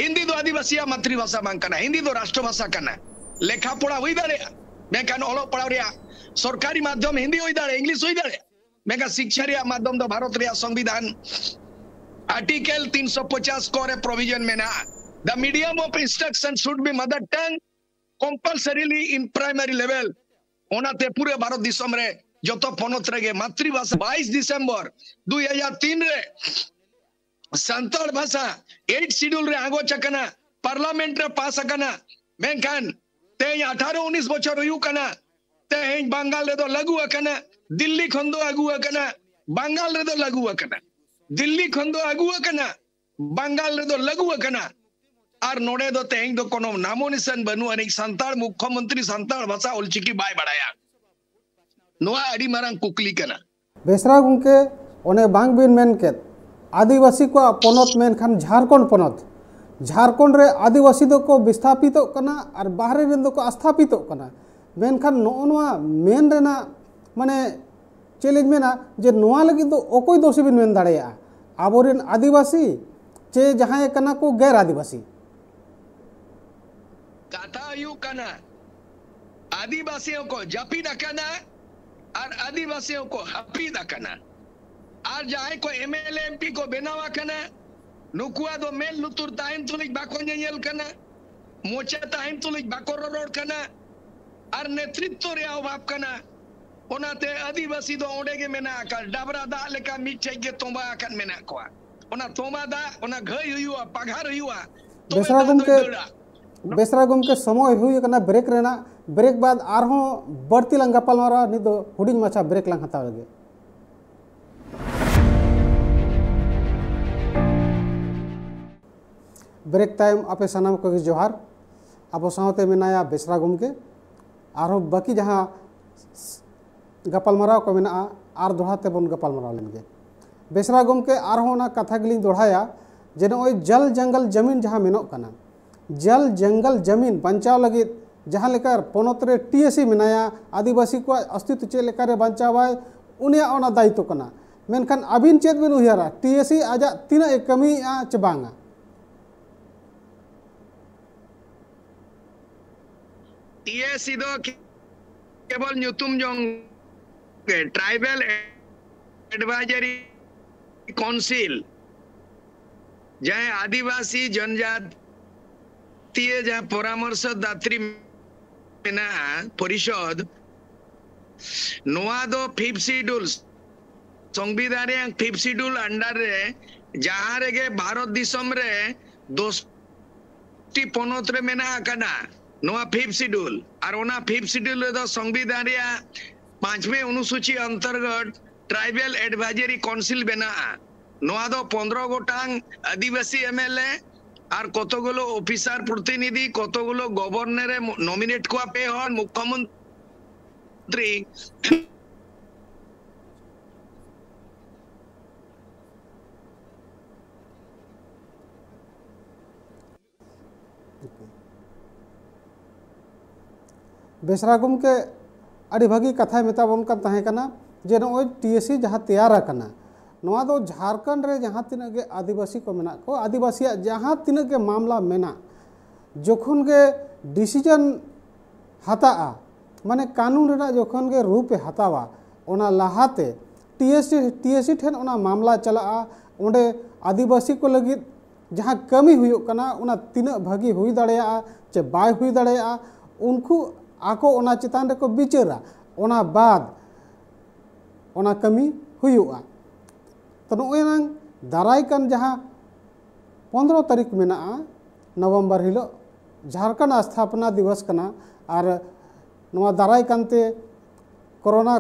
ᱦᱤᱱᱫᱤ ᱫᱚ ᱟᱹᱫᱤᱵᱟᱹᱥᱤᱭᱟᱜ ᱢᱟᱛᱨᱤ ᱵᱷᱟᱥᱟ ᱵᱟᱝ ᱠᱟᱱᱟ, ᱦᱤᱱᱫᱤ ᱫᱚ ᱨᱟᱥᱴᱨᱚ ᱵᱷᱟᱥᱟ ᱠᱟᱱᱟ᱾ ᱞᱮᱠᱷᱟ ᱯᱚᱲᱟ ᱦᱩᱭ ᱫᱟᱲᱮᱭᱟᱜᱼᱟ, ᱢᱮᱱᱠᱷᱟᱱ ᱚᱞᱚᱜ ᱯᱟᱲᱦᱟᱣ ᱨᱮᱭᱟᱜ ᱥᱚᱨᱠᱟᱨᱤ ᱢᱟᱫᱽᱫᱷᱚᱢ ᱦᱤᱱᱫᱤ ᱦᱩᱭ ᱫᱟᱲᱮᱭᱟᱜᱼᱟ, ᱤᱝᱞᱤᱥ ᱦᱩᱭ ᱫᱟᱲᱮᱭᱟᱜᱼᱟ, ᱢᱮᱱᱠᱷᱟᱱ ᱥᱤᱠᱪᱷᱟ ᱨᱮᱭᱟᱜ ᱢᱟᱫᱽᱫᱷᱚᱢ ᱫᱚ ᱵᱷᱟᱨᱚᱛ ᱨᱮᱭᱟᱜ ᱥᱚᱝᱵᱤᱫᱷᱟᱱ ᱟᱨᱴᱤᱠᱮᱞ ᱛᱤᱱᱥᱚ ᱯᱚᱪᱟᱥ ᱠᱚ ᱨᱮ ᱯᱨᱚᱵᱷᱤᱡᱚᱱ ᱢᱮᱱᱟᱜᱼᱟ, the medium of instruction should be mother tongue compulsorily in primary level᱾ ᱚᱱᱟᱛᱮ ᱯᱩᱨᱟᱹ ᱵᱷᱟᱨᱚᱛ ᱫᱤᱥᱚᱢ ᱨᱮ ᱡᱚᱛᱚ ᱯᱚᱱᱚᱛ ᱨᱮᱜᱮ ᱢᱟᱛᱨᱤ ᱵᱷᱟᱥᱟ᱾ ᱵᱟᱭᱤᱥ ᱰᱤᱥᱮᱢᱵᱚᱨ ᱫᱩᱭ ᱦᱟᱡᱟᱨ ᱛᱤᱱ ᱨᱮ ᱥᱟᱱᱛᱟᱲ ᱵᱷᱟᱥᱟ ᱮᱭᱤᱴ ᱥᱤᱰᱩᱞ ᱨᱮ ᱟᱸᱜᱚᱪ ᱟᱠᱟᱱᱟ, ᱯᱟᱨᱞᱟᱢᱮᱱᱴ ᱨᱮ ᱯᱟᱥ ᱟᱠᱟᱱᱟ, ᱢᱮᱱᱠᱷᱟᱱ ᱛᱮᱦᱮᱧ ᱟᱴᱷᱟᱨᱚ ᱩᱱᱤᱥ ᱵᱚᱪᱷᱚᱨ ᱦᱩᱭᱩᱜ ᱠᱟᱱᱟ, ᱛᱮᱦᱮᱧ ᱵᱟᱝᱜᱟᱞ ᱨᱮᱫᱚ ᱞᱟᱹᱜᱩ ᱟᱠᱟᱱᱟ, ᱫᱤᱞᱞᱤ ᱠᱷᱚᱱ ᱫᱚ ᱟᱹᱜᱩ ᱟᱠᱟᱱᱟ, ᱵᱟᱝᱜᱟᱞ ᱨᱮᱫᱚ ᱞᱟᱹᱜᱩ ᱟᱠᱟᱱᱟ, ᱫᱤᱞᱞᱤ ᱠᱷᱚᱱ ᱫᱚ ᱟᱹᱜᱩ ᱟᱠᱟᱱᱟ, ᱵᱟᱝᱜᱟᱞ ᱨᱮᱫᱚ ᱞᱟᱹᱜᱩ ᱟᱠᱟᱱᱟ᱾ ᱟᱨ ᱱᱚᱰᱮ ᱫᱚ ᱛᱮᱦᱮᱧ ᱫᱚ ᱠᱳᱱᱳ ᱱᱟᱢᱚ ᱱᱤᱥᱟᱱ ᱵᱟᱹᱱᱩᱜ ᱟᱹᱱᱤᱡ᱾ ᱥᱟᱱᱛᱟᱲ ᱢᱩᱠᱠᱷᱚᱢᱚᱱᱛᱨᱤ ᱥᱟᱱᱛᱟᱲ ᱵᱷᱟᱥᱟ ᱚᱞᱪᱤᱠᱤ ᱵᱟᱭ ᱵᱟᱲᱟᱭᱟ, ᱱᱚᱣᱟ ᱟᱹᱰᱤ ᱢᱟᱨᱟᱝ ᱠᱩᱠᱞᱤ ᱠᱟᱱᱟ᱾ ᱵᱮᱥᱨᱟ ᱜᱚᱢᱠᱮ, ᱚᱱᱮ ᱵᱟᱝ ᱵᱤᱱ ᱢᱮᱱ ᱠᱮᱫ, ᱟᱹᱫᱤᱵᱟᱹᱥᱤ ᱠᱚᱣᱟᱜ ᱯᱚᱱᱚᱛ ᱢᱮᱱᱠᱷᱟᱱ ᱡᱷᱟᱲᱠᱷᱚᱸᱰ ᱯᱚᱱᱚᱛ᱾ ᱡᱷᱟᱲᱠᱷᱚᱸᱰ ᱨᱮ ᱟᱹᱫᱤᱵᱟᱹᱥᱤ ᱫᱚᱠᱚ ᱵᱤᱥᱛᱷᱟᱯᱤᱛᱚᱜ ᱠᱟᱱᱟ ᱟᱨ ᱵᱟᱦᱨᱮ ᱨᱮᱱ ᱫᱚᱠᱚ ᱟᱥᱛᱷᱟᱯᱤᱛᱚᱜ ᱠᱟᱱᱟ᱾ ᱢᱮᱱᱠᱷᱟᱱ ᱱᱚᱜᱼᱚ ᱱᱚᱣᱟ ᱢᱮᱱ ᱨᱮᱱᱟᱜ, ᱢᱟᱱᱮ, ᱪᱮᱫ ᱞᱤᱧ ᱢᱮᱱᱟ, ᱡᱮ ᱱᱚᱣᱟ ᱞᱟᱹᱜᱤᱫ ᱫᱚ ᱚᱠᱚᱭ ᱫᱳᱥᱤ ᱵᱤᱱ ᱢᱮᱱ ᱫᱟᱲᱮᱭᱟᱜᱼᱟ? ᱟᱵᱚᱨᱮᱱ ᱟᱹᱫᱤᱵᱟᱹᱥᱤ ᱪᱮ ᱡᱟᱦᱟᱸᱭ ᱠᱟᱱᱟ ᱠᱚ ᱜᱮᱨ ᱟᱹᱫᱤᱵᱟᱹᱥᱤ? ᱠᱟᱛᱷᱟ ᱦᱩᱭᱩᱜ ᱠᱟᱱᱟ, ᱟᱹᱫᱤᱵᱟᱹᱥᱤ ᱦᱚᱸᱠᱚ ᱡᱟᱹᱯᱤᱫ ᱟᱠᱟᱱᱟ ᱟᱨ ᱟᱹᱫᱤᱵᱟᱹᱥᱤ ᱦᱚᱸᱠᱚ ᱦᱟᱹᱯᱤᱫ ᱟᱠᱟᱱᱟ᱾ ᱟᱨ ᱡᱟᱦᱟᱸᱭ ᱠᱚ M L A M P ᱠᱚ ᱵᱮᱱᱟᱣ ᱟᱠᱟᱱᱟ, ᱱᱩᱠᱩᱣᱟᱜ ᱫᱚ ᱢᱮᱫ ᱞᱩᱛᱩᱨ ᱛᱟᱦᱮᱱ ᱛᱩᱞᱩᱡ ᱵᱟᱠᱚ ᱧᱮᱧᱮᱞ ᱠᱟᱱᱟ, ᱢᱚᱪᱟ ᱛᱟᱦᱮᱱ ᱛᱩᱞᱩᱡ ᱵᱟᱠᱚ ᱨᱚᱨᱚᱲ ᱠᱟᱱᱟ, ᱟᱨ ᱱᱮᱛᱨᱤᱛᱛᱚ ᱨᱮᱭᱟᱜ ᱚᱵᱷᱟᱵ ᱠᱟᱱᱟ᱾ ᱚᱱᱟᱛᱮ ᱟᱹᱫᱤᱵᱟᱹᱥᱤ ᱫᱚ ᱚᱸᱰᱮ ᱜᱮ ᱢᱮᱱᱟᱜ ᱟᱠᱟᱫ, ᱰᱟᱵᱨᱟ ᱫᱟᱜ ᱞᱮᱠᱟ ᱢᱤᱫᱴᱷᱮᱡ ᱜᱮ ᱛᱚᱸᱵᱟ ᱟᱠᱟᱫ ᱢᱮᱱᱟᱜ ᱠᱚᱣᱟ᱾ ᱚᱱᱟ ᱛᱚᱸᱵᱟ ᱫᱟᱜ, ᱚᱱᱟ ᱜᱷᱟᱹᱭ ᱦᱩᱭᱩᱜᱼᱟ, ᱯᱟᱜᱷᱟᱨ ᱦᱩᱭᱩᱜᱼᱟ, ᱛᱚᱵᱮ ᱵᱮᱥᱨᱟ ᱫᱟᱜ ᱫᱚᱭ ᱜᱚᱢᱠᱮ, ᱫᱟᱹᱲᱟ᱾ ᱵᱮᱥᱨᱟ ᱜᱚᱢᱠᱮ, ᱥᱚᱢᱚᱭ ᱦᱩᱭ ᱟᱠᱟᱱᱟ ᱵᱨᱮᱠ ᱨᱮᱱᱟᱜ᱾ ᱵᱨᱮᱠ ᱵᱟᱫ ᱟᱨᱦᱚᱸ ᱵᱟᱹᱲᱛᱤ ᱞᱟᱝ ᱜᱟᱯᱟᱞᱢᱟᱨᱟᱣᱟ᱾ ᱱᱤᱛ ᱫᱚ ᱦᱩᱰᱤᱧ ᱢᱟᱪᱷᱟ ᱵᱨᱮᱠ ᱞᱟᱝ ᱦᱟᱛᱟᱣ ᱞᱮᱜᱮ᱾ ᱵᱨᱮᱠ ᱛᱟᱭᱚᱢ ᱟᱯᱮ ᱥᱟᱱᱟᱢ ᱠᱚᱜᱮ ᱡᱚᱦᱟᱨ᱾ ᱟᱵᱚ ᱥᱟᱶᱛᱮ ᱢᱮᱱᱟᱭᱟ ᱵᱮᱥᱨᱟ ᱜᱚᱢᱠᱮ᱾ ᱟᱨᱦᱚᱸ ᱵᱟᱹᱠᱤ ᱡᱟᱦᱟᱸ ᱜᱟᱯᱟᱞᱢᱟᱨᱟᱣ ᱠᱚ ᱢᱮᱱᱟᱜᱼᱟ, ᱟᱨ ᱫᱚᱦᱲᱟ ᱛᱮᱵᱚᱱ ᱜᱟᱯᱟᱞᱢᱟᱨᱟᱣ ᱞᱮᱱᱜᱮ᱾ ᱵᱮᱥᱨᱟ ᱜᱚᱢᱠᱮ, ᱟᱨᱦᱚᱸ ᱚᱱᱟ ᱠᱟᱛᱷᱟ ᱜᱮᱞᱤᱧ ᱫᱚᱦᱲᱟᱭᱟ ᱡᱮ ᱱᱚᱜᱼᱚᱭ ᱡᱚᱞ ᱡᱚᱝᱜᱚᱞ ᱡᱟᱢᱤᱱ ᱡᱟᱦᱟᱸ ᱢᱮᱱᱚᱜ ᱠᱟᱱᱟ, ᱡᱚᱞ ᱡᱚᱝᱜᱚᱞ ᱡᱟᱢᱤᱱ ᱵᱟᱧᱪᱟᱣ ᱞᱟᱹᱜᱤᱫ ᱡᱟᱦᱟᱸ ᱞᱮᱠᱟ ᱯᱚᱱᱚᱛ ᱨᱮ ᱴᱤ ᱮ ᱥᱤ ᱢᱮᱱᱟᱭᱟ, ᱟᱹᱫᱤᱵᱟᱹᱥᱤ ᱠᱚᱣᱟᱜ ᱚᱥᱛᱤᱛᱣ ᱪᱮᱫ ᱞᱮᱠᱟᱨᱮ ᱵᱟᱧᱪᱟᱣᱟᱭ, ᱩᱱᱤᱭᱟᱜ ᱚᱱᱟ ᱫᱟᱭᱤᱛᱛᱚ ᱠᱟᱱᱟ᱾ ᱢᱮᱱᱠᱷᱟᱱ ᱟᱹᱵᱤᱱ ᱪᱮᱫ ᱵᱤᱱ ᱩᱭᱦᱟᱹᱨᱟ, ᱴᱤ ᱮ ᱥᱤ ᱟᱡᱟᱜ ᱛᱤᱱᱟᱹᱜ ᱮ ᱠᱟᱹᱢᱤᱭᱮᱫᱼᱟ ᱪᱮ ᱵᱟᱝᱟ? ᱴᱤ ᱮ ᱥᱤ ᱫᱚ ᱠᱮᱵᱚᱞ ᱧᱩᱛᱩᱢ ᱡᱚᱝ ᱜᱮ, ᱴᱨᱟᱭᱵᱟᱞ ᱮᱰᱵᱷᱟᱭᱡᱟᱨᱤ ᱠᱟᱣᱩᱱᱥᱤᱞ, ᱡᱟᱦᱟᱸᱭ ᱟᱹᱫᱤᱵᱟᱹᱥᱤ ᱡᱚᱱᱡᱟᱛᱤᱭᱟᱹ ᱡᱟᱦᱟᱸ ᱯᱚᱨᱟᱢᱚᱨᱥᱚ ᱫᱟᱛᱨᱤ ᱢᱮᱱᱟᱜᱼᱟ ᱯᱚᱨᱤᱥᱚᱫ, ᱱᱚᱣᱟ ᱫᱚ ᱯᱷᱤᱯᱛᱷ ᱥᱤᱰᱩᱞ, ᱥᱚᱝᱵᱤᱫᱷᱟᱱ ᱨᱮᱭᱟᱜ ᱯᱷᱤᱯᱛᱷ ᱥᱤᱰᱩᱞ ᱟᱱᱰᱟᱨ ᱨᱮ ᱡᱟᱦᱟᱸ ᱨᱮᱜᱮ ᱵᱷᱟᱨᱚᱛ ᱫᱤᱥᱚᱢ ᱨᱮ ᱫᱚᱥ ᱴᱤ ᱯᱚᱱᱚᱛ ᱨᱮ ᱢᱮᱱᱟᱜ ᱟᱠᱟᱫᱟ ᱱᱚᱣᱟ ᱯᱷᱤᱯᱛᱷ ᱥᱤᱰᱩᱞ᱾ ᱟᱨ ᱚᱱᱟ ᱯᱷᱤᱯᱛᱷ ᱥᱤᱰᱩᱞ ᱨᱮᱫᱚ ᱥᱚᱝᱵᱤᱫᱷᱟᱱ ᱨᱮᱭᱟᱜ ᱯᱟᱸᱪᱣᱮ ᱚᱱᱩᱥᱩᱪᱤ ᱚᱱᱛᱚᱨᱜᱚᱛ ᱴᱨᱟᱭᱵᱟᱞ ᱮᱰᱵᱷᱟᱭᱡᱟᱨᱤ ᱠᱟᱣᱩᱱᱥᱤᱞ ᱵᱮᱱᱟᱜᱼᱟ᱾ ᱱᱚᱣᱟ ᱫᱚ ᱯᱚᱱᱫᱽᱨᱚ ᱜᱚᱴᱟᱝ ᱟᱹᱫᱤᱵᱟᱹᱥᱤ ᱮᱢᱮᱞᱮ ᱟᱨ ᱠᱚᱛᱚᱜᱩᱞᱳ ᱚᱯᱷᱤᱥᱟᱨ ᱯᱨᱚᱛᱤᱱᱤᱫᱷᱤ, ᱠᱚᱛᱚᱜᱩᱞᱳ ᱜᱚᱵᱷᱚᱨᱱᱚᱨ ᱮ ᱱᱚᱢᱤᱱᱮᱴ ᱠᱚᱣᱟ, ᱯᱮ ᱦᱚᱲ ᱢᱩᱠᱷᱭᱚᱢᱚᱱᱛᱨᱤ᱾ ᱵᱮᱥᱨᱟ ᱜᱚᱢᱠᱮ ᱟᱹᱰᱤ ᱵᱷᱟᱹᱜᱤ ᱠᱟᱛᱷᱟᱭ ᱢᱮᱛᱟ ᱵᱚᱱ ᱠᱟᱱ ᱛᱟᱦᱮᱸ ᱠᱟᱱᱟ ᱡᱮ ᱱᱚᱜᱼᱚᱭ ᱴᱤ ᱮᱥ ᱥᱤ ᱡᱟᱦᱟᱸ ᱛᱮᱭᱟᱨ ᱟᱠᱟᱱᱟ, ᱱᱚᱣᱟ ᱫᱚ ᱡᱷᱟᱲᱠᱷᱚᱸᱰ ᱨᱮ ᱡᱟᱦᱟᱸ ᱛᱤᱱᱟᱹᱜ ᱜᱮ ᱟᱹᱫᱤᱵᱟᱹᱥᱤ ᱠᱚ ᱢᱮᱱᱟᱜ ᱠᱚ, ᱟᱹᱫᱤᱵᱟᱹᱥᱤᱭᱟᱜ ᱡᱟᱦᱟᱸ ᱛᱤᱱᱟᱹᱜ ᱜᱮ ᱢᱟᱢᱞᱟ ᱢᱮᱱᱟᱜ, ᱡᱚᱠᱷᱚᱱ ᱜᱮ ᱰᱤᱥᱤᱡᱚᱱ ᱦᱟᱛᱟᱜᱼᱟ, ᱢᱟᱱᱮ ᱠᱟᱹᱱᱩᱱ ᱨᱮᱱᱟᱜ ᱡᱚᱠᱷᱚᱱ ᱜᱮ ᱨᱩᱯ ᱮ ᱦᱟᱛᱟᱣᱟ, ᱚᱱᱟ ᱞᱟᱦᱟᱛᱮ T S C, T S C ᱴᱷᱮᱱ ᱚᱱᱟ ᱢᱟᱢᱞᱟ ᱪᱟᱞᱟᱜᱼᱟ᱾ ᱚᱸᱰᱮ ᱟᱹᱫᱤᱵᱟᱹᱥᱤ ᱠᱚ ᱞᱟᱹᱜᱤᱫ ᱡᱟᱦᱟᱸ ᱠᱟᱹᱢᱤ ᱦᱩᱭᱩᱜ ᱠᱟᱱᱟ, ᱚᱱᱟ ᱛᱤᱱᱟᱹᱜ ᱵᱷᱟᱹᱜᱤ ᱦᱩᱭ ᱫᱟᱲᱮᱭᱟᱜᱼᱟ ᱪᱮ ᱵᱟᱭ ᱦᱩᱭ ᱫᱟᱲᱮᱭᱟᱜᱼᱟ, ᱩᱱᱠᱩ ᱟᱠᱚ ᱚᱱᱟ ᱪᱮᱛᱟᱱ ᱨᱮᱠᱚ ᱵᱤᱪᱟᱹᱨᱟ᱾ ᱚᱱᱟ ᱵᱟᱫ ᱚᱱᱟ ᱠᱟᱹᱢᱤ ᱦᱩᱭᱩᱜᱼᱟ᱾ ᱛᱚ, ᱱᱚᱜᱼᱚᱭ ᱱᱟᱝ ᱫᱟᱨᱟᱭ ᱠᱟᱱ ᱡᱟᱦᱟᱸ ᱯᱚᱱᱫᱽᱨᱚ ᱛᱟᱹᱨᱤᱠᱷ ᱢᱮᱱᱟᱜᱼᱟ, ᱱᱚᱵᱷᱮᱢᱵᱚᱨ ᱦᱤᱞᱳᱜ ᱡᱷᱟᱲᱠᱷᱚᱸᱰ ᱥᱛᱷᱟᱯᱚᱱᱟ ᱫᱤᱵᱚᱥ ᱠᱟᱱᱟ᱾ ᱟᱨ ᱱᱚᱣᱟ ᱫᱟᱨᱟᱭ ᱠᱟᱱᱛᱮ ᱠᱳᱨᱳᱱᱟ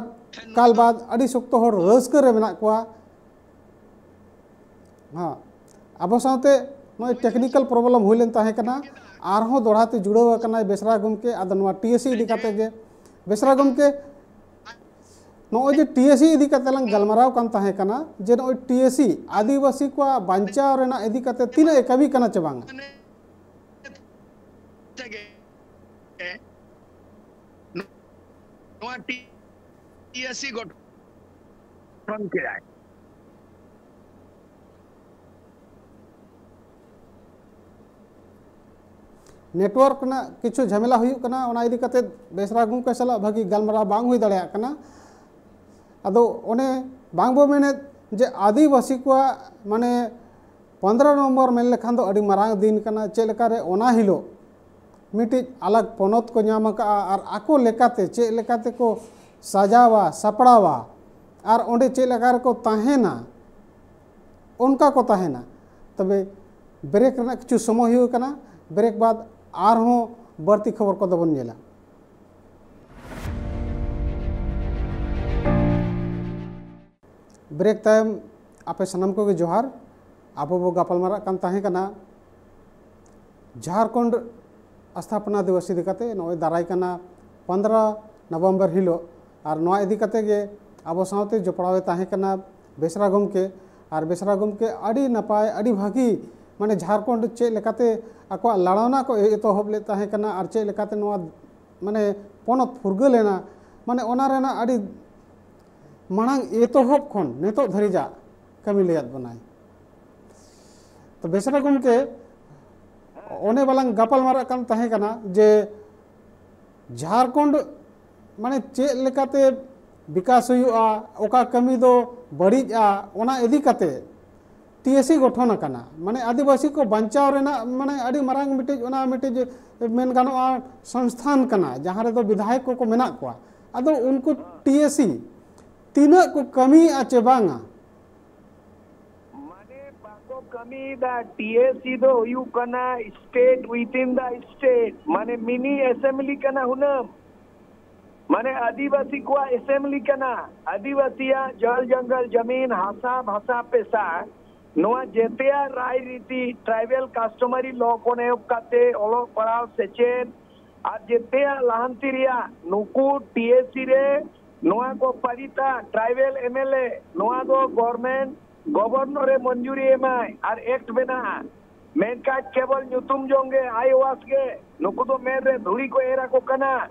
ᱠᱟᱞ ᱵᱟᱫ ᱟᱹᱰᱤ ᱥᱚᱠᱛᱚ ᱦᱚᱲ ᱨᱟᱹᱥᱠᱟᱹ ᱨᱮ ᱢᱮᱱᱟᱜ ᱠᱚᱣᱟ᱾ ᱦᱮᱸ, ᱟᱵᱚ ᱥᱟᱶᱛᱮ ᱱᱚᱜᱼᱚᱭ ᱴᱮᱠᱱᱤᱠᱮᱞ ᱯᱨᱚᱵᱞᱮᱢ ᱦᱩᱭ ᱞᱮᱱ ᱛᱟᱦᱮᱸ ᱠᱟᱱᱟ, ᱟᱨᱦᱚᱸ ᱫᱚᱦᱲᱟ ᱛᱮ ᱡᱩᱲᱟᱹᱣ ᱟᱠᱟᱱᱟᱭ ᱵᱮᱥᱨᱟ ᱜᱚᱢᱠᱮ᱾ ᱟᱫᱚ ᱱᱚᱣᱟ ᱴᱤ ᱮᱥ ᱥᱤ ᱤᱫᱤ ᱠᱟᱛᱮ ᱜᱮ, ᱵᱮᱥᱨᱟ ᱜᱚᱢᱠᱮ, ᱱᱚᱜᱼᱚᱭ ᱡᱮ ᱴᱤ ᱮᱥ ᱥᱤ ᱤᱫᱤ ᱠᱟᱛᱮ ᱞᱟᱝ ᱜᱟᱞᱢᱟᱨᱟᱣ ᱠᱟᱱ ᱛᱟᱦᱮᱸ ᱠᱟᱱᱟ, ᱡᱮ ᱱᱚᱜᱼᱚᱭ ᱴᱤ ᱮᱥ ᱥᱤ ᱟᱹᱫᱤᱵᱟᱹᱥᱤ ᱠᱚᱣᱟᱜ ᱵᱟᱧᱪᱟᱣ ᱨᱮᱱᱟᱜ ᱤᱫᱤ ᱠᱟᱛᱮ ᱛᱤᱱᱟᱹᱜ ᱮ ᱠᱟᱹᱢᱤ ᱠᱟᱱᱟ ᱪᱮ ᱵᱟᱝ? ᱛᱮᱜᱮ ᱱᱚᱣᱟ ᱴᱤ ᱮᱥ ᱥᱤ ᱜᱚᱴᱷᱚᱱ ᱠᱮᱫᱟᱭ᱾ ᱱᱮᱴᱣᱟᱨᱠ ᱨᱮᱱᱟᱜ ᱠᱤᱪᱷᱩ ᱡᱷᱟᱢᱮᱞᱟ ᱦᱩᱭᱩᱜ ᱠᱟᱱᱟ, ᱚᱱᱟ ᱤᱫᱤ ᱠᱟᱛᱮ ᱵᱮᱥᱨᱟ ᱜᱚᱢᱠᱮ ᱥᱟᱞᱟᱜ ᱵᱷᱟᱹᱜᱤ ᱜᱟᱞᱢᱟᱨᱟᱣ ᱵᱟᱝ ᱦᱩᱭ ᱫᱟᱲᱮᱭᱟᱜ ᱠᱟᱱᱟ᱾ ᱟᱫᱚ ᱚᱱᱮ ᱵᱟᱝ ᱵᱚ ᱢᱮᱱᱮᱫ ᱡᱮ ᱟᱹᱫᱤᱵᱟᱹᱥᱤ ᱠᱚᱣᱟᱜ ᱢᱟᱱᱮ ᱯᱚᱱᱫᱽᱨᱚ ᱱᱚᱢᱵᱚᱨ ᱢᱮᱱ ᱞᱮᱠᱷᱟᱱ ᱫᱚ ᱟᱹᱰᱤ ᱢᱟᱨᱟᱝ ᱫᱤᱱ ᱠᱟᱱᱟ᱾ ᱪᱮᱫ ᱞᱮᱠᱟᱨᱮ ᱚᱱᱟ ᱦᱤᱞᱳᱜ ᱢᱤᱫᱴᱤᱡ ᱟᱞᱟᱜᱽ ᱯᱚᱱᱚᱛ ᱠᱚ ᱧᱟᱢ ᱟᱠᱟᱫᱼᱟ ᱟᱨ ᱟᱠᱚ ᱞᱮᱠᱟᱛᱮ ᱪᱮᱫ ᱞᱮᱠᱟᱛᱮ ᱠᱚ ᱥᱟᱡᱟᱣᱟ, ᱥᱟᱯᱲᱟᱣᱟ ᱟᱨ ᱚᱸᱰᱮ ᱪᱮᱫ ᱞᱮᱠᱟ ᱨᱮᱠᱚ ᱛᱟᱦᱮᱱᱟ, ᱚᱱᱠᱟ ᱠᱚ ᱛᱟᱦᱮᱱᱟ᱾ ᱛᱚᱵᱮ ᱵᱨᱮᱠ ᱨᱮᱱᱟᱜ ᱠᱤᱪᱷᱩ ᱥᱚᱢᱚᱭ ᱦᱩᱭ ᱟᱠᱟᱱᱟ, ᱵᱨᱮᱠ ᱵᱟᱫ ᱟᱨᱦᱚᱸ ᱵᱟᱹᱲᱛᱤ ᱠᱷᱚᱵᱚᱨ ᱠᱚᱫᱚ ᱵᱚᱱ ᱧᱮᱞᱟ᱾ ᱵᱨᱮᱠ ᱛᱟᱭᱚᱢ ᱟᱯᱮ ᱥᱟᱱᱟᱢ ᱠᱚᱜᱮ ᱡᱚᱦᱟᱨ᱾ ᱟᱵᱚ ᱵᱚ ᱜᱟᱯᱟᱞᱢᱟᱨᱟᱜ ᱠᱟᱱ ᱛᱟᱦᱮᱸ ᱠᱟᱱᱟ ᱡᱷᱟᱲᱠᱷᱚᱸᱰ ᱟᱥᱛᱷᱟᱯᱚᱱᱟ ᱫᱤᱵᱚᱥ ᱤᱫᱤ ᱠᱟᱛᱮ᱾ ᱱᱚᱜᱼᱚᱭ ᱫᱟᱨᱟᱭ ᱠᱟᱱᱟ ᱯᱚᱱᱫᱽᱨᱚ ᱱᱚᱵᱷᱮᱢᱵᱚᱨ ᱦᱤᱞᱳᱜ, ᱟᱨ ᱱᱚᱣᱟ ᱤᱫᱤ ᱠᱟᱛᱮ ᱜᱮ ᱟᱵᱚ ᱥᱟᱶᱛᱮ ᱡᱚᱯᱲᱟᱣ ᱮ ᱛᱟᱦᱮᱸ ᱠᱟᱱᱟ ᱵᱮᱥᱨᱟ ᱜᱚᱢᱠᱮ᱾ ᱟᱨ ᱵᱮᱥᱨᱟ ᱜᱚᱢᱠᱮ ᱟᱹᱰᱤ ᱱᱟᱯᱟᱭ, ᱟᱹᱰᱤ ᱵᱷᱟᱹᱜᱤ, ᱢᱟᱱᱮ ᱡᱷᱟᱲᱠᱷᱚᱸᱰ ᱪᱮᱫ ᱞᱮᱠᱟᱛᱮ ᱟᱠᱚᱣᱟᱜ ᱞᱟᱲᱟᱣᱱᱟ ᱠᱚ ᱮᱛᱚᱦᱚᱵ ᱞᱮᱫ ᱛᱟᱦᱮᱸ ᱠᱟᱱᱟ ᱟᱨ ᱪᱮᱫ ᱞᱮᱠᱟᱛᱮ ᱱᱚᱣᱟ ᱢᱟᱱᱮ ᱯᱚᱱᱚᱛ ᱯᱷᱩᱨᱜᱟᱹᱞ ᱮᱱᱟ, ᱢᱟᱱᱮ ᱚᱱᱟ ᱨᱮᱱᱟᱜ ᱟᱹᱰᱤ ᱢᱟᱲᱟᱝ ᱮᱛᱚᱦᱚᱵ ᱠᱷᱚᱱ ᱱᱤᱛᱚᱜ ᱫᱷᱟᱹᱨᱤᱡᱟᱜ ᱠᱟᱹᱢᱤ ᱞᱟᱹᱭᱟᱫ ᱵᱚᱱᱟᱭ᱾ ᱛᱚ ᱵᱮᱥᱨᱟ ᱜᱚᱢᱠᱮ, ᱚᱱᱮ ᱵᱟᱞᱟᱝ ᱜᱟᱯᱟᱞ ᱢᱟᱨᱟᱜ ᱠᱟᱱ ᱛᱟᱦᱮᱸ ᱠᱟᱱᱟ ᱡᱮ ᱡᱷᱟᱲᱠᱷᱚᱸᱰ ᱢᱟᱱᱮ ᱪᱮᱫ ᱞᱮᱠᱟᱛᱮ ᱵᱤᱠᱟᱥ ᱦᱩᱭᱩᱜᱼᱟ, ᱚᱠᱟ ᱠᱟᱹᱢᱤ ᱫᱚ ᱵᱟᱹᱲᱤᱡᱼᱟ, ᱚᱱᱟ ᱤᱫᱤ ᱠᱟᱛᱮ ᱴᱤ ᱮ ᱥᱤ ᱜᱚᱴᱷᱚᱱ ᱟᱠᱟᱱᱟ᱾ ᱢᱟᱱᱮ ᱟᱹᱫᱤᱵᱟᱹᱥᱤ ᱠᱚ ᱵᱟᱧᱪᱟᱣ ᱨᱮᱱᱟᱜ ᱢᱟᱱᱮ ᱟᱹᱰᱤ ᱢᱟᱨᱟᱝ ᱢᱤᱫᱴᱤᱡ, ᱚᱱᱟ ᱢᱤᱫᱴᱤᱡ ᱢᱮᱱ ᱜᱟᱱᱚᱜᱼᱟ ᱥᱚᱝᱥᱛᱷᱟᱱ ᱠᱟᱱᱟ, ᱡᱟᱦᱟᱸ ᱨᱮᱫᱚ ᱵᱤᱫᱷᱟᱭᱚᱠ ᱠᱚᱠᱚ ᱢᱮᱱᱟᱜ ᱠᱚᱣᱟ᱾ ᱟᱫᱚ ᱩᱱᱠᱩ ᱴᱤ ᱮ ᱥᱤ ᱛᱤᱱᱟᱹᱜ ᱠᱚ ᱠᱟᱹᱢᱤᱭᱮᱫᱼᱟ ᱪᱮ ᱵᱟᱝᱟ? ᱢᱟᱱᱮ ᱵᱟᱠᱚ ᱠᱟᱹᱢᱤᱭᱮᱫᱟ᱾ ᱴᱤ ᱮ ᱥᱤ ᱫᱚ ᱦᱩᱭᱩᱜ ᱠᱟᱱᱟ state within the state, ᱢᱟᱱᱮ ᱢᱤᱱᱤ ᱮᱥᱮᱢᱵᱞᱤ ᱠᱟᱱᱟ ᱦᱩᱱᱟᱹᱝ᱾ ᱢᱟᱱᱮ ᱟᱹᱫᱤᱵᱟᱹᱥᱤ ᱠᱚᱣᱟᱜ ᱮᱥᱮᱢᱵᱞᱤ ᱠᱟᱱᱟ᱾ ᱟᱹᱫᱤᱵᱟᱹᱥᱤᱭᱟᱜ ᱡᱚᱞ ᱡᱚᱝᱜᱚᱞ ᱡᱟᱢᱤᱱ, ᱦᱟᱥᱟ ᱵᱷᱟᱥᱟ, ᱯᱮᱥᱟ, ᱱᱚᱣᱟ ᱡᱮᱛᱮᱭᱟᱜ ᱨᱟᱭᱨᱤᱛᱤ, tribal customary law ᱠᱷᱚᱱ ᱮᱦᱚᱵ ᱠᱟᱛᱮ ᱚᱞᱚᱜ ᱯᱟᱲᱦᱟᱣ, ᱥᱮᱪᱮᱫ ᱟᱨ ᱡᱮᱛᱮᱭᱟᱜ ᱞᱟᱦᱟᱱᱛᱤ ᱨᱮᱭᱟᱜ ᱱᱩᱠᱩ ᱴᱤ ᱮ ᱥᱤ ᱨᱮ ᱱᱚᱣᱟ ᱠᱚ ᱯᱟᱹᱨᱤᱛᱟ, tribal M L A, ᱱᱚᱣᱟ ᱫᱚ government, governor ᱮ ᱢᱚᱧᱡᱩᱨᱤ ᱮᱢᱟᱭ ᱟᱨ act ᱵᱮᱱᱟᱜᱼᱟ᱾ ᱢᱮᱱᱠᱷᱟᱱ ᱠᱮᱵᱚᱞ ᱧᱩᱛᱩᱢ ᱡᱚᱝ ᱜᱮ, ᱟᱭᱳᱣᱟᱥ ᱜᱮ, ᱱᱩᱠᱩ ᱫᱚ ᱢᱮᱫ ᱨᱮ ᱫᱷᱩᱲᱤ ᱠᱚ ᱮᱨ ᱟᱠᱚ ᱠᱟᱱᱟ᱾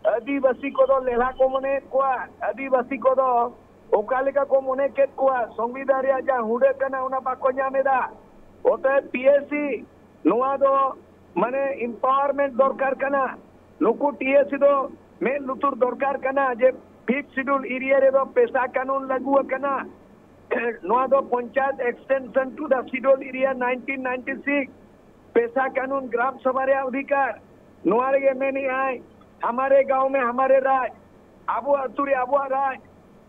ᱟᱹᱫᱤᱵᱟᱹᱥᱤ ᱠᱚᱫᱚ ᱞᱮᱞᱦᱟ ᱠᱚ ᱢᱚᱱᱮᱭᱮᱫ ᱠᱚᱣᱟ᱾ ᱟᱹᱫᱤᱵᱟᱹᱥᱤ ᱠᱚᱫᱚ ᱚᱠᱟ ᱞᱮᱠᱟ ᱠᱚ ᱢᱚᱱᱮ ᱠᱮᱫ ᱠᱚᱣᱟ, ᱥᱚᱝᱵᱤᱫᱷᱟᱱ ᱨᱮᱭᱟᱜ ᱡᱟᱦᱟᱸ ᱦᱩᱰᱟᱹ ᱠᱟᱱᱟ, ᱚᱱᱟ ᱵᱟᱠᱚ ᱧᱟᱢ ᱮᱫᱟ᱾ ᱚᱛᱚᱮᱵ ᱴᱤ ᱮ ᱥᱤ ᱱᱚᱣᱟ ᱫᱚ ᱢᱟᱱᱮ empowerment ᱫᱚᱨᱠᱟᱨ ᱠᱟᱱᱟ᱾ ᱱᱩᱠᱩ ᱴᱤ ᱮ ᱥᱤ ᱫᱚ ᱢᱮᱫ ᱞᱩᱛᱩᱨ ᱫᱚᱨᱠᱟᱨ ᱠᱟᱱᱟ ᱡᱮ Fifth Schedule area ᱨᱮᱫᱚ ᱯᱮᱥᱟ ᱠᱟᱹᱱᱩᱱ ᱞᱟᱹᱜᱩ ᱟᱠᱟᱱᱟ᱾ ᱱᱚᱣᱟ ᱫᱚ Panchayat Extension to the Schedule Area nineteen ninety six, ᱯᱮᱥᱟ ᱠᱟᱹᱱᱩᱱ, ᱜᱨᱟᱢ ᱥᱚᱵᱷᱟ ᱨᱮᱭᱟᱜ ᱚᱫᱷᱤᱠᱟᱨ᱾ ᱱᱚᱣᱟ ᱨᱮᱜᱮ ᱢᱮᱱᱮᱫᱼᱟᱭ, ᱦᱟᱢᱟᱨᱮ ᱜᱟᱶ ᱢᱮ ᱦᱟᱢᱟᱨᱮ ᱨᱟᱡᱽ, ᱟᱵᱚ ᱟᱹᱛᱩ ᱨᱮ ᱟᱵᱚᱣᱟᱜ ᱨᱟᱡᱽ᱾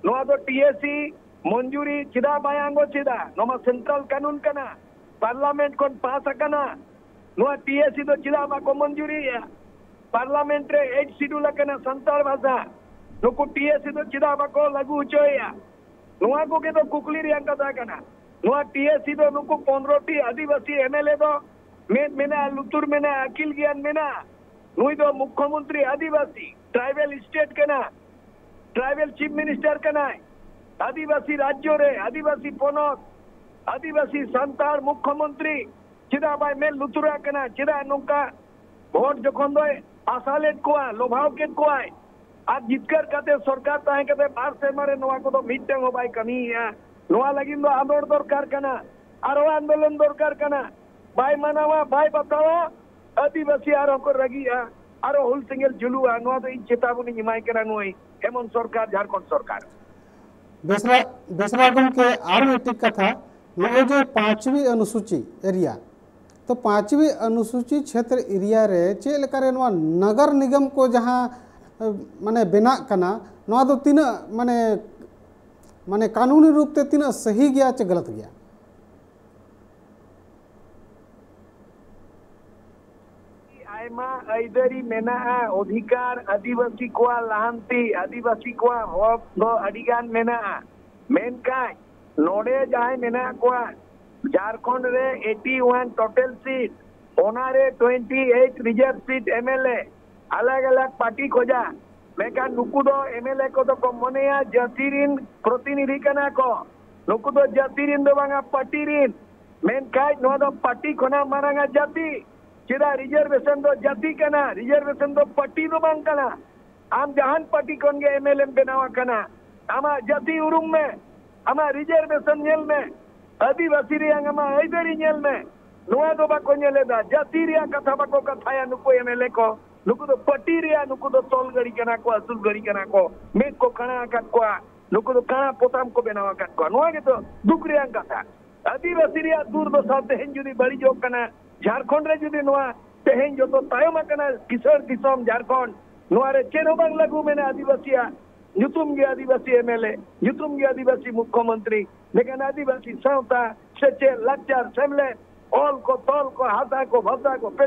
ᱱᱚᱣᱟ ᱫᱚ ᱴᱤ ᱮ ᱥᱤ ᱢᱚᱧᱡᱩᱨᱤ ᱪᱮᱫᱟᱜ ᱵᱟᱭ ᱟᱸᱜᱚᱪ ᱮᱫᱟ? ᱱᱚᱣᱟ ᱢᱟ central ᱠᱟᱹᱱᱩᱱ ᱠᱟᱱᱟ, parliament ᱠᱷᱚᱱ ᱯᱟᱥ ᱟᱠᱟᱱᱟ᱾ ᱱᱚᱣᱟ ᱴᱤ ᱮ ᱥᱤ ᱫᱚ ᱪᱮᱫᱟᱜ ᱵᱟᱠᱚ ᱢᱚᱧᱡᱩᱨᱤᱭᱮᱫᱼᱟ? parliament ᱨᱮ Eighth Schedule ᱟᱠᱟᱱᱟ ᱥᱟᱱᱛᱟᱲ ᱵᱷᱟᱥᱟ, ᱱᱩᱠᱩ ᱴᱤ ᱮ ᱥᱤ ᱫᱚ ᱪᱮᱫᱟᱜ ᱵᱟᱠᱚ ᱞᱟᱹᱜᱩ ᱦᱚᱪᱚᱭᱮᱫᱼᱟ? ᱱᱚᱣᱟ ᱠᱚᱜᱮ ᱫᱚ ᱠᱩᱠᱞᱤ ᱨᱮᱭᱟᱜ ᱠᱟᱛᱷᱟ ᱠᱟᱱᱟ᱾ ᱱᱚᱣᱟ ᱴᱤ ᱮᱥ ᱥᱤ ᱫᱚ ᱱᱩᱠᱩ ᱯᱚᱱᱨᱚ T Adivasi M L A ᱫᱚ ᱢᱮᱫ ᱢᱮᱱᱟᱜᱼᱟ, ᱞᱩᱛᱩᱨ ᱢᱮᱱᱟᱜᱼᱟ, ᱟᱹᱠᱤᱞ ᱜᱮᱭᱟᱱ ᱢᱮᱱᱟᱜᱼᱟ᱾ ᱱᱩᱭ ᱫᱚ ᱢᱩᱠᱠᱷᱚᱢᱚᱱᱛᱨᱤ ᱟᱹᱫᱤᱵᱟᱹᱥᱤ, ᱴᱨᱟᱭᱵᱮᱞ ᱥᱴᱮᱴ ᱠᱟᱱᱟ, ᱴᱨᱟᱭᱵᱮᱞ ᱪᱤᱯ ᱢᱤᱱᱤᱥᱴᱟᱨ ᱠᱟᱱᱟᱭ, ᱟᱹᱫᱤᱵᱟᱹᱥᱤ ᱨᱟᱡᱽᱡᱚ ᱨᱮ, ᱟᱹᱫᱤᱵᱟᱹᱥᱤ ᱯᱚᱱᱚᱛ, ᱟᱹᱫᱤᱵᱟᱹᱥᱤ ᱥᱟᱱᱛᱟᱲ ᱢᱩᱠᱠᱷᱚᱢᱚᱱᱛᱨᱤ᱾ ᱪᱮᱫᱟᱜ ᱵᱟᱭ ᱢᱮᱫ ᱞᱩᱛᱩᱨᱟᱜ ᱠᱟᱱᱟ? ᱪᱮᱫᱟᱜ ᱱᱚᱝᱠᱟ ᱵᱷᱳᱴ ᱡᱚᱠᱷᱚᱱ ᱫᱚᱭ ᱟᱥᱟ ᱞᱮᱫ ᱠᱚᱣᱟ, ᱞᱚᱵᱷᱟᱣ ᱠᱮᱫ ᱠᱚᱣᱟᱭ, ᱟᱨ ᱡᱤᱛᱠᱟᱹᱨ ᱠᱟᱛᱮ ᱥᱚᱨᱠᱟᱨ ᱛᱟᱦᱮᱸ ᱠᱟᱛᱮ ᱵᱟᱨ ᱥᱮᱨᱢᱟ ᱨᱮ ᱱᱚᱣᱟ ᱠᱚᱫᱚ ᱢᱤᱫᱴᱟᱝ ᱦᱚᱸ ᱵᱟᱭ ᱠᱟᱹᱢᱤᱭᱮᱫᱼᱟ᱾ ᱱᱚᱣᱟ ᱞᱟᱹᱜᱤᱫ ᱫᱚ ᱟᱸᱫᱳᱲ ᱫᱚᱨᱠᱟᱨ ᱠᱟᱱᱟ, ᱟᱨᱚ ᱟᱱᱫᱳᱞᱚᱱ ᱫᱚᱨᱠᱟᱨ ᱠᱟᱱᱟ᱾ ᱵᱟᱭ ᱢᱟᱱᱟᱣᱟ, ᱵᱟᱭ ᱵᱟᱛᱟᱣᱟ, ᱟᱹᱫᱤᱵᱟᱹᱥᱤ ᱟᱨᱦᱚᱸ ᱠᱚ ᱨᱟᱹᱜᱤᱜᱼᱟ, ᱟᱨᱚ ᱦᱩᱞ ᱥᱮᱸᱜᱮᱞ ᱡᱩᱞᱩᱜᱼᱟ᱾ ᱱᱚᱣᱟ ᱫᱚ ᱤᱧ ᱪᱮᱛᱟᱵᱚᱱᱤᱧ ᱮᱢᱟᱭ ᱠᱟᱱᱟ ᱱᱩᱭ ᱦᱮᱢᱚᱱᱛ ᱥᱚᱨᱠᱟᱨ, ᱡᱷᱟᱲᱠᱷᱚᱸᱰ ᱥᱚᱨᱠᱟᱨ᱾ ᱵᱮᱥᱨᱟ ᱵᱮᱥᱨᱟ ᱜᱚᱢᱠᱮ, ᱟᱨ ᱢᱤᱫᱴᱤᱡ ᱠᱟᱛᱷᱟ, ᱱᱚᱜᱼᱚᱭ ᱡᱮ ᱯᱟᱸᱪᱣᱤ ᱚᱱᱩᱥᱩᱪᱤ ᱮᱨᱤᱭᱟ, ᱛᱚ ᱯᱟᱸᱪᱣᱤ ᱚᱱᱩᱥᱩᱪᱤ ᱪᱷᱮᱛᱨ ᱮᱨᱤᱭᱟ ᱨᱮ ᱪᱮᱫ ᱞᱮᱠᱟᱨᱮ ᱱᱚᱣᱟ ᱱᱟᱜᱟᱨ ᱱᱤᱜᱚᱢ ᱠᱚ ᱡᱟᱦᱟᱸ ᱮ, ᱢᱟᱱᱮ ᱵᱮᱱᱟᱜ ᱠᱟᱱᱟ, ᱱᱚᱣᱟ ᱫᱚ ᱛᱤᱱᱟᱹᱜ ᱢᱟᱱᱮ ᱢᱟᱱᱮ ᱠᱟᱹᱱᱩᱱᱤ ᱨᱩᱯ ᱛᱮ ᱛᱤᱱᱟᱹᱜ ᱥᱟᱹᱦᱤ ᱜᱮᱭᱟ ᱪᱮ ᱜᱟᱞᱟᱛ ᱜᱮᱭᱟ? ᱟᱭᱢᱟ ᱟᱹᱭᱫᱟᱹᱨᱤ ᱢᱮᱱᱟᱜᱼᱟ, ᱚᱫᱷᱤᱠᱟᱨ, ᱟᱹᱫᱤᱵᱟᱹᱥᱤ ᱠᱚᱣᱟᱜ ᱞᱟᱦᱟᱱᱛᱤ, ᱟᱹᱫᱤᱵᱟᱹᱥᱤ ᱠᱚᱣᱟᱜ ᱦᱚᱠ ᱫᱚ ᱟᱹᱰᱤ ᱜᱟᱱ ᱢᱮᱱᱟᱜᱼᱟ᱾ ᱢᱮᱱᱠᱷᱟᱱ ᱱᱚᱰᱮ ᱡᱟᱦᱟᱸᱭ ᱢᱮᱱᱟᱜ ᱠᱚᱣᱟ, ᱡᱷᱟᱲᱠᱷᱚᱸᱰ ᱨᱮ ᱮᱭᱤᱴᱤ ᱳᱣᱟᱱ ᱴᱳᱴᱟᱞ ᱥᱤᱴ, ᱚᱱᱟᱨᱮ twenty eight reserve seat M L A, ᱟᱞᱟᱜᱽ ᱟᱞᱟᱜᱽ ᱯᱟᱨᱴᱤ ᱠᱷᱚᱡᱟ᱾ ᱢᱮᱱᱠᱷᱟᱱ ᱱᱩᱠᱩ ᱫᱚ ᱮᱢ ᱮᱞ ᱮ ᱠᱚᱫᱚ ᱠᱚ ᱢᱚᱱᱮᱭᱟ ᱡᱟᱹᱛᱤ ᱨᱤᱱ ᱯᱨᱚᱛᱤᱱᱤᱫᱷᱤ ᱠᱟᱱᱟ ᱠᱚ, ᱱᱩᱠᱩ ᱫᱚ ᱡᱟᱹᱛᱤ ᱨᱤᱱ ᱫᱚ ᱵᱟᱝᱟ, ᱯᱟᱨᱴᱤ ᱨᱤᱱ᱾ ᱢᱮᱱᱠᱷᱟᱱ ᱱᱚᱣᱟ ᱫᱚ ᱯᱟᱨᱴᱤ ᱠᱷᱚᱱᱟᱜ ᱢᱟᱨᱟᱝᱟ ᱡᱟᱹᱛᱤ᱾ ᱪᱮᱫᱟᱜ? ᱨᱤᱡᱟᱨᱵᱷᱮᱥᱚᱱ ᱫᱚ ᱡᱟᱹᱛᱤ ᱠᱟᱱᱟ, ᱨᱤᱡᱟᱨᱵᱷᱮᱥᱚᱱ ᱫᱚ ᱯᱟᱨᱴᱤ ᱫᱚ ᱵᱟᱝ ᱠᱟᱱᱟ᱾ ᱟᱢ ᱡᱟᱦᱟᱱ ᱯᱟᱨᱴᱤ ᱠᱷᱚᱱ ᱜᱮ ᱮᱢ ᱮᱞ ᱮᱢ ᱵᱮᱱᱟᱣ ᱟᱠᱟᱱᱟ, ᱟᱢᱟᱜ ᱡᱟᱹᱛᱤ ᱩᱨᱩᱢ ᱢᱮ, ᱟᱢᱟᱜ ᱨᱤᱡᱟᱨᱵᱷᱮᱥᱚᱱ ᱧᱮᱞ ᱢᱮ, ᱟᱹᱫᱤᱵᱟᱹᱥᱤ ᱨᱮᱭᱟᱝ ᱟᱢᱟᱜ ᱟᱹᱭᱫᱟᱹᱨᱤ ᱧᱮᱞ ᱢᱮ᱾ ᱱᱚᱣᱟ ᱫᱚ ᱵᱟᱠᱚ ᱧᱮᱞ ᱮᱫᱟ, ᱡᱟᱹᱛᱤ ᱨᱮᱭᱟᱜ ᱠᱟᱛᱷᱟ ᱵᱟᱠᱚ ᱠᱟᱛᱷᱟᱭᱟ ᱱᱩᱠᱩ ᱮᱢ ᱮᱞ ᱮ ᱠᱚ᱾ ᱱᱩᱠᱩ ᱫᱚ ᱯᱟᱹᱴᱤ ᱨᱮᱭᱟᱜ, ᱱᱩᱠᱩ ᱫᱚ ᱛᱚᱞ ᱜᱟᱹᱲᱤ ᱠᱟᱱᱟ ᱠᱚ, ᱟᱹᱥᱩᱞ ᱜᱟᱹᱲᱤ ᱠᱟᱱᱟ ᱠᱚ, ᱢᱮᱫ ᱠᱚ ᱠᱟᱬᱟ ᱟᱠᱟᱫ ᱠᱚᱣᱟ, ᱱᱩᱠᱩ ᱫᱚ ᱠᱟᱬᱟ ᱯᱚᱛᱟᱢ ᱠᱚ ᱵᱮᱱᱟᱣ ᱟᱠᱟᱫ ᱠᱚᱣᱟ᱾ ᱱᱚᱣᱟ ᱜᱮᱛᱚ ᱫᱩᱠ ᱨᱮᱭᱟᱜ ᱠᱟᱛᱷᱟ᱾ ᱟᱹᱫᱤᱵᱟᱹᱥᱤ ᱨᱮᱭᱟᱜ ᱫᱩᱨᱫᱚᱥᱟ ᱛᱮᱦᱮᱧ ᱡᱩᱫᱤ ᱵᱟᱹᱲᱤᱡᱚᱜ ᱠᱟᱱᱟ, ᱡᱷᱟᱲᱠᱷᱚᱸᱰ ᱨᱮ ᱡᱩᱫᱤ ᱱᱚᱣᱟ ᱛᱮᱦᱮᱧ ᱡᱚᱛᱚ ᱛᱟᱭᱚᱢ ᱟᱠᱟᱱᱟ ᱠᱤᱥᱟᱹᱬ ᱫᱤᱥᱚᱢ ᱡᱷᱟᱲᱠᱷᱚᱸᱰ, ᱱᱚᱣᱟ ᱨᱮ ᱪᱮᱫ ᱦᱚᱸ ᱵᱟᱝ ᱞᱟᱹᱜᱩ ᱢᱮᱱᱟᱜᱼᱟ ᱟᱹᱫᱤᱵᱟᱹᱥᱤᱭᱟᱜ᱾ ᱧᱩᱛᱩᱢ ᱜᱮ ᱟᱹᱫᱤᱵᱟᱹᱥᱤ ᱮᱢ ᱮᱞ ᱮ, ᱧᱩᱛᱩᱢ ᱜᱮ ᱟᱹᱫᱤᱵᱟᱹᱥᱤ ᱢᱩᱠᱠᱷᱚᱢᱚᱱᱛᱨᱤ, ᱞᱮᱠᱤᱱ ᱟᱹᱫᱤᱵᱟᱹᱥᱤ ᱥᱟᱶᱛᱟ, ᱥᱮᱪᱮᱫ, ᱞᱟᱠᱪᱟᱨ, ᱥᱮᱢᱞᱮᱫ, ᱚᱞ ᱠᱚ, ᱛᱚᱞ ᱠᱚ, ᱦᱟᱥᱟ ᱠᱚ, ᱵᱷᱟᱥᱟ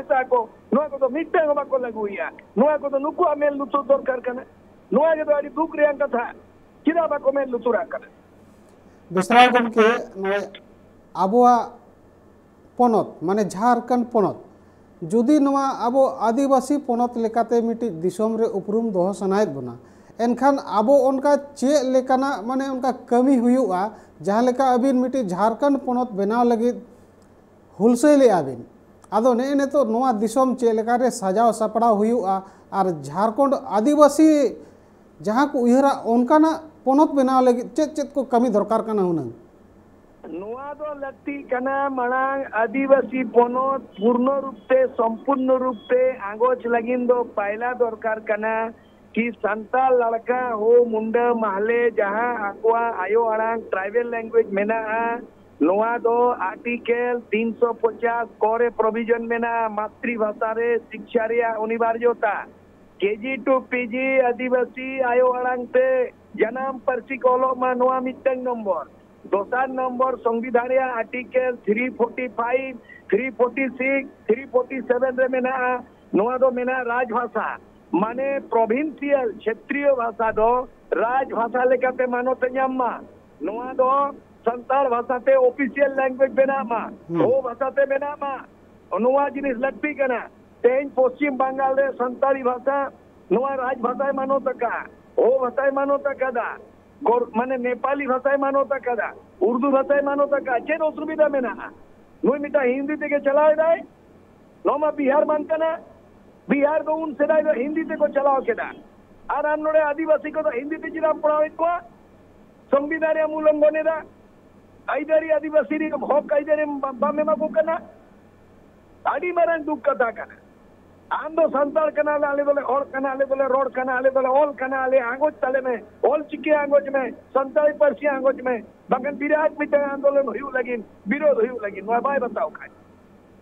ᱠᱚ, ᱱᱚᱣᱟ ᱠᱚᱫᱚ ᱢᱤᱫᱴᱟᱝ ᱦᱚᱸ ᱵᱟᱠᱚ ᱞᱟᱹᱜᱩᱭᱮᱫᱼᱟ᱾ ᱱᱚᱣᱟ ᱠᱚᱫᱚ ᱱᱩᱠᱩᱣᱟᱜ ᱢᱮᱫ ᱞᱩᱛᱩᱨ ᱫᱚᱨᱠᱟᱨ ᱠᱟᱱᱟ᱾ ᱱᱚᱣᱟ ᱜᱮᱫᱚ ᱟᱹᱰᱤ ᱫᱩᱠ ᱨᱮᱭᱟᱜ ᱠᱟᱛᱷᱟ᱾ ᱪᱮᱫᱟᱜ ᱵᱟᱠᱚ ᱢᱮᱫ ᱞᱩᱛᱩᱨᱟᱜ ᱠᱟᱱᱟ? ᱵᱮᱥᱨᱟ ᱜᱚᱢᱠᱮ, ᱱᱚᱜᱼᱚᱭ ᱟᱵᱚᱣᱟᱜ ᱯᱚᱱᱚᱛ, ᱢᱟᱱᱮ ᱡᱷᱟᱲᱠᱷᱚᱸᱰ ᱯᱚᱱᱚᱛ, ᱡᱩᱫᱤ ᱱᱚᱣᱟ ᱟᱵᱚ ᱟᱹᱫᱤᱵᱟᱹᱥᱤ ᱯᱚᱱᱚᱛ ᱞᱮᱠᱟᱛᱮ ᱢᱤᱫᱴᱤᱡ ᱫᱤᱥᱚᱢ ᱨᱮ ᱩᱯᱨᱩᱢ ᱫᱚᱦᱚ ᱥᱟᱱᱟᱭᱮᱫ ᱵᱚᱱᱟ, ᱮᱱᱠᱷᱟᱱ ᱟᱵᱚ ᱚᱱᱠᱟ ᱪᱮᱫ ᱞᱮᱠᱟᱱᱟᱜ, ᱢᱟᱱᱮ ᱚᱱᱠᱟ ᱠᱟᱹᱢᱤ ᱦᱩᱭᱩᱜᱼᱟ, ᱡᱟᱦᱟᱸ ᱞᱮᱠᱟ ᱟᱹᱵᱤᱱ ᱢᱤᱫᱴᱤᱡ ᱡᱷᱟᱲᱠᱷᱚᱸᱰ ᱯᱚᱱᱚᱛ ᱵᱮᱱᱟᱣ ᱞᱟᱹᱜᱤᱫ ᱦᱩᱞᱥᱟᱹᱭ ᱞᱮᱫᱼᱟ ᱵᱤᱱ? ᱟᱫᱚ ᱱᱮᱜᱼᱮ ᱱᱤᱛᱚᱜ ᱱᱚᱣᱟ ᱫᱤᱥᱚᱢ ᱪᱮᱫ ᱞᱮᱠᱟᱨᱮ ᱥᱟᱡᱟᱣ ᱥᱟᱯᱲᱟᱣ ᱦᱩᱭᱩᱜᱼᱟ ᱟᱨ ᱡᱷᱟᱲᱠᱷᱚᱸᱰ ᱟᱹᱫᱤᱵᱟᱹᱥᱤ ᱡᱟᱦᱟᱸ ᱠᱚ ᱩᱭᱦᱟᱹᱨᱟ, ᱚᱱᱠᱟᱱᱟᱜ ᱯᱚᱱᱚᱛ ᱵᱮᱱᱟᱣ ᱞᱟᱹᱜᱤᱫ ᱪᱮᱫ ᱪᱮᱫ ᱠᱚ ᱠᱟᱹᱢᱤ ᱫᱚᱨᱠᱟᱨ ᱠᱟᱱᱟ ᱦᱩᱱᱟᱹᱝ? ᱱᱚᱣᱟ ᱫᱚ ᱞᱟᱹᱠᱛᱤᱜ ᱠᱟᱱᱟ, ᱢᱟᱲᱟᱝ ᱟᱹᱫᱤᱵᱟᱹᱥᱤ ᱯᱚᱱᱚᱛ ᱯᱩᱨᱱᱚ ᱨᱩᱯ ᱛᱮ, ᱥᱚᱢᱯᱩᱨᱱᱚ ᱨᱩᱯ ᱛᱮ ᱟᱸᱜᱚᱪ ᱞᱟᱹᱜᱤᱫ ᱫᱚ ᱯᱟᱭᱞᱟ ᱫᱚᱨᱠᱟᱨ ᱠᱟᱱᱟ ᱠᱤ ᱥᱟᱱᱛᱟᱲ ᱞᱟᱲᱠᱟ ᱦᱳ ᱢᱩᱱᱰᱟᱹ ᱢᱟᱦᱞᱮ ᱡᱟᱦᱟᱸ ᱟᱠᱚᱣᱟᱜ ᱟᱭᱳ ᱟᱲᱟᱝ, tribal language, ᱢᱮᱱᱟᱜᱼᱟ, ᱱᱚᱣᱟ ᱫᱚ Article ᱛᱤᱱᱥᱚ ᱯᱚᱪᱟᱥ ᱠᱚ ᱨᱮ provision ᱢᱮᱱᱟᱜᱼᱟ, ᱢᱟᱛᱨᱤ ᱵᱷᱟᱥᱟ ᱨᱮ ᱥᱤᱠᱪᱷᱟ ᱨᱮᱭᱟᱜ ᱚᱱᱤᱵᱟᱨᱡᱚᱛᱟ, ᱠᱮᱡᱤ ᱴᱩ ᱯᱤᱡᱤ ᱟᱹᱫᱤᱵᱟᱹᱥᱤ ᱟᱭᱳ ᱟᱲᱟᱝ ᱛᱮ ᱡᱟᱱᱟᱢ ᱯᱟᱹᱨᱥᱤ ᱠᱚ ᱚᱞᱚᱜ ᱢᱟ, ᱱᱚᱣᱟ ᱢᱤᱫᱴᱟᱝ ᱱᱚᱢᱵᱚᱨ᱾ ᱫᱚᱥᱟᱨ ᱱᱚᱢᱵᱚᱨ, ᱥᱚᱝᱵᱤᱫᱷᱟᱱ ᱨᱮᱭᱟᱜ Article three forty five, three forty six, three forty seven ᱨᱮ ᱢᱮᱱᱟᱜᱼᱟ, ᱱᱚᱣᱟ ᱫᱚ ᱢᱮᱱᱟᱜᱼᱟ ᱨᱟᱡᱽ ᱵᱷᱟᱥᱟ, ᱢᱟᱱᱮ provincial, ᱪᱷᱮᱛᱨᱤᱭᱚ ᱵᱷᱟᱥᱟ ᱫᱚ ᱨᱟᱡᱽ ᱵᱷᱟᱥᱟ ᱞᱮᱠᱟᱛᱮ ᱢᱟᱱᱚᱛ ᱮ ᱧᱟᱢ ᱢᱟ, ᱱᱚᱣᱟ ᱫᱚ ᱥᱟᱱᱛᱟᱲ ᱵᱷᱟᱥᱟᱛᱮ official language ᱵᱮᱱᱟᱜ ᱢᱟ, ᱦᱩᱸ᱾ ᱦᱳ ᱵᱷᱟᱥᱟᱛᱮ ᱵᱮᱱᱟᱜ ᱢᱟ, ᱱᱚᱣᱟ ᱡᱤᱱᱤᱥ ᱞᱟᱹᱠᱛᱤ ᱠᱟᱱᱟ᱾ ᱛᱮᱦᱮᱧ ᱯᱚᱥᱪᱤᱢ ᱵᱟᱝᱜᱟᱞ ᱨᱮ ᱥᱟᱱᱛᱟᱲᱤ ᱵᱷᱟᱥᱟ ᱱᱚᱣᱟ ᱨᱟᱡᱽ ᱵᱷᱟᱥᱟᱭ ᱢᱟᱱᱚᱛ ᱟᱠᱟᱫᱼᱟ, ᱦᱳ ᱵᱷᱟᱥᱟᱭ ᱢᱟᱱᱚᱛ ᱟᱠᱟᱫᱟ, ᱜᱚᱨ-, ᱢᱟᱱᱮ ᱱᱮᱯᱟᱞᱤ ᱵᱷᱟᱥᱟᱭ ᱢᱟᱱᱚᱛ ᱟᱠᱟᱫᱟ, ᱩᱨᱫᱩ ᱵᱷᱟᱥᱟᱭ ᱢᱟᱱᱚᱛ ᱟᱠᱟᱫᱟ᱾ ᱪᱮᱫ ᱚᱥᱩᱵᱤᱫᱷᱟ ᱢᱮᱱᱟᱜᱼᱟ? ᱱᱩᱭ ᱢᱤᱫᱴᱟᱝ ᱦᱤᱱᱫᱤ ᱛᱮᱜᱮ ᱪᱟᱞᱟᱣ ᱮᱫᱟᱭ᱾ ᱱᱚᱣᱟ ᱢᱟ ᱵᱤᱦᱟᱨ ᱵᱟᱝ ᱠᱟᱱᱟ? ᱵᱤᱦᱟᱨ ᱫᱚ ᱩᱱ ᱥᱮᱫᱟᱭ ᱫᱚ ᱦᱤᱱᱫᱤ ᱛᱮᱠᱚ ᱪᱟᱞᱟᱣ ᱠᱮᱫᱟ, ᱟᱨ ᱟᱢ ᱱᱚᱰᱮ ᱟᱹᱫᱤᱵᱟᱹᱥᱤ ᱠᱚᱫᱚ ᱦᱤᱱᱫᱤ ᱛᱮ ᱪᱮᱫᱟᱜ ᱮᱢ ᱯᱚᱲᱦᱟᱣᱮᱫ ᱠᱚᱣᱟ? ᱥᱚᱝᱵᱤᱫᱷᱟᱱ ᱨᱮᱭᱟᱜ ᱩᱞᱞᱚᱝᱜᱷᱚᱱ ᱮᱫᱟ, ᱟᱹᱭᱫᱟᱹᱨᱤ ᱟᱹᱫᱤᱵᱟᱹᱥᱤ ᱨᱮᱭᱟᱜ ᱦᱚᱠ ᱟᱹᱭᱫᱟᱹᱨᱤ ᱵᱟ-, ᱵᱟᱢ ᱮᱢᱟ ᱠᱚ ᱠᱟᱱᱟ᱾ ᱟᱹᱰᱤ ᱢᱟᱨᱟᱝ ᱫᱩᱠ ᱠᱟᱛᱷᱟ ᱠᱟᱱᱟ᱾ ᱟᱢ ᱫᱚ ᱥᱟᱱᱛᱟᱲ ᱠᱟᱱᱟᱞᱮ, ᱟᱞᱮ ᱫᱚᱞᱮ ᱦᱚᱲ ᱠᱟᱱᱟ, ᱟᱞᱮ ᱫᱚᱞᱮ ᱨᱚᱲ ᱠᱟᱱᱟ, ᱟᱞᱮ ᱫᱚᱞᱮ ᱚᱞ ᱠᱟᱱᱟ, ᱟᱞᱮ ᱟᱸᱜᱚᱪ ᱛᱟᱞᱮ ᱢᱮ, ᱚᱞ ᱪᱤᱠᱤ ᱟᱸᱜᱚᱪ ᱢᱮ, ᱥᱟᱱᱛᱟᱲᱤ ᱯᱟᱹᱨᱥᱤ ᱟᱸᱜᱚᱪ ᱢᱮ, ᱵᱟᱝᱠᱷᱟᱱ ᱵᱤᱨᱟᱴ ᱢᱤᱫᱴᱟᱝ ᱟᱱᱫᱳᱞᱚᱱ ᱦᱩᱭᱩᱜ ᱞᱟᱹᱜᱤᱫ, ᱵᱤᱨᱳᱫ ᱦᱩᱭᱩᱜ ᱞᱟᱹᱜᱤᱫ᱾ ᱱᱚᱣᱟ ᱵᱟᱭ ᱵᱟᱛᱟᱣ ᱠᱷᱟᱱ,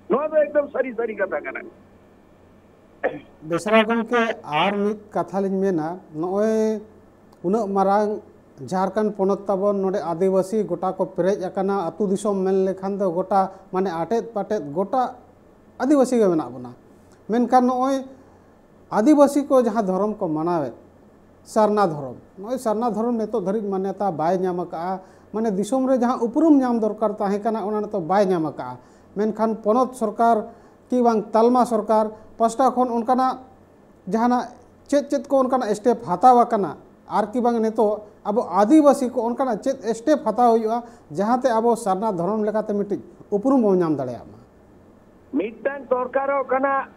ᱱᱚᱣᱟ ᱫᱚ ᱮᱠᱫᱚᱢ ᱥᱟᱹᱨᱤ ᱥᱟᱹᱨᱤ ᱠᱟᱛᱷᱟ ᱠᱟᱱᱟ᱾ ᱵᱮᱥᱨᱟ ᱜᱚᱢᱠᱮ, ᱟᱨ ᱢᱤᱫ ᱠᱟᱛᱷᱟ ᱞᱤᱧ ᱢᱮᱱᱟ, ᱱᱚᱜᱼᱚᱭ ᱩᱱᱟᱹᱜ ᱢᱟᱨᱟᱝ ᱡᱷᱟᱲᱠᱷᱚᱸᱰ ᱯᱚᱱᱚᱛ ᱛᱟᱵᱚᱱ, ᱱᱚᱰᱮ ᱟᱹᱫᱤᱵᱟᱹᱥᱤ ᱜᱚᱴᱟ ᱠᱚ ᱯᱮᱨᱮᱡ ᱟᱠᱟᱱᱟ, ᱟᱹᱛᱩ ᱫᱤᱥᱚᱢ ᱢᱮᱱ ᱞᱮᱠᱷᱟᱱ ᱫᱚ ᱜᱚᱴᱟ, ᱢᱟᱱᱮ ᱟᱴᱮᱫ ᱯᱟᱴᱮᱫ ᱜᱚᱴᱟ ᱟᱹᱫᱤᱵᱟᱹᱥᱤ ᱜᱮ ᱢᱮᱱᱟᱜ ᱵᱚᱱᱟ᱾ ᱢᱮᱱᱠᱷᱟᱱ ᱱᱚᱜᱼᱚᱭ ᱟᱹᱫᱤᱵᱟᱹᱥᱤ ᱠᱚ ᱡᱟᱦᱟᱸ ᱫᱷᱚᱨᱚᱢ ᱠᱚ ᱢᱟᱱᱟᱣᱮᱫ, ᱥᱟᱨᱱᱟ ᱫᱷᱚᱨᱚᱢ, ᱱᱚᱜᱼᱚᱭ ᱥᱟᱨᱱᱟ ᱫᱷᱚᱨᱚᱢ ᱱᱤᱛᱚᱜ ᱫᱷᱟᱹᱨᱤᱡ ᱢᱟᱱᱭᱚᱛᱟ ᱵᱟᱭ ᱧᱟᱢ ᱟᱠᱟᱫᱼᱟ᱾ ᱢᱟᱱᱮ ᱫᱤᱥᱚᱢ ᱨᱮ ᱡᱟᱦᱟᱸ ᱩᱯᱨᱩᱢ ᱧᱟᱢ ᱫᱚᱨᱠᱟᱨ ᱛᱟᱦᱮᱸ ᱠᱟᱱᱟ, ᱚᱱᱟ ᱱᱤᱛᱚᱜ ᱵᱟᱭ ᱧᱟᱢ ᱟᱠᱟᱫᱼᱟ᱾ ᱢᱮᱱᱠᱷᱟᱱ ᱯᱚᱱᱚᱛ ᱥᱚᱨᱠᱟᱨ ᱠᱤ ᱵᱟᱝ ᱛᱟᱞᱢᱟ ᱥᱚᱨᱠᱟᱨ ᱯᱟᱥᱴᱟ ᱠᱷᱚᱱ ᱚᱱᱠᱟᱱᱟᱜ ᱡᱟᱦᱟᱱᱟᱜ ᱪᱮᱫ ᱪᱮᱫ ᱠᱚ ᱚᱱᱠᱟᱱᱟᱜ ᱥᱴᱮᱯ ᱦᱟᱛᱟᱣ ᱟᱠᱟᱱᱟ, ᱟᱨ ᱠᱤ ᱵᱟᱝ ᱱᱤᱛᱚᱜ ᱟᱵᱚ ᱟᱹᱫᱤᱵᱟᱹᱥᱤ ᱠᱚ ᱚᱱᱠᱟᱱᱟᱜ ᱪᱮᱫ ᱥᱴᱮᱯ ᱦᱟᱛᱟᱣ ᱦᱩᱭᱩᱜᱼᱟ, ᱡᱟᱦᱟᱸᱛᱮ ᱟᱵᱚ ᱥᱟᱨᱱᱟ ᱫᱷᱚᱨᱚᱢ ᱞᱮᱠᱟᱛᱮ ᱢᱤᱫᱴᱤᱡ ᱩᱯᱨᱩᱢ ᱵᱚᱱ ᱧᱟᱢ ᱫᱟᱲᱮᱭᱟᱜ ᱢᱟ? ᱢᱤᱫᱴᱟᱝ ᱫᱚᱨᱠᱟᱨᱚᱜ ᱠᱟᱱᱟ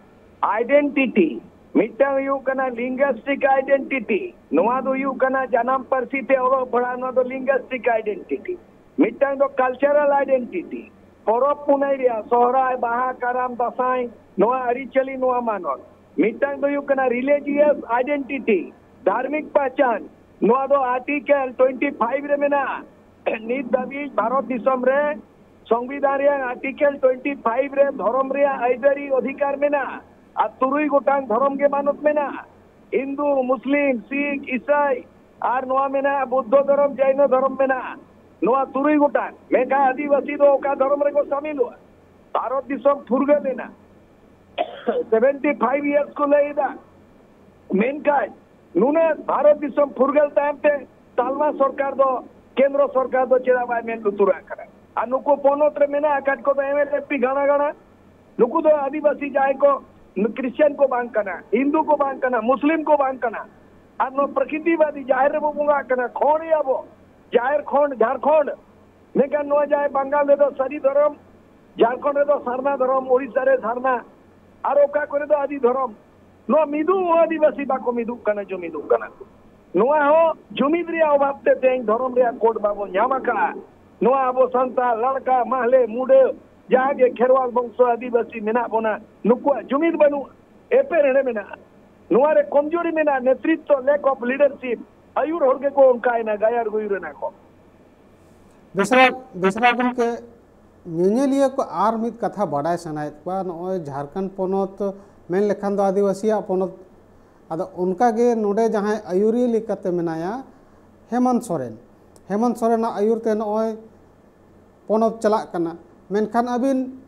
ᱟᱭᱰᱮᱱᱴᱤᱴᱤ, ᱢᱤᱫᱴᱟᱝ ᱦᱩᱭᱩᱜ ᱠᱟᱱᱟ ᱞᱤᱝᱜᱟᱥᱴᱤᱠ ᱟᱭᱰᱮᱱᱴᱤᱴᱤ᱾ ᱱᱚᱣᱟ ᱫᱚ ᱦᱩᱭᱩᱜ ᱠᱟᱱᱟ ᱡᱟᱱᱟᱢ ᱯᱟᱹᱨᱥᱤ ᱛᱮ ᱚᱞᱚᱜ ᱯᱟᱲᱦᱟᱜ, ᱱᱚᱣᱟ ᱫᱚ ᱞᱤᱝᱜᱟᱥᱴᱤᱠ ᱟᱭᱰᱮᱱᱴᱤᱴᱤ᱾ ᱢᱤᱫᱴᱟᱝ ᱫᱚ ᱠᱟᱞᱪᱟᱨᱟᱞ ᱟᱭᱰᱮᱱᱴᱤᱴᱤ, ᱯᱚᱨᱚᱵᱽ ᱯᱩᱱᱟᱹᱭ ᱨᱮᱭᱟᱜ ᱥᱚᱦᱨᱟᱭ, ᱵᱟᱦᱟ, ᱠᱟᱨᱟᱢ, ᱫᱟᱸᱥᱟᱭ, ᱱᱚᱣᱟ ᱟᱹᱨᱤᱪᱟᱹᱞᱤ, ᱱᱚᱣᱟ ᱢᱟᱱᱚᱛ᱾ ᱢᱤᱫᱴᱟᱝ ᱫᱚ ᱦᱩᱭᱩᱜ ᱠᱟᱱᱟ ᱨᱤᱞᱤᱡᱤᱭᱟᱥ ᱟᱭᱰᱮᱱᱴᱤᱴᱤ, ᱫᱷᱟᱨᱢᱤᱠ ᱯᱟᱦᱪᱟᱱ, ᱱᱚᱣᱟ ᱫᱚ ᱟᱨᱴᱤᱠᱮᱞ ᱴᱩᱭᱮᱱᱴᱤ ᱯᱷᱟᱭᱤᱵᱷ ᱨᱮ ᱢᱮᱱᱟᱜᱼᱟ᱾ ᱱᱤᱛ ᱫᱷᱟᱹᱵᱤᱡ ᱵᱷᱟᱨᱚᱛ ᱫᱤᱥᱚᱢ ᱨᱮ ᱥᱚᱝᱵᱤᱫᱷᱟᱱ ᱨᱮᱭᱟᱜ ᱟᱨᱴᱤᱠᱮᱞ ᱴᱩᱭᱮᱱᱴᱤ ᱯᱷᱟᱭᱤᱵᱷ ᱨᱮ ᱫᱷᱚᱨᱚᱢ ᱨᱮᱭᱟᱜ ᱟᱹᱭᱫᱟᱹᱨᱤ ᱚᱫᱷᱤᱠᱟᱨ ᱢᱮᱱᱟᱜᱼᱟ, ᱟᱨ ᱛᱩᱨᱩᱭ ᱜᱚᱴᱟᱝ ᱫᱷᱚᱨᱚᱢ ᱜᱮ ᱢᱟᱱᱚᱛ ᱢᱮᱱᱟᱜᱼᱟ, ᱦᱤᱱᱫᱩ, ᱢᱩᱥᱞᱤᱢ, ᱥᱤᱠᱷ, ᱤᱥᱟᱭ, ᱟᱨ ᱱᱚᱣᱟ ᱢᱮᱱᱟᱜᱼᱟ ᱵᱩᱫᱽᱫᱷᱚ ᱫᱷᱚᱨᱚᱢ, ᱡᱟᱭᱱᱚ ᱫᱷᱚᱨᱚᱢ ᱢᱮᱱᱟᱜᱼᱟ, ᱱᱚᱣᱟ ᱛᱩᱨᱩᱭ ᱜᱚᱴᱟᱝ᱾ ᱢᱮᱱᱠᱷᱟᱱ ᱟᱹᱫᱤᱵᱟᱹᱥᱤ ᱫᱚ ᱚᱠᱟ ᱫᱷᱚᱨᱚᱢ ᱨᱮᱠᱚ ᱥᱟᱢᱤᱞᱚᱜᱼᱟ? ᱵᱷᱟᱨᱚᱛ ᱫᱤᱥᱚᱢ ᱯᱷᱩᱨᱜᱟᱹᱞ ᱮᱱᱟ, ᱥᱮᱵᱷᱮᱱᱴᱤ ᱯᱷᱟᱭᱤᱵᱷ ᱤᱭᱟᱨᱥ ᱠᱚ ᱞᱟᱹᱭ ᱮᱫᱟ, ᱢᱮᱱᱠᱷᱟᱱ ᱱᱩᱱᱟᱹᱜ ᱵᱷᱟᱨᱚᱛ ᱫᱤᱥᱚᱢ ᱯᱷᱩᱨᱜᱟᱹᱞ ᱛᱟᱭᱚᱢ ᱛᱮ ᱛᱟᱞᱢᱟ ᱥᱚᱨᱠᱟᱨ ᱫᱚ, ᱠᱮᱱᱫᱨᱚ ᱥᱚᱨᱠᱟᱨ ᱫᱚ ᱪᱮᱫᱟᱜ ᱵᱟᱭ ᱢᱮᱫ ᱞᱩᱛᱩᱨᱟᱜ ᱠᱟᱱᱟ? ᱟᱨ ᱱᱩᱠᱩ ᱯᱚᱱᱚᱛ ᱨᱮ ᱢᱮᱱᱟᱜ ᱟᱠᱟᱫ ᱠᱚᱫᱚ ᱮᱢ ᱮᱞ ᱮᱯ ᱯᱤ ᱜᱟᱬᱟ ᱜᱟᱬᱟ, ᱱᱩᱠᱩ ᱫᱚ ᱟᱹᱫᱤᱵᱟᱹᱥᱤ ᱡᱟᱦᱟᱸᱭ ᱠᱚ ᱠᱨᱤᱥᱪᱤᱭᱟᱱ ᱠᱚ ᱵᱟᱝ ᱠᱟᱱᱟ, ᱦᱤᱱᱫᱩ ᱠᱚ ᱵᱟᱝ ᱠᱟᱱᱟ, ᱢᱩᱥᱞᱤᱢ ᱠᱚ ᱵᱟᱝ ᱠᱟᱱᱟ, ᱟᱨ ᱱᱚᱣᱟ ᱯᱨᱚᱠᱨᱤᱛᱤᱵᱟᱫᱤ ᱡᱟᱦᱮᱨ ᱨᱮᱵᱚ ᱵᱚᱸᱜᱟᱜ ᱠᱟᱱᱟ, ᱠᱷᱚᱸᱰ ᱮᱭᱟᱵᱚ, ᱡᱟᱦᱮᱨ ᱠᱷᱚᱸᱰ, ᱡᱷᱟᱲᱠᱷᱚᱸᱰ, ᱢᱮᱱᱠᱷᱟᱱ ᱱᱚᱣᱟ ᱡᱟᱦᱟᱸᱭ ᱵᱟᱝᱜᱟᱞ ᱨᱮᱫᱚ ᱥᱟᱹᱨᱤ ᱫᱷᱚᱨᱚᱢ, ᱡᱷᱟᱲᱠᱷᱚᱸᱰ ᱨᱮᱫᱚ ᱥᱟᱨᱱᱟ ᱫᱷᱚᱨᱚᱢ, ᱳᱰᱤᱥᱟ ᱨᱮ ᱥᱟᱨᱱᱟ, ᱟᱨ ᱚᱠᱟ ᱠᱚᱨᱮ ᱫᱚ ᱟᱹᱫᱤ ᱫᱷᱚᱨᱚᱢ᱾ ᱱᱚᱣᱟ ᱢᱤᱫᱩᱜ ᱦᱚᱸ ᱟᱹᱫᱤᱵᱟᱹᱥᱤ ᱵᱟᱠᱚ ᱢᱤᱫᱩᱜ ᱠᱟᱱᱟ, ᱡᱩᱢᱤᱫᱚᱜ ᱠᱟᱱᱟ ᱠᱚ᱾ ᱱᱚᱣᱟ ᱦᱚᱸ ᱡᱩᱢᱤᱫ ᱨᱮᱭᱟᱜ ᱚᱵᱷᱟᱵ ᱛᱮ ᱛᱮᱦᱮᱧ ᱫᱷᱚᱨᱚᱢ ᱨᱮᱭᱟᱜ ᱠᱳᱰ ᱵᱟᱵᱚᱱ ᱧᱟᱢ ᱟᱠᱟᱫᱼᱟ᱾ ᱱᱚᱣᱟ ᱟᱵᱚ ᱥᱟᱱᱛᱟᱲ, ᱞᱟᱲᱠᱟ, ᱢᱟᱦᱞᱮ, ᱢᱩᱰᱟᱹ, ᱡᱟᱦᱟᱸ ᱜᱮ ᱠᱷᱮᱨᱣᱟᱞ ᱵᱚᱝᱥᱚ ᱟᱹᱫᱤᱵᱟᱹᱥᱤ ᱢᱮᱱᱟᱜ ᱵᱚᱱᱟ, ᱱᱩᱠᱩᱣᱟᱜ ᱡᱩᱢᱤᱫ ᱵᱟᱹᱱᱩᱜ, ᱮᱯᱮᱨ ᱦᱮᱸᱰᱮ ᱢᱮᱱᱟᱜᱼᱟ᱾ ᱱᱚᱣᱟ ᱨᱮ ᱠᱚᱢᱡᱳᱨᱤ ᱢᱮᱱᱟᱜᱼᱟ, ᱱᱮᱛᱨᱤᱛᱛᱚ, lack of leadership, ᱟᱹᱭᱩᱨ ᱦᱚᱲ ᱜᱮᱠᱚ ᱚᱱᱠᱟᱭᱮᱱᱟ, ᱜᱟᱭᱟᱨ ᱜᱩᱭᱩᱨ ᱮᱱᱟ ᱠᱚ᱾ ᱫᱚᱥᱨᱟ ᱫᱚᱥᱨᱟ ᱜᱚᱢᱠᱮ, ᱧᱮᱧᱮᱞᱤᱭᱟᱹ ᱠᱚ ᱟᱨ ᱢᱤᱫ ᱠᱟᱛᱷᱟ ᱵᱟᱰᱟᱭ ᱥᱟᱱᱟᱭᱮᱫ ᱠᱚᱣᱟ, ᱱᱚᱜᱼᱚᱭ ᱡᱷᱟᱲᱠᱷᱚᱸᱰ ᱯᱚᱱᱚᱛ ᱢᱮᱱ ᱞᱮᱠᱷᱟᱱ ᱫᱚ ᱟᱹᱫᱤᱵᱟᱹᱥᱤᱭᱟᱜ ᱯᱚᱱᱚᱛ, ᱟᱫᱚ ᱚᱱᱠᱟᱜᱮ ᱱᱚᱰᱮ ᱡᱟᱦᱟᱸᱭ ᱟᱹᱭᱩᱨᱤᱭᱟᱹ ᱞᱮᱠᱟᱛᱮ ᱢᱮᱱᱟᱭᱟ ᱦᱮᱢᱚᱱᱛ ᱥᱚᱨᱮᱱ, ᱦᱮᱢᱚᱱᱛ ᱥᱚᱨᱮᱱᱟᱜ ᱟᱹᱭᱩᱨ ᱛᱮ ᱱᱚᱜᱼᱚᱭ ᱯᱚᱱᱚᱛ ᱪᱟᱞᱟᱜ ᱠᱟᱱᱟ, ᱢᱮᱱᱠᱷᱟᱱ ᱟᱹᱵᱤᱱ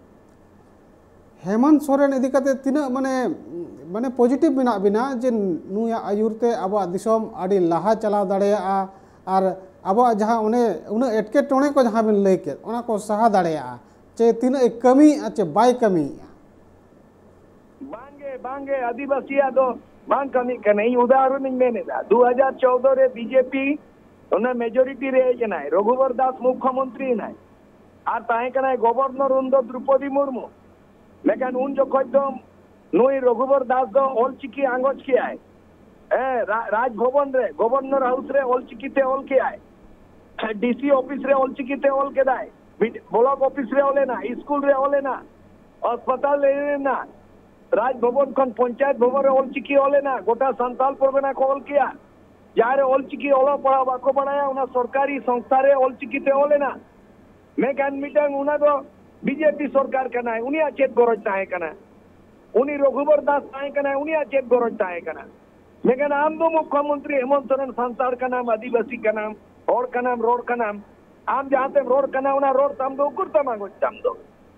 ᱦᱮᱢᱚᱱᱛ ᱥᱚᱨᱮᱱ ᱤᱫᱤ ᱠᱟᱛᱮ ᱛᱤᱱᱟᱹᱜ ᱢᱟᱱᱮ, ᱢᱟᱱᱮ ᱯᱚᱡᱤᱴᱤᱵᱷ ᱢᱮᱱᱟᱜ ᱵᱤᱱᱟ ᱡᱮ ᱱᱩᱭᱟᱜ ᱟᱹᱭᱩᱨ ᱛᱮ ᱟᱵᱚᱣᱟᱜ ᱫᱤᱥᱚᱢ ᱟᱹᱰᱤ ᱞᱟᱦᱟ ᱪᱟᱞᱟᱣ ᱫᱟᱲᱮᱭᱟᱜᱼᱟ, ᱟᱨ ᱟᱵᱚᱣᱟᱜ ᱡᱟᱦᱟᱸ ᱚᱱᱮ ᱩᱱᱟᱹᱜ ᱮᱴᱠᱮᱴᱚᱬᱮ ᱠᱚ ᱡᱟᱦᱟᱸ ᱵᱤᱱ ᱞᱟᱹᱭ ᱠᱮᱫ, ᱚᱱᱟ ᱠᱚ ᱥᱟᱦᱟ ᱫᱟᱲᱮᱭᱟᱜᱼᱟ, ᱪᱮ ᱛᱤᱱᱟᱹᱜ ᱮ ᱠᱟᱹᱢᱤᱭᱮᱫᱼᱟ ᱪᱮ ᱵᱟᱭ ᱠᱟᱹᱢᱤᱭᱮᱫᱼᱟ? ᱵᱟᱝᱜᱮ, ᱵᱟᱝᱜᱮ, ᱟᱹᱫᱤᱵᱟᱹᱥᱤᱭᱟᱜ ᱫᱚ ᱵᱟᱝ ᱠᱟᱹᱢᱤᱜ ᱠᱟᱱᱟ᱾ ᱤᱧ ᱩᱫᱟᱦᱚᱨᱚᱱ ᱤᱧ ᱢᱮᱱ ᱮᱫᱟ, ᱫᱩ ᱦᱟᱡᱟᱨ ᱪᱳᱣᱫᱚ ᱨᱮ ᱵᱤᱡᱮᱯᱤ ᱚᱱᱟ ᱢᱮᱡᱚᱨᱤᱴᱤ ᱨᱮ ᱦᱮᱡ ᱮᱱᱟᱭ, ᱨᱚᱜᱷᱩᱵᱚᱨ ᱫᱟᱥ ᱢᱩᱠᱷᱭᱚᱢᱚᱱᱛᱨᱤ ᱮᱱᱟᱭ, ᱟᱨ ᱛᱟᱦᱮᱸ ᱠᱟᱱᱟᱭ ᱜᱚᱵᱚᱨᱱᱚᱨ ᱩᱱᱫᱚ ᱫᱨᱩᱯᱚᱫᱤ ᱢᱩᱨᱢᱩ᱾ ᱢᱮᱱᱠᱷᱟᱱ ᱩᱱ ᱡᱚᱠᱷᱚᱡ ᱫᱚ ᱱᱩᱭ ᱨᱚᱜᱷᱩᱵᱚᱨ ᱫᱟᱥ ᱫᱚ ᱚᱞᱪᱤᱠᱤ ᱟᱸᱜᱚᱪ ᱠᱮᱜᱼᱟᱭ᱾ ᱦᱮᱸ, ᱨᱟ- ᱨᱟᱡᱽ ᱵᱷᱚᱵᱚᱱ ᱨᱮ, ᱜᱚᱵᱚᱨᱱᱚᱨ ᱦᱟᱣᱩᱥ ᱨᱮ ᱚᱞᱪᱤᱠᱤ ᱛᱮ ᱚᱞ ᱠᱮᱜᱼᱟᱭ᱾ ᱰᱤᱥᱤ ᱚᱯᱷᱤᱥ ᱨᱮ ᱚᱞᱪᱤᱠᱤ ᱛᱮ ᱚᱞ ᱠᱮᱫᱟᱭ, ᱵᱤᱰ- ᱵᱞᱚᱠ ᱚᱯᱷᱤᱥ ᱨᱮ ᱚᱞ ᱮᱱᱟ, ᱥᱠᱩᱞ ᱨᱮ ᱚᱞ ᱮᱱᱟ, ᱦᱟᱥᱯᱟᱛᱟᱞ ᱨᱮ ᱚᱞ ᱮᱱᱟ, ᱨᱟᱡᱽ ᱵᱷᱚᱵᱚᱱ ᱠᱷᱚᱱ ᱯᱚᱧᱪᱟᱭᱮᱛ ᱵᱷᱚᱵᱚᱱ ᱨᱮ ᱚᱞᱪᱤᱠᱤ ᱚᱞ ᱮᱱᱟ, ᱜᱚᱴᱟ ᱥᱟᱱᱛᱟᱞ ᱯᱚᱨᱜᱚᱱᱟ ᱠᱚ ᱚᱞ ᱠᱮᱜᱼᱟ᱾ ᱡᱟᱦᱟᱸ ᱨᱮ ᱚᱞᱪᱤᱠᱤ ᱚᱞᱚᱜ ᱯᱟᱲᱦᱟᱜ ᱵᱟᱠᱚ ᱵᱟᱲᱟᱭᱟ, ᱚᱱᱟ ᱥᱚᱨᱠᱟᱨᱤ ᱥᱚᱝᱥᱛᱷᱟ ᱨᱮ ᱚᱞᱪᱤᱠᱤ ᱛᱮ ᱚᱞ ᱮᱱᱟ᱾ ᱢᱮᱱᱠᱷᱟᱱ ᱢᱤᱫᱴᱟᱝ ᱚᱱᱟ ᱫᱚ ᱵᱤᱡᱮᱯᱤ ᱥᱚᱨᱠᱟᱨ ᱠᱟᱱᱟᱭ, ᱩᱱᱤᱭᱟᱜ ᱪᱮᱫ ᱜᱚᱨᱚᱡᱽ ᱛᱟᱦᱮᱸ ᱠᱟᱱᱟ? ᱩᱱᱤ ᱨᱚᱜᱷᱩᱵᱚᱨ ᱫᱟᱥ ᱛᱟᱦᱮᱸ ᱠᱟᱱᱟᱭ, ᱩᱱᱤᱭᱟᱜ ᱪᱮᱫ ᱜᱚᱨᱚᱡᱽ ᱛᱟᱦᱮᱸ ᱠᱟᱱᱟ? ᱢᱮᱱᱠᱷᱟᱱ ᱟᱢ ᱫᱚ ᱢᱩᱠᱷᱭᱚᱢᱚᱱᱛᱨᱤ ᱦᱮᱢᱚᱱᱛ ᱥᱚᱨᱮᱱ ᱥᱟᱱᱛᱟᱲ ᱠᱟᱱᱟᱢ, ᱟᱹᱫᱤᱵᱟᱹᱥᱤ ᱠᱟᱱᱟᱢ, ᱦᱚᱲ ᱠᱟᱱᱟᱢ, ᱨᱚᱲ ᱠᱟᱱᱟᱢ, ᱟᱢ ᱡᱟᱦᱟᱸ ᱛᱮᱢ ᱨᱚᱲ ᱠᱟᱱᱟ, ᱚᱱᱟ ᱨᱚᱲ ᱛᱟᱢ ᱫᱚ ᱩᱠᱩᱨ ᱛᱟᱢ ᱟᱸᱜᱚᱪ ᱛᱟᱢ ᱫᱚ?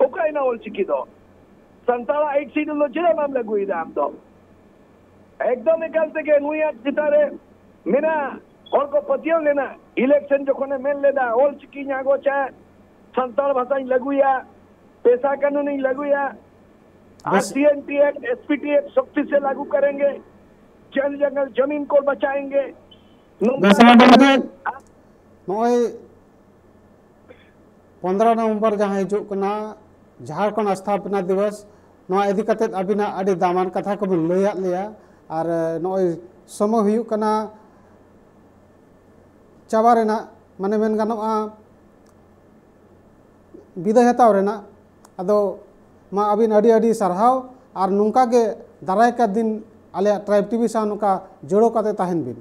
ᱚᱠᱟᱭᱮᱱᱟ ᱚᱞᱪᱤᱠᱤ ᱫᱚ? ᱥᱟᱱᱛᱟᱲᱟᱜ ᱮᱭᱤᱴ ᱥᱤᱰᱩᱞ ᱫᱚ ᱪᱮᱫᱟᱜ ᱵᱟᱢ ᱞᱟᱹᱜᱩᱭᱮᱫᱟ ᱟᱢ ᱫᱚ? ᱮᱠᱫᱚᱢ ᱮᱠᱟᱞ ᱛᱮᱜᱮ ᱱᱩᱭᱟᱜ ᱪᱮᱛᱟᱱ ᱨᱮ ᱢᱮᱱᱟᱜ ᱦᱚᱲ ᱠᱚ ᱯᱟᱹᱛᱭᱟᱹᱣ ᱞᱮᱱᱟ᱾ ᱤᱞᱮᱠᱥᱚᱱ ᱡᱚᱠᱷᱚᱱᱮ ᱢᱮᱱ ᱞᱮᱫᱟ, "ᱚᱞᱪᱤᱠᱤᱧ ᱟᱸᱜᱚᱪᱟ, ᱥᱟᱱᱛᱟᱲ ᱵᱷᱟᱥᱟᱧ ᱞᱟᱹᱜᱩᱭᱟ, ᱯᱮᱥᱟ ᱠᱟᱹᱱᱩᱱᱤᱧ ᱞᱟᱹᱜᱩᱭᱟ, ᱟᱨ ᱵᱮᱥ᱾ C N T act, S P T act ᱥᱚᱠᱛᱤ ᱥᱮ ᱞᱟᱹᱜᱩ ᱠᱟᱨᱮᱸᱜᱮ, ᱡᱚᱝᱜᱚᱞ ᱡᱚᱢᱤᱱ ᱠᱚ ᱵᱟᱪᱟᱭᱮᱸᱜᱮ᱾" ᱱᱚᱝᱠᱟ ᱵᱮᱥ, ᱟᱹᱰᱤ ᱱᱟᱯᱟᱭ᱾ ᱱᱚᱜᱼᱚᱭ ᱯᱚᱱᱫᱽᱨᱚ ᱱᱚᱵᱷᱮᱢᱵᱚᱨ ᱡᱟᱦᱟᱸ ᱦᱤᱡᱩᱜ ᱠᱟᱱᱟ, ᱡᱷᱟᱲᱠᱷᱚᱸᱰ ᱥᱛᱷᱟᱯᱚᱱᱟ ᱫᱤᱵᱚᱥ, ᱱᱚᱣᱟ ᱤᱫᱤ ᱠᱟᱛᱮᱫ ᱟᱹᱵᱤᱱᱟᱜ ᱟᱹᱰᱤ ᱫᱟᱢᱟᱱ ᱠᱟᱛᱷᱟ ᱠᱚᱵᱤᱱ ᱞᱟᱹᱭᱟᱫ ᱞᱮᱭᱟ᱾ ᱟᱨ ᱱᱚᱜᱼᱚᱭ ᱥᱚᱢᱚᱭ ᱦᱩᱭᱩᱜ ᱠᱟᱱᱟ ᱪᱟᱵᱟ ᱨᱮᱱᱟᱜ, ᱢᱟᱱᱮ ᱢᱮᱱ ᱜᱟᱱᱚᱜᱼᱟ ᱵᱤᱫᱟᱹᱭ ᱦᱟᱛᱟᱣ ᱨᱮᱱᱟᱜ᱾ ᱟᱫᱚ ᱢᱟ ᱟᱹᱵᱤᱱ ᱟᱹᱰᱤ ᱟᱹᱰᱤ ᱥᱟᱨᱦᱟᱣ, ᱟᱨ ᱱᱚᱝᱠᱟ ᱜᱮ ᱫᱟᱨᱟᱭ ᱠᱟᱱ ᱫᱤᱱ ᱟᱞᱮᱭᱟᱜ ᱴᱨᱟᱭᱤᱵᱽ ᱴᱤᱵᱷᱤ ᱥᱟᱶ ᱱᱚᱝᱠᱟ ᱡᱚᱲᱟᱣ ᱠᱟᱛᱮ ᱛᱟᱦᱮᱱ ᱵᱤᱱ᱾